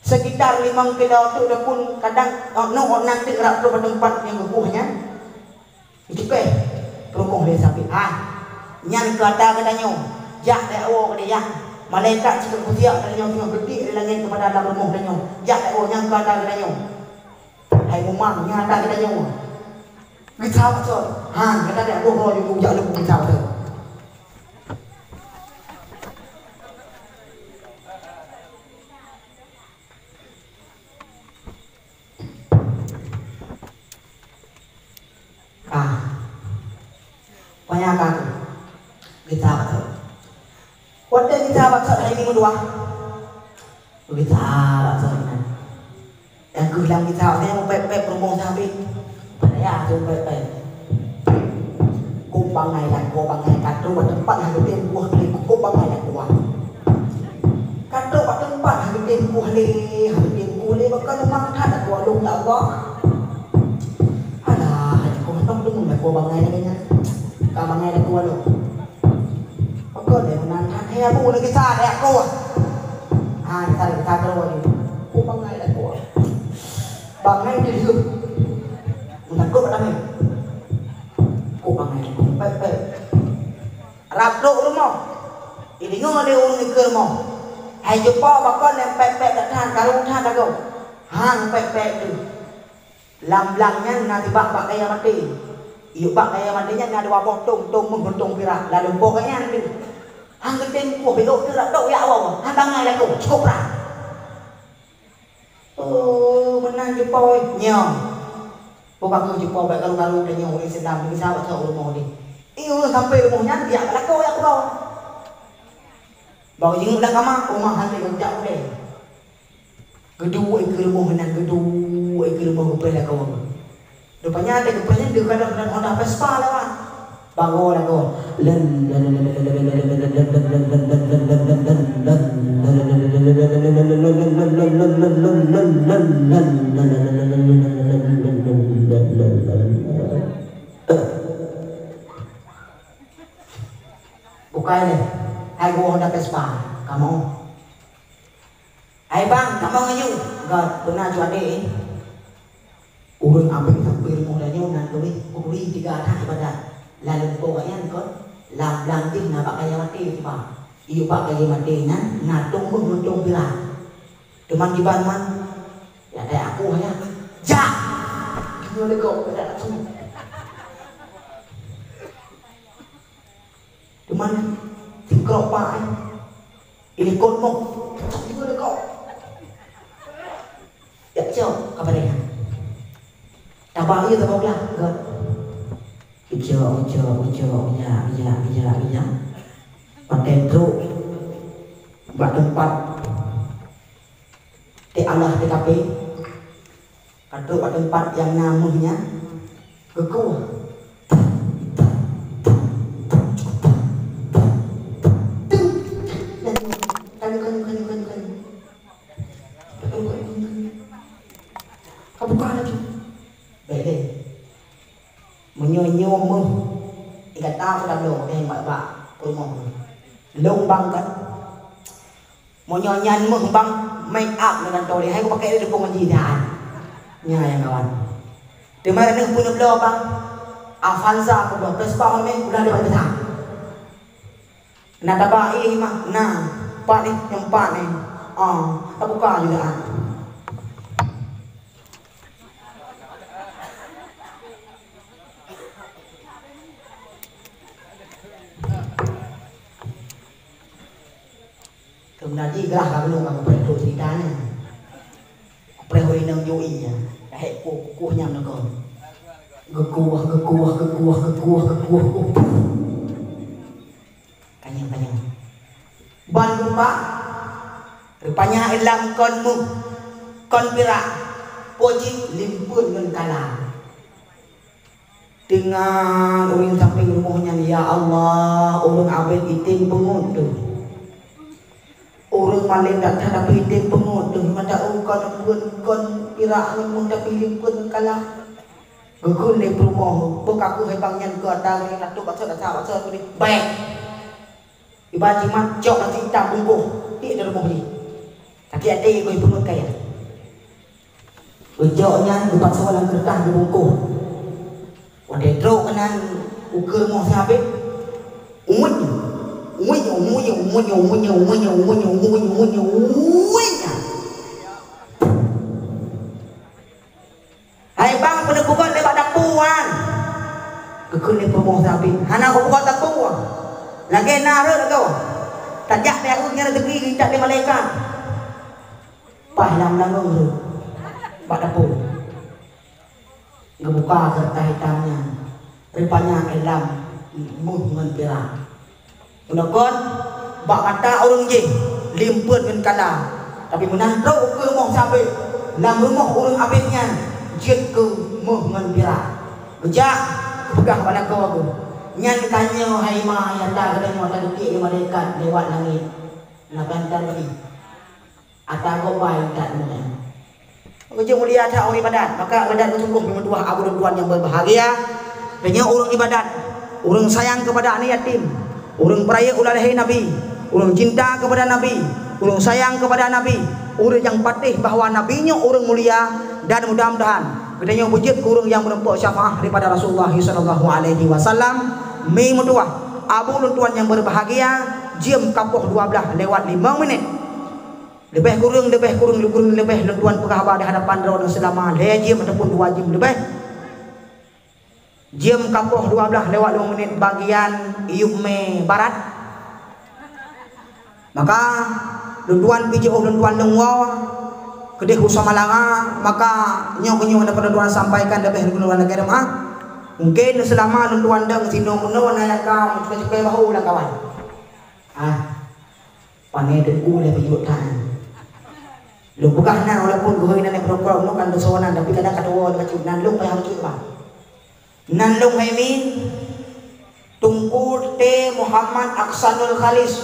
Sekitar limong kilo teuk deukun, kadang, oh, nyoe, oh, nan teuk rab trok bak teumpat nyang geukueh nyan. Jipéh peurumoh lé si Abéh. Ah, nyan keu ata geutanyoe. Jak lé awoe keudéh jak. Malaikat cit kusiak geutanyoe singoh geutik lé langét keupada lam rumoh tanyoe. Jak lé awoe nyan keu ata geutanyoe. Hai mumang, nyan ata geutanyoe. Geucok, cok. Ha, gata dak boh laju jak laju geucok, cok. Ah. Panyang ka tu. Gita bacut. Watèe gita bacut hai ni meudua. Gita bacut nyan. Nyang keuh lam gita nyan meupèp-pèp rumoh si Abéh. Padahai tu pèp-pèp. Kum Bangai lakoe, bangai ka trok bak teumpat hana geutem kuah lé, kok bangai lakoe. Ka trok bak teumpat hana geutem kuah lé, hana geutem kuah lé, bak ka leumang that lakoe lôn, ya Allah. Alah, lakoe hantom deungon lakoe bangai lagèe nyan. Ka bangai lakoe lôn. Pakon lé meunan that, hai Abu, lagèe sa lé lakoe. Ha, sa lé, sa keudroe lé. Kok bangai lakoe. Bangai di lheueh. Meutakot bak tamé. Kok bangai lakoe. Pèt-pèt. Rab trok rumoh. Ideungö lé ureueng dikeue rumoh. Hai cupo pakon lé pèt-pèt that, karu that lagoe. Han pèt-pèt teuh. Lam blang nyan na sibak bak kayèe maté. Iyup bak kayèe maté nyan na dua boh tông, tông méuh ngon tông pirak. Laleumpô kayèe nyan teuh. Han geutem kuah, bèk teuh rab trok jak woe. Han bangai lakoe, cukôp rab. Oh, meunan cupo, nyoe. Peue ka keuh cupo bèk karu-karu tanyoe ureueng Islam, bisa bak trok rumoh deh. Ih, ureueng sampai rumoh nyan, jak bak lakoe, jak keudroe. Bak jingeuet lam kama, rumoh hana lé jak ulèe. Geuduek ikeue rumoh nyan, geuduek ikeue rumoh geupreh lakoe. Rupanya watèe geupreh nyan deuh ka lheueh Honda Vespa lewat. Bagoe lagoe. Len, len, len, bukai lé. Hai geuwoe Honda Vespa, kamoe. Hai bang, kamoe ngeuyue. Göt, peue na cut adék, eh? Ureueng abéh sampoe rumoh tanyoe nan turi, kuri tiga that ibadat. Laleumpô nyan kon, lam blang jih na bak kayèe maté sibak. Iyup bak kayèe maté nyan na tông méuh ngon tông pirak. Teuma kiban man, ya, teuh aku ya. Jak! Deungoe lé gob, keudak langsung. Teuma singkrok bak, eh. Ilikot moh. Cok juga dekat. Yak cok, ka bareh. Tabang ié tabang belah. Gak. Ijak, ijak, ijak, ijak, ijak, ijak. Pakai truk. Bak tempat. Teuh Allah T K P. Ka trok bak teumpat nyang na méuh nyan, geukueh. Tanyoe, tanyoe, tanyoe, tanyoe. Ka buka laju. Bèk lé. Meunyoe nyoe méuh, gata peugah bloe, eh, bak, bak peurumoh méuh. Lôn bang ka. Meunyoe nyan méuh bang, make up ngon toli, hai kupakai lé dukung haji dah. Nya nyang kawan. Teuma neuh peuneubloe bang, Avanza peubloe, Vespa online, udah lewat besar. Na taba ié mah, na, pat ni, nyang pat ni. Ah, tabuka juga ah. Keumeunajih grah ka meunyoe ka geupreh trok cerita nyan. Geupreh ureueng inong jui nyan. Ka hék kueh, kueh nyang nanggroe. Geukueh, geukueh, geukueh, geukueh, geukueh, kueh. Kanyang, kanyang. Ban geupak, rupanya ilam kon méuh, kon pirak, poji limpeuet ngon kala. Teungoh ureueng sampéng rumoh nyan, "Ya Allah, ureueng abét item peungeut teuh. Ureueng malém that-that tapi item peungeut teuh, mata u kon limpeuet kon pirak ngon méuh tapi limpeuet ngon kala." Geukheun lé peurumoh, "Peu ka keuh hai bang nyan keu ata geuh nyan, atoe bacut asa bacut geuh nyan?" Bèk. Iban jimat cok nasi itam bungkôh, tiek di rumoh jih. Sakét até keu peungeut kaya. Geucok nyan geupasoe lam keureutah geubungkôh. Watèe trok keunan ukeue rumoh sabe, uweueng, uweueng, uweueng. Hai bang, peuneupeue lé bak dapu nyan. Geukheun lé peurumoh sabe, hana kubuka dapu. Lagèe na rhot lagoe. Tajak lé ureueng nyang rezeki, tajak lé malaikat. Paih lam langoe rhot bak dapu. Geubuka keureutah itam nyan. Rupanya ilam méuh ngon pirak. Meunan kon, bak mata ureueng jih, limpeuet ngon kala. Tapi meunan trok ukeue rumoh sabe, lam rumoh ureueng abét nyan, jeuet keu méuh ngon pirak. Geujak, geupeugah bak lakoe geuh, Nyan tanyoe hai ma nyata geutanyoe ata geutiek lé malaikat lewat langét. Na ban tan bri. Ata gob bai that nyan. Beujeuet mulia that ureuëng ibadat, maka ibadat beusunggoh meunyoe tuah abu dan tuan yang berbahagia. Tanyoe ureuëng ibadat, ureuëng sayang kepada anak yatim, ureuëng peurayeuk ulah lahé Nabi, ureuëng cinta kepada Nabi, ureuëng sayang kepada Nabi, ureuëng nyang patéh bahwa Nabi nyoe ureuëng mulia, dan mudah-mudahan geutanyoe beujeuet keu ureuëng nyang meureumpok syafaat daripada Rasulullah sallallahu alaihi wasallam. Mi meutuah, abu lôn tuan nyang berbahagia, jeuem ka poh dua belas lewat limong minit. Leubeh kureueng, leubeh kureueng, leubeh kureueng leubeh lôn tuan peugah haba di hadapan droeneuh seulama lhée jeuem ataupun dua jeuem leubeh. Jeuem ka poh dua belas lewat lima minit bagian Yub Mé Barat. Maka lôn tuan pih jiôh lôn tuan lôn woe keudeh u Samalanga, maka nyoe keunyoe dapat lôn tuan sampaikan leubeh lôn tuan lagée meuah. Mungken seulama lôn tuan dong sinoe meunoe na nyang ka meucukai-cukai bahu lam kawan. Ah, pane teungku lé peujuek tan. Lôn peugah na walaupun geuhôi nan nyang prokol nyoe kan beusoe nan, tapi kadang ka tuwoe bacut nan lôn payah bacut bang. Nan lôn hai mi Teungku T Muhammad Aksanul Khalis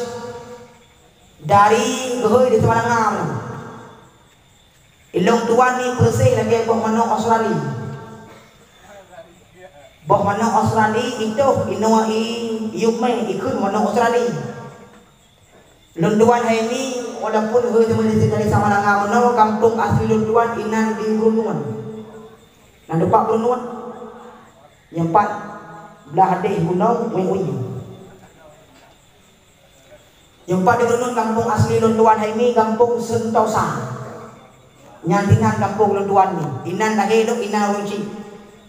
dari geuhôi di Samalanga. Ilong tuan ni peureuseh lagée boh manok Australia. Boh manok Australia itoh inoe i Yub Mé ikheun manok Australia. Lôn tuan hai mi, walaupun hôi teuma dari Samalanga meunoe, gampông asli lôn tuan inan di Brunun. Nan teumpat Brunun, nyang pat blah deh gunong Mui-Ui. Nyang pat di Brunun gampông asli lôn tuan hai mi, gampông Sentosa. Nyan dinan gampông lôn tuan ni. Inan lahé lôn, inan ureuëng chik.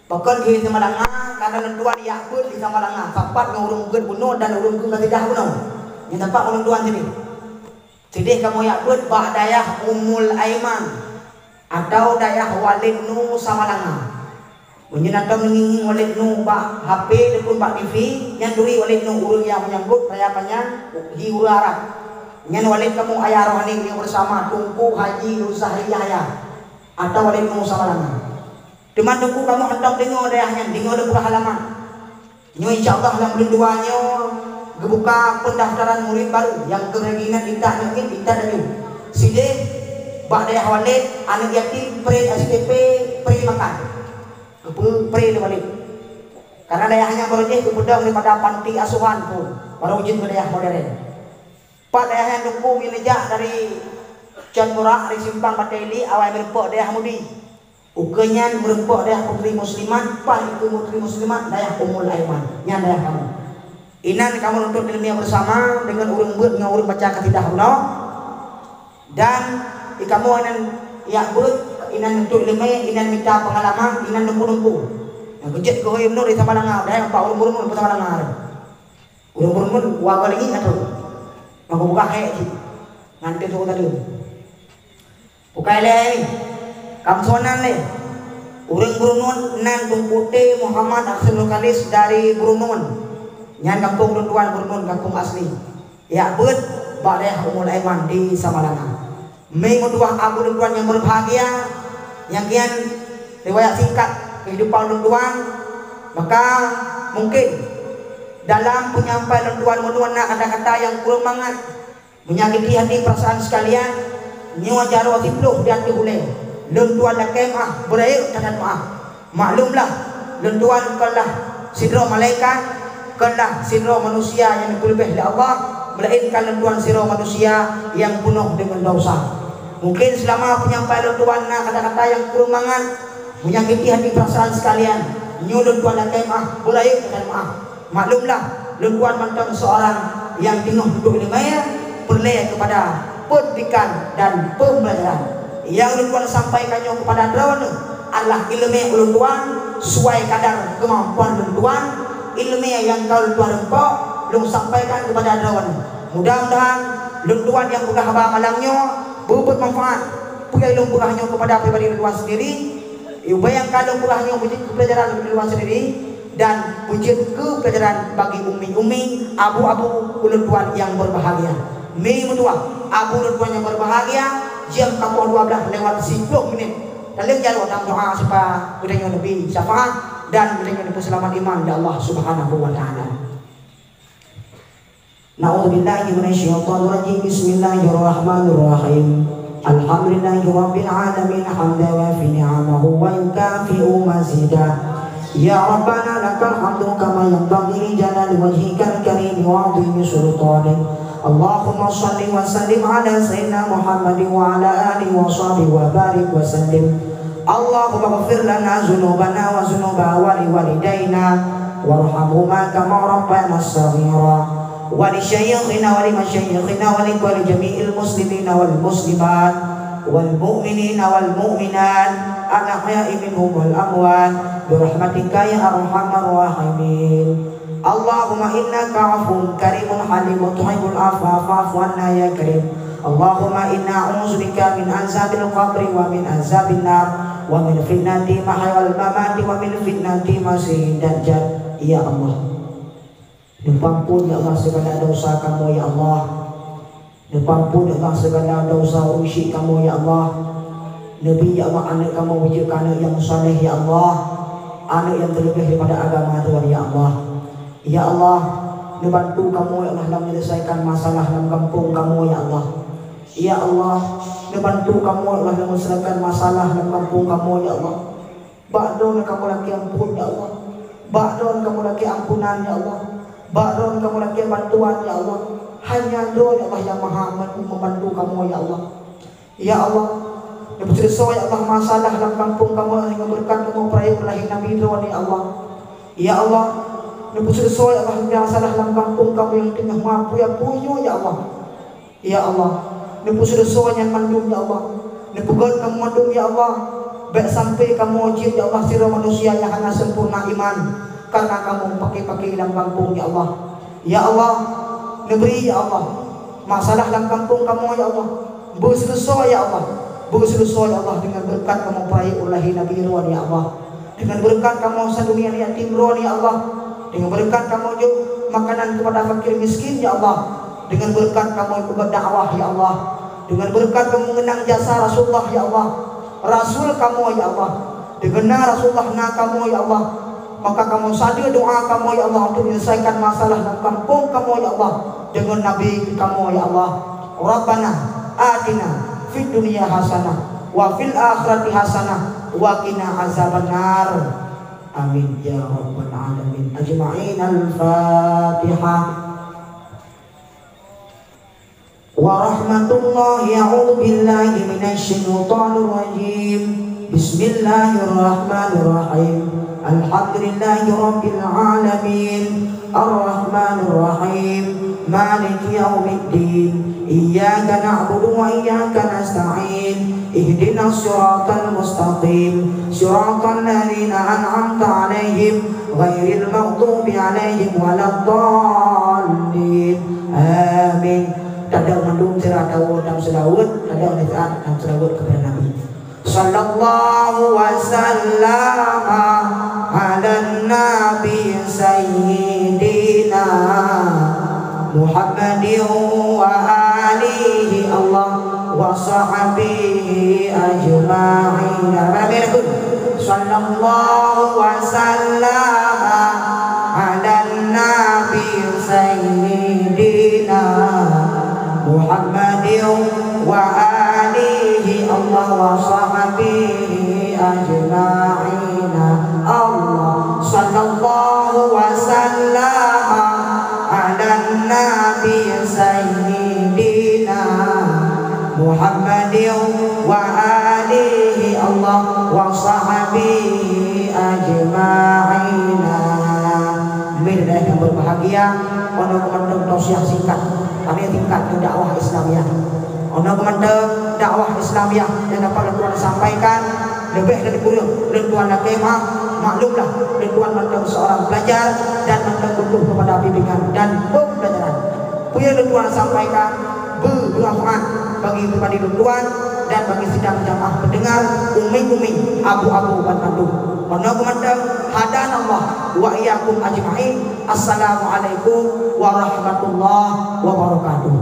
Pakon keu Samalanga, karena lôn tuan jak beuet di Samalanga. Sapat ngon ureuëng beuet bunoe dan ureuëng beuet kasidah bunoe. Nyang sapat ngon lôn tuan sini. Sideh kamoe jak beuet bak dayah Ummul Aiman atau dayah Walid Nu Samalanga. Meunyoe na tom ngieng Walid Nu bak H P ataupun bak T V, nyan turi Walid Nu ureuëng nyang menyambut raya panyang hi ureuëng Arab. Nyan Walid kamoe ayah rohani beliau bersama Teungku Haji Nurzahriyah Yahya atau Walid Nu Samalanga. Teuma Teungku kamoe hantom deungoe dayah nyan, deungoe lôn peugah alamat. Nyoe insya Allah lam buleuen dua nyoe geubuka pendaftaran murid baru nyang keu reginan intat nyoe intat laju. Sideh bak dayah Walid aneuk yatim pre S P P pre makan. Geupeu pre lé Walid. Karena dayah nyan baru jih geupeudong daripada panti asuhan pun, baru jeuet keu dayah modern. Pat dayah nyan Teungku meunyoe neujak dari Cot Burak, dari simpang Bateli, awai meureumpok dayah Mudi. Ukeue nyan meureumpok dayah putri muslimat, paih ukeue putri muslimat dayah Ummul Aiman. Nyan dayah kamoe. Inan kamoe nuntut ileumèe beusama deungon ureueng beuet ngon ureueng baca kasidah bunoe. Dan di kamoe inan jak beuet, inan nuntut ileumèe, inan mita peungalaman, inan lumpu-lumpu. Nyang keujeuet keuhôi meunurot di Samalanga, dayah empat ureueng-ureueng di Samalanga. Ureueng-ureueng wa goe lagèe nyan tu. Maka buka hék cit. Ngan teuh tu tadi. Bukai lé, kam soe nan lé. Ureueng Brunun nan Teungku T Muhammad Aksanul Khalis dari Brunun. Nyan gampông lôn tuan Brunun, gampông asli. Jak beuet bak dayah Ummul Aiman di Samalanga. Meutuah abu lôn tuan nyang berbahagia, nyang kian riwayat singkat kehidupan lôn tuan, maka mungkin dalam penyampai lôn tuan meunurot na kata-kata nyang kureueng mangat, menyakiti hati perasaan sekalian, nyoe jaroe siplôh di ateueh ulèe. Lôn tuan lakèe meu'ah, beurayeuk that-that meu'ah. Maklumlah, lôn tuan kon lah sidroe malaikat, kon lah sidroe manusia nyang geupeuleubeh lé Allah, meulainkan lôn tuan sidroe manusia nyang peunoh deungon desya. Mungkin seulama penyampai lôn tuan na kata-kata nyang kureueng mangat, menyakiti hati perasaan sekalian, nyoe lôn tuan lakèe meu'ah, beurayeuk that-that meu'ah. Maklumlah, lôn tuan mantong seorang nyang teungoh nuntut ileumèe, peureulèe keupada peundidikan dan peubelajaran. Nyang lôn tuan sampaikan nyoe keupada droeneuh adalah ileumèe ulôn tuan, suai kadar keumampuan lôn tuan, ileumèe nyang ka lôn tuan reumpok, lôn sampaikan keupada droeneuh. Mudah-mudahan lôn tuan nyang peugah haba malam nyoe beuet manfaat. Peue nyang lôn peugah nyoe keupada pribadi lôn tuan sendiri, ubé nyang ka lôn peugah nyoe beujeuet keu pelajaran lôn tuan sendiri, dan beujeuet keu pelajaran bagi ummi-ummi, abu-abu ulôn tuan nyang berbahagia. Mi meutuah, abu ulôn tuan nyang berbahagia, jam ka poh dua belas lewat siplôh minit. Taleueng jaroe lam doa supaya geutanyoe neubi syafaat. Dan meunyoe neupeuseulamat iman lé Allah Subhanahu wa Ta'ala. A'udzubillahi minasyaitonirrajim. Bismillahirrahmanirrahim. Alhamdulillahirabbil alamin, hamdan yuwafi ni'amahu wa yukafi'u mazidah. Ya Rabbana lakal hamdu kama yanbaghi li jalali wajhikal karim wa 'azimi sultanik. Allahumma shalli wa sallim ala sayyidina Muhammadin wa ala alihi wa sahbihi wa barik wa sallim. Allahumma ighfir lana dzunubana wa dzunuba wali walidaina warhamhuma kama rabbayana shaghira. Wa li syaikhina wa li masyaikhina wa li kulli jami'il muslimina wal muslimat wal mu'minina wal mu'minat al ahya'i minhum wal amwat bi rahmatika ya arhamar rahimin. Allahumma innaka 'afuwwun karimun halimun tuhibbul 'afwa fa'fu 'anna ya karim. Allahumma inna na'udzubika min 'adzabil qabri wa min 'adzabin nar wa min fitnatil mahya wal mamati wa min fitnatil masiihid dajjal. Ya Allah, neupeuamphon ya Allah segala dosa kamoe ya Allah. Neupeuamphon ya Allah segala dosa ureueng syik kamoe ya Allah. Neubri ya Allah aneuk kamoe beujeuet keu aneuk nyang saleh ya Allah. Aneuk nyang teuleubeh daripada agama Tuhan ya Allah. Ya Allah, neubantu kamoe ya Allah lam menyelesaikan masalah lam gampông kamoe ya Allah. Ya Allah, neubantu kamoe ya Allah lam menyelesaikan masalah lam gampông kamoe ya Allah. Bak droeneuh kamoe lakée amphon ya Allah. Bak droeneuh kamoe lakée ampunan ya Allah. Bak droeneuh kamoe lakée bantuan ya Allah. Hanya Droe ya Allah nyang maha membantu kamoe ya Allah. Ya Allah, neupeuseuleusoe ya Allah masalah lam gampông kamoe nyang beureukat kamoe peurayeuk lahé Nabi Droeneuh ya Allah. Ya Allah, neupeuseuleusoe ya Allah masalah lam gampông kamoe nyang teungoh meuapui-apui nyoe ya Allah. Ya Allah, neupeuseuleusoe nyan mandum ya Allah. Neupeugét kamoe mandum ya Allah. Bék sampai kamoe jeuet ya Allah sidroe manusia nyang hana sempurna iman karena kamoe paké-paké lam gampông ya Allah. Ya Allah, neubri ya Allah masalah lam gampông kamoe ya Allah. Beuseuleusoe ya Allah. Beuseuleusoe ya Allah deungon beureukat kamoe peurayeuk lahé Nabi Droeneuh ya Allah. Deungon beureukat kamoe sadunia yatim Droeneuh ya Allah. Deungon beureukat kamoe jok makanan keupada fakir miskin ya Allah. Deungon beureukat kamoe peubuet dakwah ya Allah. Deungon beureukat kamoe ngeunang jasa Rasulullah ya Allah. Rasul kamoe ya Allah. Deungon na Rasulullah na kamoe ya Allah. Maka kamoe sadeue doa kamoe ya Allah untuk menyelesaikan masalah lam gampông kamoe ya Allah. Deungon Nabi kamoe ya Allah. Rabbana atina fid dunya hasanah wa fil akhirati hasanah wa qina azabannar. Amin ya rabbal alamin ajma'in. Al-Fatihah. Wa rahmatullahi, a'udzu billahi minasy syaithanir rajim. Bismillahirrahmanirrahim. Alhamdulillahi rabbil alamin. Arrahmanirrahim. Maliki yaumiddin. Iyyaka na'budu wa iyyaka nasta'in. Ihdinas siratal mustaqim. Siratal ladzina an'amta 'alaihim ghairil maghdubi 'alaihim waladdallin. Amin. Tadong mandum sira tawoe dan seulaweuet, tadong nasihat dan seulaweuet keupada Nabi. Sallallahu wa sallama 'alan nabi sayyidina Muhammadin wa alihi Allah wa sahbihi ajma'in. Amin. Sallallahu wa sallama 'alan nabi sayyidina Muhammadin wa alihi Allah wa sahbihi ajma'in. Allah sallallahu wa sallama 'alan nabi sayyidina Muhammadin wa alihi Allah wa sahbihi ajma'in. Pemirsa yang berbahagia, untuk mendukung tausiah singkat, kami tingkat ke dakwah Islamiyah. Untuk mendukung dakwah Islamiyah yang dapat lôn tuan sampaikan, lebih dari kurang lôn tuan lakée maaf, maklumlah lôn tuan mantong seorang pelajar dan mantong butuh kepada bimbingan dan pembelajaran. Peue nyang lôn tuan sampaikan beumanfaat bagi pribadi lôn tuan dan bagi sidang jamaah pendengar, umi-umi, abu-abu ban mandum. Meunoe keumantong, hadanallah wa iyyakum ajma'in. Assalamualaikum warahmatullahi wabarakatuh.